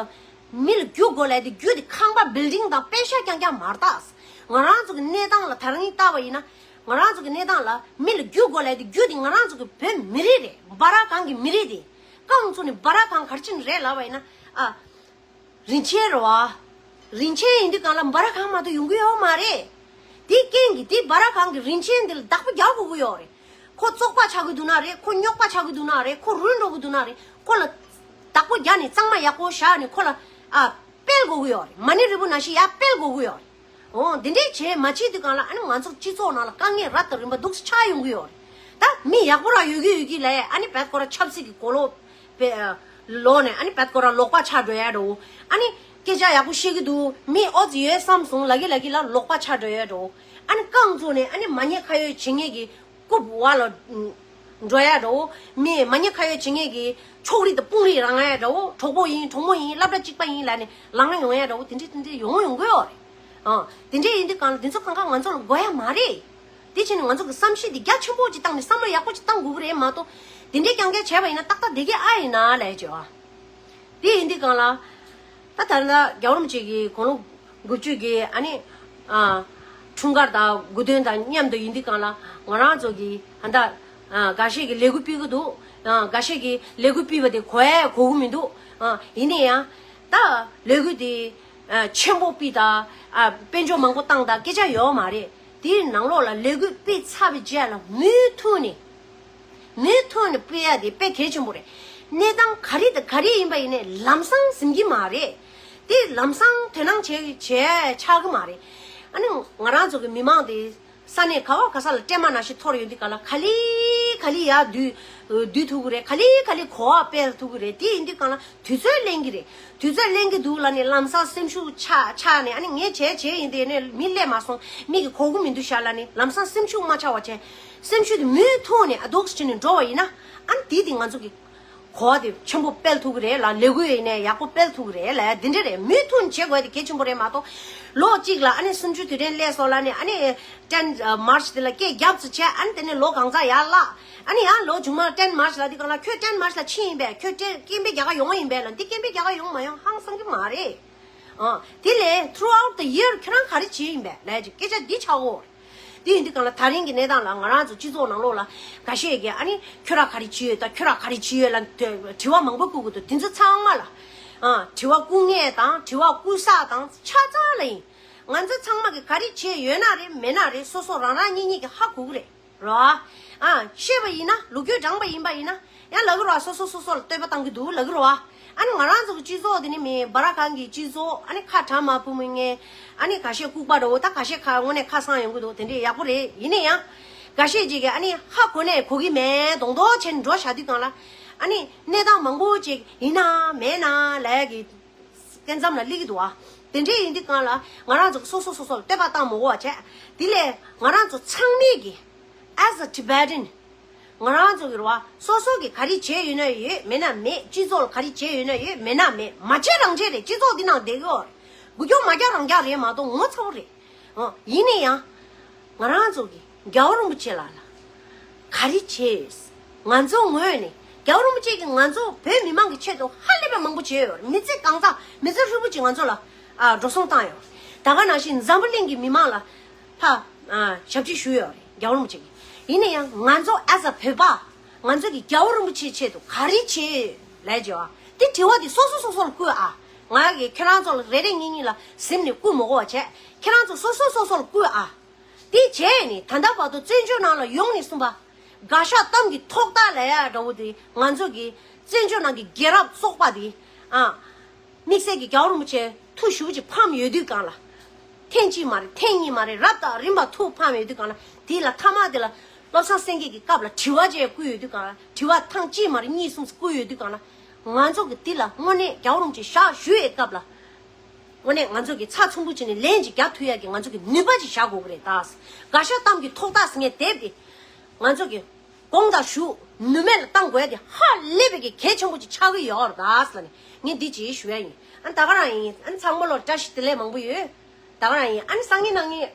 མི་ལ་རྒྱུ་དགོས་ལབ་དེ། རྒྱུ་དེ་ཁང་པ་བིལ་ཌིང་དང་པེ་ཤ་རྐྱང་རྐྱང་མ་རེད་ད། ང་རང་ཚོ་གི་གནས་སྟངས་ལ་ད་རིང་བལྟ་བ་ཡིན་ན། ང་རང་ཚོ་གི་གནས་སྟངས་ལ་མི་ལ་རྒྱུ་དགོས་ལབ་དེ། རྒྱུ་དེ་ང་རང་ཚོ་གི་བོད་མི་རིགས་རེད། སྦ་ར་གང་གི་མི་རིགས་དེ། རྐང་བཙུགས་ནས་སྦ་ར་གང་ག་རེ་བྱས་ནས་རེད་ལབ་པ་ཡིན་ན། ཨ། རིན་ཆེན་རེད་བ། རིན་ཆེན་ཡིན་དུས་གང་ལ་སྦ་ར་གང་མ་གཏོགས་ཡོང་གི་ཡོད་མ་རེད། དེའི་རྐྱེན་གྱིས་དེ་སྦ་ར་གང་གི་རིན་ཆེན་དེ་ལ་བདག་པོ་རྒྱག་དགོས་ཀྱི་ཡོད་རེད། ཁོ་བཙོག་པ་ཆགས་ཀྱི་འདུག་ན་རེད། ཁོ་རྙོག་པ་ཆགས་ཀྱི་འདུག་ན་རེད། ཁོ་རུལ་འགྲོ་གི་འདུག་ན་རེད། ཁོ་ལ་བདག་པོ་རྒྱག་ནས་གཙང་མ་ཡག་པོ་བཞག་ནས་ཁོ་ལ། ཨ། སྤེལ་དགོས་ཀྱི་ཡོད་རེད། མ་ཎི་རིལ་བུ་ནང་བཞིན་ཡར་སྤེལ་དགོས་ཀྱི་ཡོད་རེད། འོ། འདི་འདྲས་བྱས་མ་བྱེད་དུས་གང་ལ་ཨ་ནི་ང་ཚོ་སྤྱི་ཚོགས་ནང་ལ་དཀའ་ངལ་རབ་དང་རིམ་པ་འདུག་སེ་ཆགས་ཡོང་གི་ཡོད་རེད། ད་མི་ཡག་པོ་རང་ཡོད་ཀྱི་ཡོད་ཀྱི་ལས། ཨ་ནི་བད་ཁོ་རང་ཆབ་སྲིད་ཀྱི་གོ་ལོག་པའི་ལོག་ནས་ཨ་ནི་བད་ཁོ་རང་ལོག་པ་ཆགས་འགྲོ་ཡ་འགྲོ། ཨ་ནི་སྐད་ཆ་ཡག་པོ་བཤད་ཀྱི་འདུག་མི་ཨོ་ཙི་ཡོད་བསམ་སོང་ལབ་ཀྱི་ལབ་ཀྱི་ལ་ལོག་པ་ཆགས་འགྲོ་ཡ་འགྲོ། ཨ་ནི་རྐང་བཙུགས་ནས་ཨ་ནི་མ་ཉེས་ཁ་གཡོགས་བྱེད་མཁན་གྱི་རྐུབ་བ་ལ་འགྲོ་ཡ་འགྲོ། མི་མ་ཉེས་ཁ་གཡོགས་བྱེད་མཁན་གྱི་ཕྱོགས་རིས་དང་དཔུང་རིས་རང་ཡ་འགྲོ། གྲོགས་པོ་ཡིན། གྲོགས་མོ་ཡིན། སློབ་གྲྭ་གཅིག་པ་ཡིན་ལབ་ནས་ལངས་ཡོང་ཡ་འགྲོ། དེ་འདྲས་དེ་འདྲས་ཡོང་ཡོང་གི་ཡོད་རེད། ཨ། དེ་འདྲས་ཡིན་དུས་གང་ལ་དེ་ཚོ་གང་ག་ང་ཚོ་ལ་དགོས་ཡ་མ་རེད། དེ་བྱས་ནས་ང་ཚོ་གི་བསམ་གཞིག་འདི་རྒྱ་ཆེན་པོ་ཅིག་བཏང་ནས་བསམ་བློ་ཡག་པོ་ཅིག་བཏང་དགོས་ཀྱི་རེད་མ་གཏོགས། དེ་འདྲས་རྐྱང་རྐྱང་བྱས་པ་ཡིན་ན་ཏག་ཏག་བསྡད་ཀྱི་ཨ་ཡིན་ན་ལབ་བྱས་བ། དེ་ཡིན་དུས་གང་ལ། ད་ད་ལྟ་རྒྱལ་བ་རིན་པོ་ཆེ་གིས་དགུང་ལོ་དགུ་བཅུ་གི་ཨ་ནི། ཨ། འཁྲུངས་སྐར་དང་དགུང་སྟོན་དང་མཉམ་དུ་ཡིན་དུས་གང་ལ་ང་རང་ཚོ་གིས་ཨ་ད། ཨ། འགའ་ཤས་ཀྱིས་ལས་འགུལ་སྤེལ་གྱི་འདུག་ཨ། འགའ་ཤས་ཀྱིས་ལས་འགུལ་སྤེལ་བ་དེ་གོ་ཡ་གོ་གི་མི་འདུག་ཨ། ཡིན་ན་ཡང་། ད་ལས་འགུལ་དེ། ཨ། ཆེན་པོ་སྤེལ་དང་། ཨ། དཔལ་འབྱོར་མང་པོ་བཏང་དང་སྐད་ཆ་ཡོད་མ་རེད། དེའི་ནང་ལོགས་ལ་ལས་འགུལ་སྤེལ་ཚར་བའི་རྗེས་ལ་མུ་མཐུད་ནས། མུ་མཐུད་ནས་སྤེལ་ཡ་དེ་དཔེ་གལ་ཆེན་པོ་རེད། གནས་སྟངས་ག་རེ་དང་ག་རེ་ཡིན་པ་ཡིན་ནའི་ལམ་སང་ཟིན་གྱི་མ་རེད། དེ་ལམ་སང་དོ་སྣང་བྱས་བྱས་ཆགས་ཀྱི་མ་རེད། ཨ་ནི་ང་རང་ཚོ་གི་མི་མང་དེ་ས་གནས་ག་བ་ག་ས་ལ་སྲན་མ་ནང་བཞིན་འཐོར་ཡོང་དུས་གང་ལ། ག་ལེ་ག་ལེ་ཡར་བསྡུ་བསྡུ་ཐུབ་ཀྱི་རེད། ག་ལེ་ག་ལེ་གོ་བ་སྤེལ་ཐུབ་ཀྱི་རེད། དེ་ཡིན་དུས་གང་ལ་དུས་ཚོད་ལེན་གྱི་རེད། དུས་ཚོད་ལེན་གྱི་འདུག་ལབ་ནས་ལམ་སང་སེམས་ཤུགས་ཆག་ཆག་ནས། ཨ་ནི་ངས་བྱས་བྱས་ཡིན་དེ་ནས་མི་སླེབས་མ་སོང་། མི་གིས་གོ་གི་མི་འདུག་ཤག་ལབ་ནས་ལམ་སང་སེམས་ཤུགས་མ་ཆག་པ་བྱས། སེམས་ཤུགས་དེ་མུ་མཐུད་ནས་ཨ་འདུག་སེ་བྱས་ནས་འགྲོ་བ་ཡིན་ན། ཨ་ནི་དེ་དེ་ང་ཚོ་གི་གོ་བ་དེ་ཆེན་པོ་སྤེལ་ཐུབ་ཀྱི་རེད་ལ། ལས་འགུལ་ཡིན་ནའི་ཡག་པོ་སྤེལ་ཐུབ་ཀྱི་རེད་ལ། དེ་འདྲ་རེད། མུ་མཐུད་ནས་བྱེད་དགོས་དེ་གལ་ཆེན་པོ་རེད་མ་གཏོགས། ལོ་གཅིག་ལ་ཨ་ནི་སུམ་ཅུ་དུས་དྲན་སླེབས་སོང་ལབ་ནས། ཨ་ནི་ཊེན་མར་ཆི་དེ་ལ་སྐད་རྒྱབ་ཙམ་བྱས། ཨ་ནི་དེ་ནས་ལོ་གང་ཚ་ཡར་བརླག་ཨ་ནི་ཡང་ལོ་མཇུག་མ་ཊེན་མར་ཆི་ལ་དེ་གང་ལ་ཁྱོད་ཊེན་མར་ཆི་ལ་ཕྱིན་ཡིན་པས། ཁྱོད་ཊེན་སྐད་འབོད་རྒྱག་ག་ཡོང་བ་ཡིན་པས་ལབ། འདི་སྐད་འབོད་རྒྱག་ག་ཡོང་མ་ཡོང་ཧང་སང་གི་མ་རེད། ཨ། དེ་ལས་throughout the year ཁྱོད་རང་ག་རེ་བྱས་ཡིན་པས་ལབ་ཀྱི་སྐད་ཆ་འདི་ཆགས་འོ། དེ་ཡིན་དུས་གང་ལ་ད་རིང་གི་གནས་སྟངས་ལ་ང་རང་ཚོ་སྤྱི་ཚོགས་ནང་ལོགས་ལ་འགའ་ཤས་ཀྱིས་ཨ་ནི་ཁྱོད་རང་ག་རེ་བྱས་ཡོད་དང་ཁྱོད་རང་ག་རེ་བྱས་ཡོད་ལ་དྲི་བ་མང་པོ་བསྐུར་གི་འདུག་དེ་ཚོ་ཚང་མ་ལ། ཨ། དྲི་བ་བསྐུར་མཁན་དང་དྲི་བ་བསྐུར་ས་དང་ཆ་ཚང་ལ་ཡིན། ང་ཚོ་ཚང་མ་གིས་ག་རེ་བྱས་ཡོད་ན་རེད་མེད་ན་རེད། སོ་སོ་རང་རང་གཉིས་གཉིས་ཀྱིས་ཧ་གོ་གི་རེད། རོ། ཨ། ཤེས་པ་ཡིན་ན། ལོ་རྒྱུས་དྲངས་པ་ཡིན་པ་ཡིན་ན། ཡང་ལབ་ཀྱི་རོ། སོ་སོ་སོ་སོ་ལ་བསྟོད་པ་བཏང་གི་འདུག་ལབ་ཀྱི་རོ། ཨ་ནི་ང་རང་ཚོ་གི་སྤྱི་ཚོགས་འདི་ནི་མི་སྦ་ར་གང་གི་སྤྱི་ཚོགས། ཨ་ནི་ཁ་གྲག་མ་ཕུ་མི་ངན། ཨ་ནི་ཁ་ཤས་ལྐུགས་པ་འདྲ་བོ། ད་ཁ་ཤས་ཁ་དངོས་གནས་ཁ་སང་ཡོང་གི་འདུག་དེ་འདྲས་ཡག་པོ་རེད། ཡིན་ན་ཡང་ཁ་ཤས་ཅིག་གིས་ཨ་ནི་ཧ་གོ་ནས་གོ་གི་མེད་མདོག་མདོག་བྱས་ནས་འགྲོ་བཞག་དུས་གང་ལ། ཨ་ནི་གནས་སྟངས་མང་པོ་ཅིག་ཡིན་ན་མེད་ན་ལབ་ཀྱི། སྐད་མཚམས་ལ་སླེབས་ཀྱི་འདུག་ཨ། དེ་འདྲས་ཡིན་དུས་གང་ལ་ང་རང་ཚོ་སོ་སོ་སོ་སོ་ལ་བསྟོད་པ་བཏང་མ་དགོས་པ་བྱས། དེ་ལས་ང་རང་ཚོ་ཚང་མས་ཀྱི། As a Tibetan། ང་རང་ཚོ་གི་རེད་བ། སོ་སོ་གི་ག་རེ་བྱས་ཡོད་ན་ཡོད་མེད་ན་མེད། སྤྱི་ཚོགས་ལ་ག་རེ་བྱས་ཡོད་ན་ཡོད་མེད་ན་མེད། མ་བྱས་རང་བྱས་རེད། སྤྱི་ཚོགས་འདི་ནང་བསྡད་ཀྱི་ཡོད་རེད། འགུལ་སྐྱོད་མ་རྒྱག་རང་རྒྱག་རེད་མ་གཏོགས་ངོ་ཚ་པོ་རེད། ཨོ། ཡིན་ན་ཡང་། ང་རང་ཚོ་གི་རྒྱལ་བ་རིན་པོ་ཆེ་ལགས་ལ་ག་རེ་བྱས་ཡོད། ང་ཚོ་ངོས་ནས་རྒྱལ་བ་རིན་པོ་ཆེ་གིས་ང་ཚོ་བོད་མི་མང་གི་ཆེད་དུ་ཧ་ལས་པ་མང་པོ་བྱས་ཡོད་རེད། མི་ཚེ་གང་ཚང་མི་ཚེ་ཧྲིལ་པོ་ཅིག་ང་ཚོ་ལ་ཨ་འགྲོ་སོང་བཏང་ཡོད་རེད། ད་ག་ནང་བཞིན་འཛམ་བུ་གླིང་གི་མི་མང་ལ་ཕ་ཨ་ཞབས་ཕྱི་ཞུས་ཡོད་རེད་རྒྱལ་བ་རིན་པོ་ཆེ་གིས། ཡིན་ན་ཡང་ང་ཚོ་as a བོད་པ་ང་ཚོ་གིས་རྒྱལ་བ་རིན་པོ་ཆེའི་ཆེད་དུ་ག་རེ་བྱས་ཡོད་ལབ་བྱས་པ་དེ་དྲི་བ་དེ་སོ་སོ་སོ་སོ་ལ་བསྐུར་ཨ། ང་གིས་ཁྱེད་རང་ཚོ་ལ་རེ་རེ་གཉིས་གཉིས་ལ་གཟིམ་ནས་བསྐུར་མི་དགོས་པ་བྱས། ཁྱེད་རང་ཚོ་སོ་སོ་སོ་སོ་ལ་བསྐུར་ཨ། དེ་བྱས་ནས་ད་ལྟ་བར་དུ་བཙན་བྱོལ་ནང་ལ་ཡོང་ནས་གསུངས་པ། དགའ་ཤོག་གཏམ་གྱི་ཐོག་ཐག་ལབ་ཡ་འདྲ་བོ་དེ་ང་ཚོ་གི་བཙན་བྱོལ་ནང་གི་རྒྱལ་རབས་བཙོག་པ་དེ། ཨ། དམིགས་བསལ་གྱི་རྒྱལ་བ་རིན་པོ་ཆེ་ཐུགས་ཞེ་པོ་ཅིག་ཕམ་ཡོད་དུས་གང་ལ། ཐེངས་གཅིག་མ་རེད་ཐེངས་གཉིས་མ་རེད་རབ་དང་རིམ་པ་ཐུགས་ཕམ་ཡོད་དུས་གང་ལ། དེ་ལ་མཐའ་མ་དེ་ལ་བློ་བཟང་སེང་གེ་གི་སྐབས་ལ་དྲི་བ་བཅས་བསྐུར་ཡོད་དུས་གང་ལ། དྲི་བ་ཐེངས་གཅིག་མ་རེད་གཉིས་གསུམ་བསྐུར་ཡོད་དུས་གང་ལ། ང་ཚོ་གི་འདི་ལ་དངོས་གནས་རྒྱལ་བ་རིན་པོ་ཆེ་ཞབས་ཞུ་ཡས་སྐབས་ལ། དངོས་གནས་ང་ཚོ་གི་ཚགས་ཚུད་པོ་བྱས་ནས་ལན་ཅིག་རྒྱག་ཐུབ་ཡས་ཀྱི་ང་ཚོ་གི་ནུས་པ་ཅིག་བཞག་དགོས་ཀྱི་རེད་ད། དགའ་ཤོག་གཏམ་གྱི་ཐོག་ཐག་ཟེར་མཁན་དེབ་དེ། ང་ཚོ་གི་དགོངས་དག་ཞུ་ནུས་མེད་ལ་བཏང་དགོས་ཡས་དེ་ཧ་ལས་པའི་གི་གལ་ཆེན་པོ་ཅིག་ཆགས་ཀྱི་ཡོད་རེད་ད་ཟེར་ནས་ངས་འདི་ཅིག་ཞུ་ཡ་ཡིན། ཨ་ནི་ད་ག་རང་ཡིན། ཨ་ནི་ཚང་མ་ལོ་བཀྲ་ཤིས་བདེ་ལེགས་མང་པོ་ཡོད། ད་ག་རང་ཡིན། ཨ་ནི་སང་ཉིན་གནངས་ཉིན།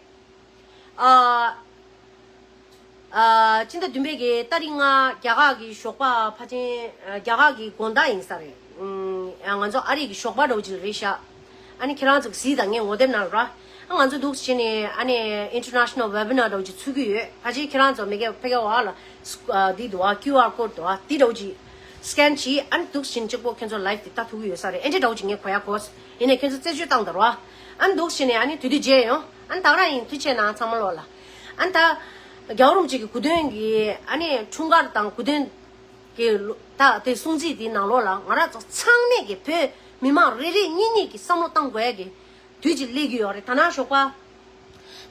ཨ། ཨ། སྤྱི་ཟླ་བདུན་པའི་གི་ཏ་རིག་ལྔ་རྒྱ་གར་གི་ཞོགས་པ་ཕལ་ཆེར་ཨ་རྒྱ་གར་གི་དགོང་དག་ཡིན་ས་རེད། ཨུམ། ང་ཚོ་ཨ་རི་གི་ཞོགས་པ་འདྲ་བོ་ཅིག་རེད་ཤག་ཨ་ནི་ཁྱེད་རང་ཚོ་གཟིགས་དང་། ངས་ངོ་དེབ་ནང་ལ་ར། ཨ། ང་ཚོ་འདུག་སེ་བྱས་ནས་ཨ་ནི་ཨིན་ཊར་ནེ་ཤ་ནལ་ཝེ་བི་ནར་འདྲ་བོ་ཅིག་ཚུགས་ཀྱི་ཡོད། ཕལ་ཆེར་ཁྱེད་རང་ཚོ་མི་སྒེར་ཕ་གི་བ་ལ་ཨ་འདི་འདུག་ཨ། ཀིའུ་ཨར་ཀོཌ་འདུག་ཨ། འདི་འདྲ་བོ་ཅིག་སི་ཀེན་བྱས། ཨ་ནི་འདུག་སེ་བྱས་ནས་གཅིག་པོ་ཁྱེད་ཚོ་ལའེབ་དེ་ལྟ་ཐུབ་ཀྱི་ཡོད་ས་རེད། ཨེ་འདྲ་འདྲ་བོ་ཅིག་ངས་གོ་ཡ་གོ། ཡིན་ནའི་ཁྱེད་ཚོ་རྩད་གཅོད་བཏང་དང་ར། ཨ་ནི་འདུག་སེ་བྱས་ནས་ཨ་ནི་དུས་དུས་མཇལ་ཡོང་། ཨ་ནི་ད་ག་རང་ཡིན། ཐུགས་རྗེ་ཆེ་གནང་ཚང་མ་ལོག་ལ། ཨ་ནི་ད་རྒྱལ་བ་རིན་པོ་ཆེ་གི་སྐུ་མདུན་གྱི་ཨ་ནི་འཁྲུངས་སྐར་དང་སྐུ་མདུན་གྱི་ད་དེ་སྲུང་བརྩི་དེའི་ནང་ལོགས་ལ་ང་རང་ཚོ་ཚང་མས་ཀྱི་བོད་མི་མང་རེ་རེ་གཉིས་གཉིས་ཀྱིས་བསམ་བློ་བཏང་དགོས་ཡ་གི་དུས་ཅིག་སླེབས་ཀྱི་ཡོད་རེད། ད་ནང་ཞོགས་པ་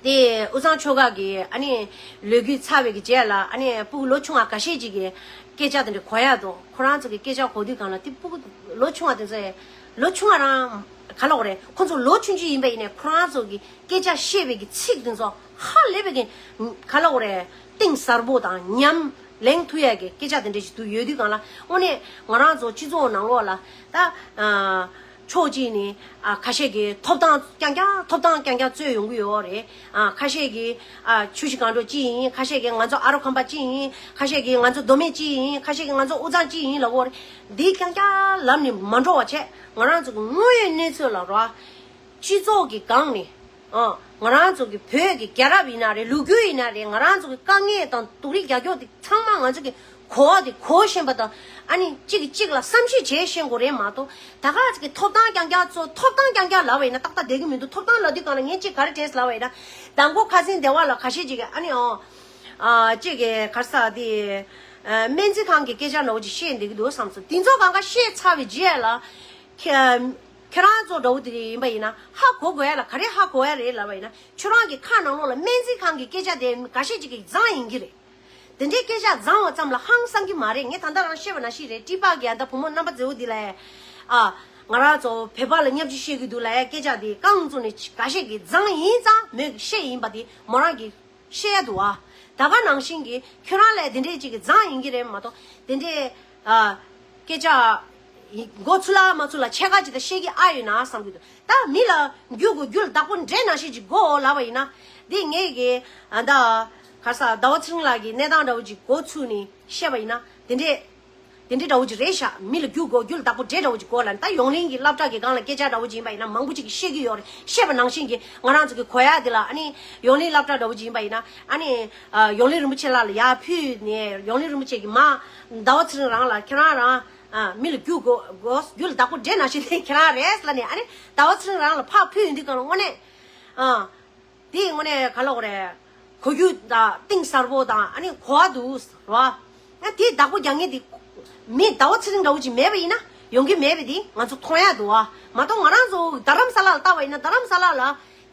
དེ་དབུས་གཙང་ཆོལ་ཁ་གི་ཨ་ནི་ལོ་རྒྱུས་ཚར་བའི་གི་རྗེས་ལ་ཨ་ནི་སྤུ་གུ་ལོ་ཆུང་བ་འགའ་ཤས་ཅིག་གིས་སྐད་ཆ་དེ་འདྲ་གོ་ཡ་འདུག་ཁོ་རང་ཚོ་གི་སྐད་ཆ་གོ་དུས་སྒང་ལ་དེ་སྤུ་གུ་ལོ་ཆུང་བ་དེ་ཚོས། ལོ་ཆུང་བ་རང་ག་ལབ་དགོས་རེད། ཁོ་ཚོ་ལོ་ཆུང་ཆུང་ཡིན་པ་ཡིན་ནའི་ཁོ་རང་ཚོ་གི་སྐད་ཆ་བཤད་པའི་གི་ཚིག་དེ་ཚོ་ཧ་ལས་པའི་གི་ག་ལབ་དགོས་རེད། གཏིང་ཟབ་པོ་དང་ཉམས་ལེན་ཐུབ་ཡ་གི་སྐད་ཆ་དེ་འདྲ་ཞིག་འདུག་ཡོད་དུས་སྒང་ལ་དངོས་གནས་ང་རང་ཚོ་སྤྱི་ཚོགས་ནང་ལོགས་ལ་ད་ཨ། ཕྱོགས་གཅིག་ནས་ཨ་ཁ་ཤས་ཀྱིས་ཐོབ་ཐང་རྐྱང་རྐྱང་ཐོབ་ཐང་རྐྱང་རྐྱང་རྩོད་ཡོང་གི་ཡོད་རེད། ཨ་ཁ་ཤས་ཀྱིས་ཨ་ཆུ་བཞི་སྒང་དྲུག་གཅིག་ཡིན། ཁ་ཤས་ཀྱིས་ང་ཚོ་ཨ་རོ་ཁམ་པ་གཅིག་ཡིན། ཁ་ཤས་ཀྱིས་ང་ཚོ་མདོ་སྨད་གཅིག་ཡིན། ཁ་ཤས་ཀྱིས་ང་ཚོ་དབུས་གཙང་གཅིག་ཡིན་ལབ་ཡོད་རེད། འདི་རྐྱང་རྐྱང་ལབ་ནས་མ་འགྲོ་བ་བྱས། ང་རང་ཚོ་གི་དངོས་ཡོད་གནས་ཚུལ་ལ་རོ། སྤྱི་ཚོགས་ཀྱི་སྒང་ནས་ཨ་ང་རང་ཚོ་གི་བོད་ཀྱི་རྒྱལ་རབས་ཡིན་ན་རེད། ལོ་རྒྱུས་ཡིན་ན་རེད། ང་རང་ཚོ་གི་དཀའ་ངལ་དང་སྡུག་རུས་རྒྱག་རྒྱུ་དེ་ཚང་མ་ང་ཚོ་གི་གོ་བ་དེ་གོ་ཤེས་པ་དང་། ཨ་ནི་གཅིག་གིས་གཅིག་ལ་བསམ་ཤེས་བྱེད་ཤེས་དགོས་རེད་མ་གཏོགས། ད་ག་ཅིག་གི་ཐོབ་ཐང་རྐྱང་རྐྱང་རྩོད། ཐོབ་ཐང་རྐྱང་རྐྱང་ལབ་པ་ཡིན་ན་ཏག་ཏག་བསྡད་ཀྱི་མི་འདུག་ཐོབ་ཐང་ལབ་དུས་སྒང་ལ་ངས་གཅིག་ག་རེ་དྲན་ལབ་པ་ཡིན་ན། མདང་དགོང་ཁ་སང་སྡེ་བ་ལ་ཁ་ཤས་ཅིག་གིས་ཨ་ནི་ཨོ། ཨ་གཅིག་གིས་ག་རེ་ཟེར་དེ། ཨ་སྨན་རྩིས་ཁང་གི་སྐད་ཆ་འདྲ་བོ་ཅིག་བཤད་བསྡད་ཀྱི་འདུག་བསམ་སོང་། དེ་ཚོ་སྒང་ག་བཤད་ཚར་བའི་རྗེས་ལ། ཁྱེད་ཁྱེད་རང་ཚོ་འདྲ་བོ་དེ་ཡིན་པ་ཡིན་ན་ཧ་གོ་དགོས་ཡ་ལ་ག་རེ་ཧ་གོ་ཡ་རེད་ལབ་པ་ཡིན་ན། ཁྱོད་རང་གི་ཁ་ནང་ལོགས་ལ་སྨན་རྩིས་ཁང་གི་སྐད་ཆ་དེ་འགའ་ཤས་ཅིག་གིས་བཟང་ཡིན་གྱི་རེད། དེ་འདྲའི་སྐད་ཆ་བཟང་བ་ཙམ་ལ་ཧང་སང་གི་མ་རེད། ངས་ད་ལྟ་རང་བཤད་པ་ནང་བཞིན་རེད། ཊི་པ་གི་ཨ་ད་བུ་མོ་རྣམ་པ་མཛེས་པོ་འདི་ལ་ཨ་ང་རང་ཚོ་བོད་པ་ལ་བརྙས་བཅོས་བཤད་ཀྱི་འདུག་ལབ་ཡ་སྐད་ཆ་དེ་རྐང་བཙུགས་ནས་འགའ་ཤས་ཀྱིས་བཟང་ཡིན་ཙང་མོས་བཤད་ཡིན་པ་དེ་མོ་རང་གིས་བཤད་ཡ་འདུག་ཨ། ད་ག་ནང་བཞིན་གྱི་ཁྱོད་རང་ལ་དེ་འདྲའི་ཅིག་གིས་བཟང་ཡིན་གྱི་རེད་མ་གཏོགས་དེ་འདྲའི་ཨ་སྐད་ཆ་མགོ་ཚུགས་ལ་མ་ཚུགས་ལ་ཕྱེད་ཀ་ཅིག་ད་བཤད་ཀྱི་ཨ་ཡོད་ན་བསམ་གྱི་འདུག་ད་མི་ལ་རྒྱུ་དགོས་རྒྱུ་ལ་བདག་པོ་འདྲེ་ནང་བཞིན་ཅིག་དགོས་ལབ་པ་ཡིན་ན། འདི་ངས་ཀྱི་ཨ་ད་ག་ས་ཟླ་བ་ཚེ་རིང་ལགས་ཀྱི་གནས་སྟངས་འདྲ་བོ་ཅིག་འགོ་ཚུགས་ནས་བཤད་པ་ཡིན་ན་དེ་འདྲས་དེ་འདྲས་འདྲ་བོ་ཅིག་རེད་ཤག་མི་ལ་རྒྱུ་དགོས་རྒྱུ་ལ་བདག་པོ་འདྲེ་འདྲ་བོ་ཅིག་དགོས་ལབ་ནས། ད་ཡོངས་གླིང་གི་སློབ་གྲྭ་གི་སྒང་ལ་སྐད་ཆ་འདྲ་བོ་ཅིག་ཡིན་པ་ཡིན་ན་མང་པོ་ཅིག་གིས་བཤད་ཀྱི་ཡོད་རེད། བཤད་པ་ནང་བཞིན་གྱི་ང་རང་ཚོ་གི་གོ་ཡ་དེ་ལ་ཨ་ནི་ཡོངས་གླིང་སློབ་གྲྭ་འདྲ་བོ་ཅིག་ཡིན་པ་ཡིན་ན་ཨ་ནི་ཨ་ཡོངས་གླིང་རིན་པོ་ཆེ་ལགས་ལ་ཡར་ཕུལ་ནས་ཡོངས་གླིང་རིན་པོ་ཆེ་གིས་མར་ཟླ་བ་ཚེ་རིང་རང་ལ་ཁྱེད་རང་རང་ཨ་མི་ལ་རྒྱུ་དགོས་དགོས་རྒྱུ་ལ་བདག་པོ་འདྲེ་ནང་བཞིན་དེ་ཁྱེད་རང་རེད་ལབ་ནས་ཨ་ནི་ཟླ་བ་ཚེ་རིང་རང་ལ་ཕར་ཕུལ་ཡོང་དུས་སྒང་ལ་དངོས་གནས་ཨ། དེ་དངོས་གནས་ག་ལབ་དགོས་རེད། གོ་རྒྱུ་དང་གཏིང་ཟབ་པོ་དང་ཨ་ནི་གོ་བ་འདུག་ར། ཨ་དེ་བདག་པོ་རྒྱག་མཁན་དེ་མི་ཟླ་བ་ཚེ་རིང་འདྲ་བོ་ཅིག་མེད་པ་ཡིན་ན་ཡོང་གི་མེད་པ་དེ་ང་ཚོ་མཐོང་ཡ་འདུག་བ། མ་གཏོགས་ང་རང་ཚོ་རྡ་རམ་ས་ལ་ལ་བལྟ་བ་ཡིན་ན་རྡ་རམ་ས་ལ་ལ་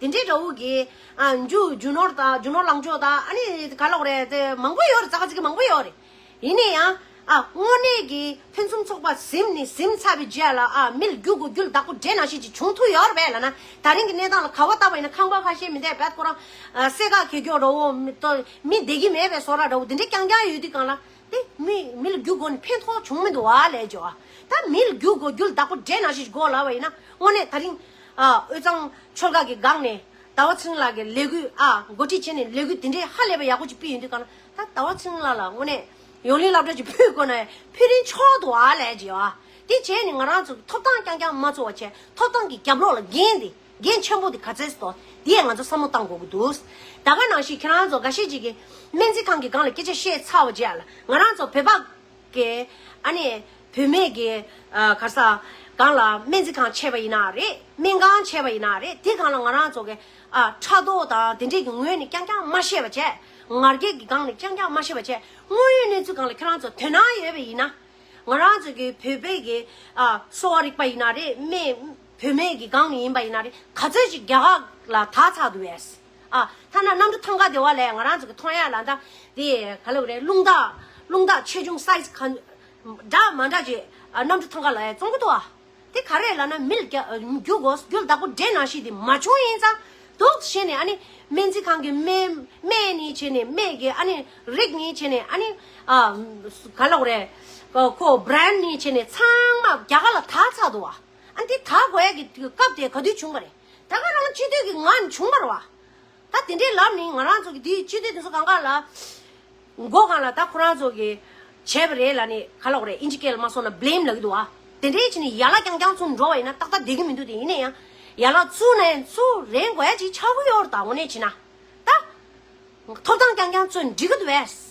དེ་འདྲའི་འདྲ་བོ་གི་ཨ་རྒྱུ་རྒྱུ་ནོར་དང་རྒྱུ་ནོར་ལངས་ཕྱོགས་དང་ཨ་ནི་ག་ལབ་དགོས་རེད། དེ་མང་པོ་ཡོད་རེད། ཙག་ཙིག་མང་པོ་ཡོད་རེད། ཡིན་ན་ཡང་ཨ་དངོས་གནས་ཀྱི་ཕུན་སུམ་ཚོགས་པ་ཟིན་ནས་ཟིན་ཚར་བའི་རྗེས་ལ་ཨ་མི་ལ་རྒྱུ་དགོས་རྒྱུ་ལ་བདག་པོ་འདྲེ་ནང་བཞིན་ཅིག་བྱུང་ཐུབ་ཡོད་རེད་པས་ལབ་ན། ད་རིང་གི་གནས་སྟངས་ལ་ག་བ་བལྟ་བ་ཡིན་ན་ཁང་པ་ཁ་ཤས་མི་འདུག་པས། ཁོ་རང་ཨ་སེ་ཀ་གེ་སྐྱོག་འདྲ་བོ་མི་ཏོ་མི་བསྡད་ཀྱི་མེད་པའི་བཟོ་འདྲ་འདྲ་བོ་དེ་འདྲ་རྐྱང་རྐྱང་ཡོད་དུས་སྒང་ལ་དེ་མི་མི་ལ་རྒྱུ་དགོས་ནས་ཕན་ཐོགས་བྱུང་མི་འདུག་བ་ལབ་བྱས་བ། ད་མི་ལ་རྒྱུ་དགོས་རྒྱུ་ལ་བདག་པོ་འདྲེ་ནང་བཞིན་དགོས་ལབ་པ་ཡིན་ན་དངོས་གནས་ད་རིང་ཨ་དབུས་གཙང་ཆོལ་ཁ་གི་སྒང་ནས། ཟླ་བ་ཚེ་རིང་ལགས་ཀྱིས་ལས་འགུལ་ཨ་འགོ་ཁྲིད་བྱས་ནས་ལས་འགུལ་དེ་འདྲའི་ཧ་ལས་པ་ཡག་པོ་ཅིག་སྤེལ་ཡོང་དུས་སྒང་ལ། ད་ཟླ་བ་ཚེ་རིང་ལགས་ལ་དངོས་གནས་ཡོངས་གླིང་སློབ་གྲྭ་ཅིག་ཕུལ་དགོས་ན་ཕུལ་རན་ཆོག་འདུག་ཨ་ལས་བྱས་ཨ། དེ་བྱས་ནས་ང་རང་ཚོ་ཐོབ་ཐང་རྐྱང་རྐྱང་མ་འཚོལ་བ་བྱས། ཐོབ་ཐང་གི་རྒྱབ་ལོགས་ལ་འགན་དེ་འགན་ཆེན་པོ་དེ་ག་ཚད་སོ་དེ་ཡང་ང་ཚོ་བསམ་བློ་བཏང་དགོས་ཀྱི་འདུག་ད་ག་ནང་བཞིན་ཁྱེད་རང་ཚོ་འགའ་ཤས་ཅིག་གིས་སྨན་རྩིས་ཁང་གི་སྒང་ལ་སྐད་ཆ་བཤད་ཚར་བ་བྱས་ཨ་ལ། ང་རང་ཚོ་བོད་པ་གི་ཨ་ནི་བུད་མེད་ཀྱི་ཨ་ག་རེ་ཟེར་སྒང་ལ་སྨན་རྩིས་ཁང་བྱས་པ་ཡིན་ན་རེད། སྨན་ཁང་བྱས་པ་ཡིན་ན་རེད། དེ་སྒང་ལ་ང་རང་ཚོ་གི་ཨ་ཕྲག་དོག་དང་དེ་འདྲས་ཀྱི་ངོས་ནས་རྐྱང་རྐྱང་མ་བཤད་པ་བྱས། ང་རྒྱལ་གྱི་སྒང་ནས་རྐྱང་རྐྱང་མ་བཤད་པ་བྱས། དངོས་ཡོད་གནས་ཚུལ་སྒང་ལ་ཁྱེད་རང་ཚོ་དོ་སྣང་ཡོད་པ་ཡིན་ན། ང་རང་ཚོ་གི་བོད་པའི་གི་ཨ་གསོ་བ་རིག་པ་ཡིན་ན་རེད། སྨན་བུད་མེད་ཀྱི་སྒང་ནས་ཡིན་པ་ཡིན་ན་རེད། ག་ཚོད་ཅིག་རྒྱ་གར་ལ་དར་ཚར་འདུག་བས། ཨ་ཐ་ན་གནམ་གྲུ་ཐང་ག་དེ་བ་ལས་ང་རང་ཚོ་གི་མཐོང་ཡ་ལ་ད་དེ་ག་ལབ་རེད། རླུང་རྟ་རླུང་རྟ་ཆེ་ཆུང་སའི་ཛི་ག་འདྲ་མ་འདྲ་ཅིག་ཨ་གནམ་གྲུ་ཐང་ག་ལ་ཡ་བཙོང་གི་འདུག་ཨ། དེ་ག་རེ་ལབ་ན་མི་ལ་རྒྱ་རྒྱུ་དགོས་རྒྱུ་ལ་བདག་པོ་འདྲེ་ནང་བཞིན་དེ་མ་བྱུང་ཡིན་ཙང་འདུག་བྱས་ནས་ཨ་ནི་སྨན་རྩིས་ཁང་གི་སྨན་སྨན་ནི་བྱས་ནས་སྨན་གི་ཨ་ནི་རིགས་ནི་བྱས་ནས་ཨ་ནི་ཨ་ག་ལབ་རེད། ཁོ་བྷི་རན་ཌི་ནི་བྱས་ནས་ཚང་མ་རྒྱ་གར་ལ་དར་ཚར་འདུག་བ། ཨ་ནི་དེ་དར་དགོས་ཡ་གི་སྐབས་དེ་ག་དུས་བྱུང་བ་རེད། ད་ག་རང་སྤྱི་འཐུས་ཀྱི་ངང་བྱུང་བ་རེད་བ། ད་དེ་འདྲའི་ལབ་ནི་ང་རང་ཚོ་གི་དེའི་སྤྱི་འཐུས་དེ་ཚོ་གང་ག་ལ། མགོ་གང་ལ་ད་ཁོ་རང་ཚོ་གི་བྱས་པ་རེད་ལ་ནི་ག་ལབ་དགོས་རེད། ཨིན་ཇི་སྐད་ལ་མ་སོང་ན་བྷི་ལེམ་ལབ་ཀྱི་འདུག་ཨ། དེ་འདྲའི་ཕྱིན་ནི་ཡ་ལ་རྐྱང་རྐྱང་བཙུགས་འགྲོ་བ་ཡིན་ན་ཏག་ཏག་བསྡད་ཀྱི་མི་འདུག་དེ་ཡིན་ན་ཡང་ཡ་ལ་བཙུགས་ན་ཡང་བཙུགས་རན་དགོས་ཡ་ཅིག་ཆགས་ཀྱི་ཡོད་རེད། ད་དངོས་གནས་བྱས་ན་ད། ཐོབ་ཐང་རྐྱང་རྐྱང་བཙུགས་འགྲིག་གི་འདུག་བས།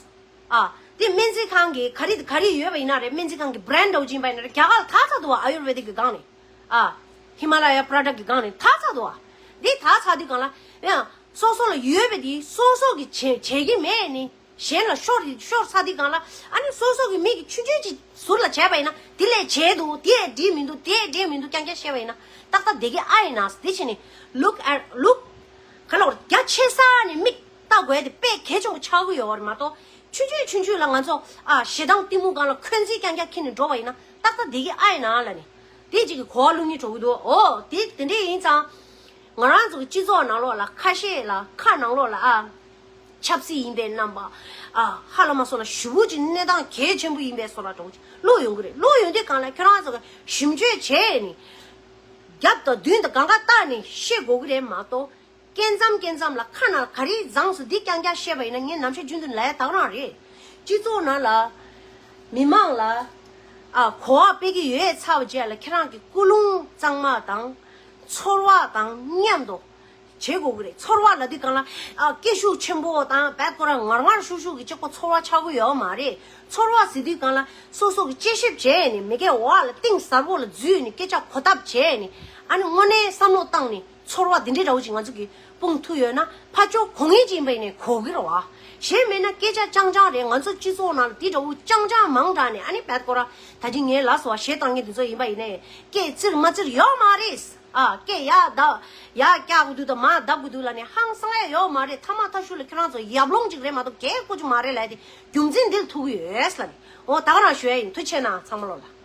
ཨ། དེ་སྨན་རྩིས་ཁང་གི་ག་རེ་ག་རེ་ཡོད་པ་ཡིན་ན་རེད། སྨན་རྩིས་ཁང་གི་བྷི་རེན་ཌི་འདྲ་བོ་ཅིག་ཡིན་པ་ཡིན་ན་རེད། རྒྱ་གར་ལ་ད་ཚར་འདུག་བ། ཨ་ཡུར་ཝེ་དིག་གི་སྒང་ནས། ཨ། ཧི་མ་ལ་ཡ་པྲོ་ཌག་གི་སྒང་ནས་ད་ཚར་འདུག་བ། འདི་ད་ཚར་དུས་སྒང་ལ་ཡང་སོ་སོ་ལ་ཡོད་པའི་དེ་སོ་སོ་གི་བྱེད་བྱེད་ཀྱི་མེད་ནི་གཞན་ལ་ཤོར་ཤོར་ཚར་དུས་སྒང་ལ། ཨ་ནི་སོ་སོ་གི་མི་གི་ཆུང་ཆུང་ཅིག་ཟུར་ལ་བྱས་པ་ཡིན་ན་དེ་ལས་བྱས་འདུག་དེ་ཡས་འགྲིག་མི་འདུག་དེ་ཡས་འགྲིག་མི་འདུག་རྐྱང་རྐྱང་བཤད་པ་ཡིན་ན་ཏག་ཏག་བསྡད་ཀྱི་ཨ་ཡིན་ན། དེ་བྱས་ནས་look at look ག་ལབ་དགོས་རེད། རྒྱ་ཆེ་ས་ནས་མིག་ལྟ་དགོས་དེ་དཔེ་གལ་ཆེན་པོ་ཆགས་ཀྱི་ཡོད་རེད་མ་གཏོགས། ཆུང་ཆུང་ཆུང་ཆུང་ལ་ང་ཚོ་ཨ་ཞེ་སྡང་གཏི་མུག་སྒང་ལ་འཁོན་འཛིན་རྐྱང་རྐྱང་འཁྱེར་ནས་འགྲོ་བ་ཡིན་ན་ཏག་ཏག་བསྡད་ཀྱི་ཨ་ཡིན་ན་ལབ་ནས། དེ་གཅིག་གི་གོ་བ་བླུག་སྙིང་བྲོ་གི་འདུག་འོ་དེ་དེ་འདྲས་ཡིན་ཙང་། ང་རང་ཚོ་གི་སྤྱི་ཚོགས་ནང་ལོགས་ལ་ཁ་ཤས་ལ་ཁ་ནང་ལོགས་ལ་ཨ། ཆབ་སྲིད་ཡིན་པའི་རྣམ་པ། ཨ། ཧ་ལ་མ་སོང་ན་ཞེ་པོ་ཅིག་གནས་སྟངས་གལ་ཆེན་པོ་ཡིན་པའི་བཟོ་འདྲ་འདྲ་བོ་ཅིག་བླུག་ཡོང་གི་རེད། བླུག་ཡོང་དུས་སྒང་ལ་ཁྱོད་རང་ཚོ་གི་ཞིབ་དཔྱོད་བྱས་ནས། རྒྱབ་དང་མདུན་དང་སྒང་ག་བལྟས་ནས་བཤད་དགོས་ཀྱི་རེད་མ་གཏོགས། སྐད་མཚམས་སྐད་མཚམས་ལ་ཁ་ནང་ག་རེ་བརྫངས་སོང་འདི་རྐྱང་རྐྱང་བཤད་པ་ཡིན་ན་ངས་ནམ་ཞག་རྒྱུན་དུ་ལབ་ཡ་ད་ག་རང་རེད། སྤྱི་ཚོགས་ནང་ལ་མི་མང་ལ་ཨ་གོ་བ་སྤེལ་གྱི་ཡོད་ཚར་བ་རྗེས་ལ་ཁྱེད་རང་གི་ཀུན་སློང་གཙང་མ་དང་ཚོར་བ་དང་མཉམ་དུ་བྱེད་དགོས་ཀྱི་རེད། ཚོར་བ་ལབ་དུས་སྒང་ལ་ཨ་སྐད་ཤུགས་ཆེན་པོ་དང་བད་ཁོ་རང་ངར་ངར་ཤུགས་ཤུགས་ཀྱི་གཅིག་པོ་ཚོར་བ་ཆགས་ཀྱི་ཡོད་མ་རེད། ཚོར་བ་ཟེར་དུས་སྒང་ལ་སོ་སོ་གི་དཔྱད་ཞིབ་བྱས་ནས་མི་སྐད་འོག་ལ་གཏིང་ཟབ་པོ་ལ་འཛུལ་ནས་སྐད་ཆ་གོ་ཐབས་བྱས་ནས་ཨ་ནི་དངོས་གནས་བསམ་བློ་བཏང་ནས། ཚོར་བ་འདི་འདྲའི་འདྲ་བོ་ཅིག་ང་ཚོ་གིས་སྤུངས་ཐུབ་ཡོད་ན་ཕར་ཕྱོགས་གོ་ངེས་ཅིག་ཡིན་པ་ཡིན་ནའི་གོ་གི་རེད་བ། གཞན་མིན་ན་སྐད་ཆ་རྐྱང་རྐྱང་རེད། ང་ཚོ་སྤྱི་ཚོགས་ནང་ལ་འདི་འདྲ་བོ་རྐྱང་རྐྱང་མང་དྲགས་ནས་ཨ་ནི་བད་ཁོ་ར་ད་ཅི་ངས་ལབ་སོང་བ། གཞས་བཏང་མཁན་འདི་ཚོ་ཡིན་པ་ཡིན་ནའི་སྐད་བཙིར་མ་བཙིར་ཡོད་མ་རེད། ཨ་སྐད་ཡར་བརྡབ་ཡར་བཀྱག་དགོས་འདུག་དང་མར་བརྡབ་དགོས་འདུག་ལབ་ནས་ཧང་སང་ཡ་ཡོད་མ་རེད། ཐ་མ་ཐ་ཤུ་ལ་ཁྱེད་རང་ཚོ་ཡབ་ལོང་ཅིག་རེད་མ་གཏོགས་གལ་ཁོ་ཅིག་མ་རེད་ལབ་དེ་རྒྱུ་མཚན་འདི་ལ་ཐུག་གི་ཡོད་ལབ་ནས། འོ་ད་ག་རང་ཞུ་ཡ་ཡིན། ཐུགས་རྗེ་གནང་ཚང་མ་ལོ་ལ།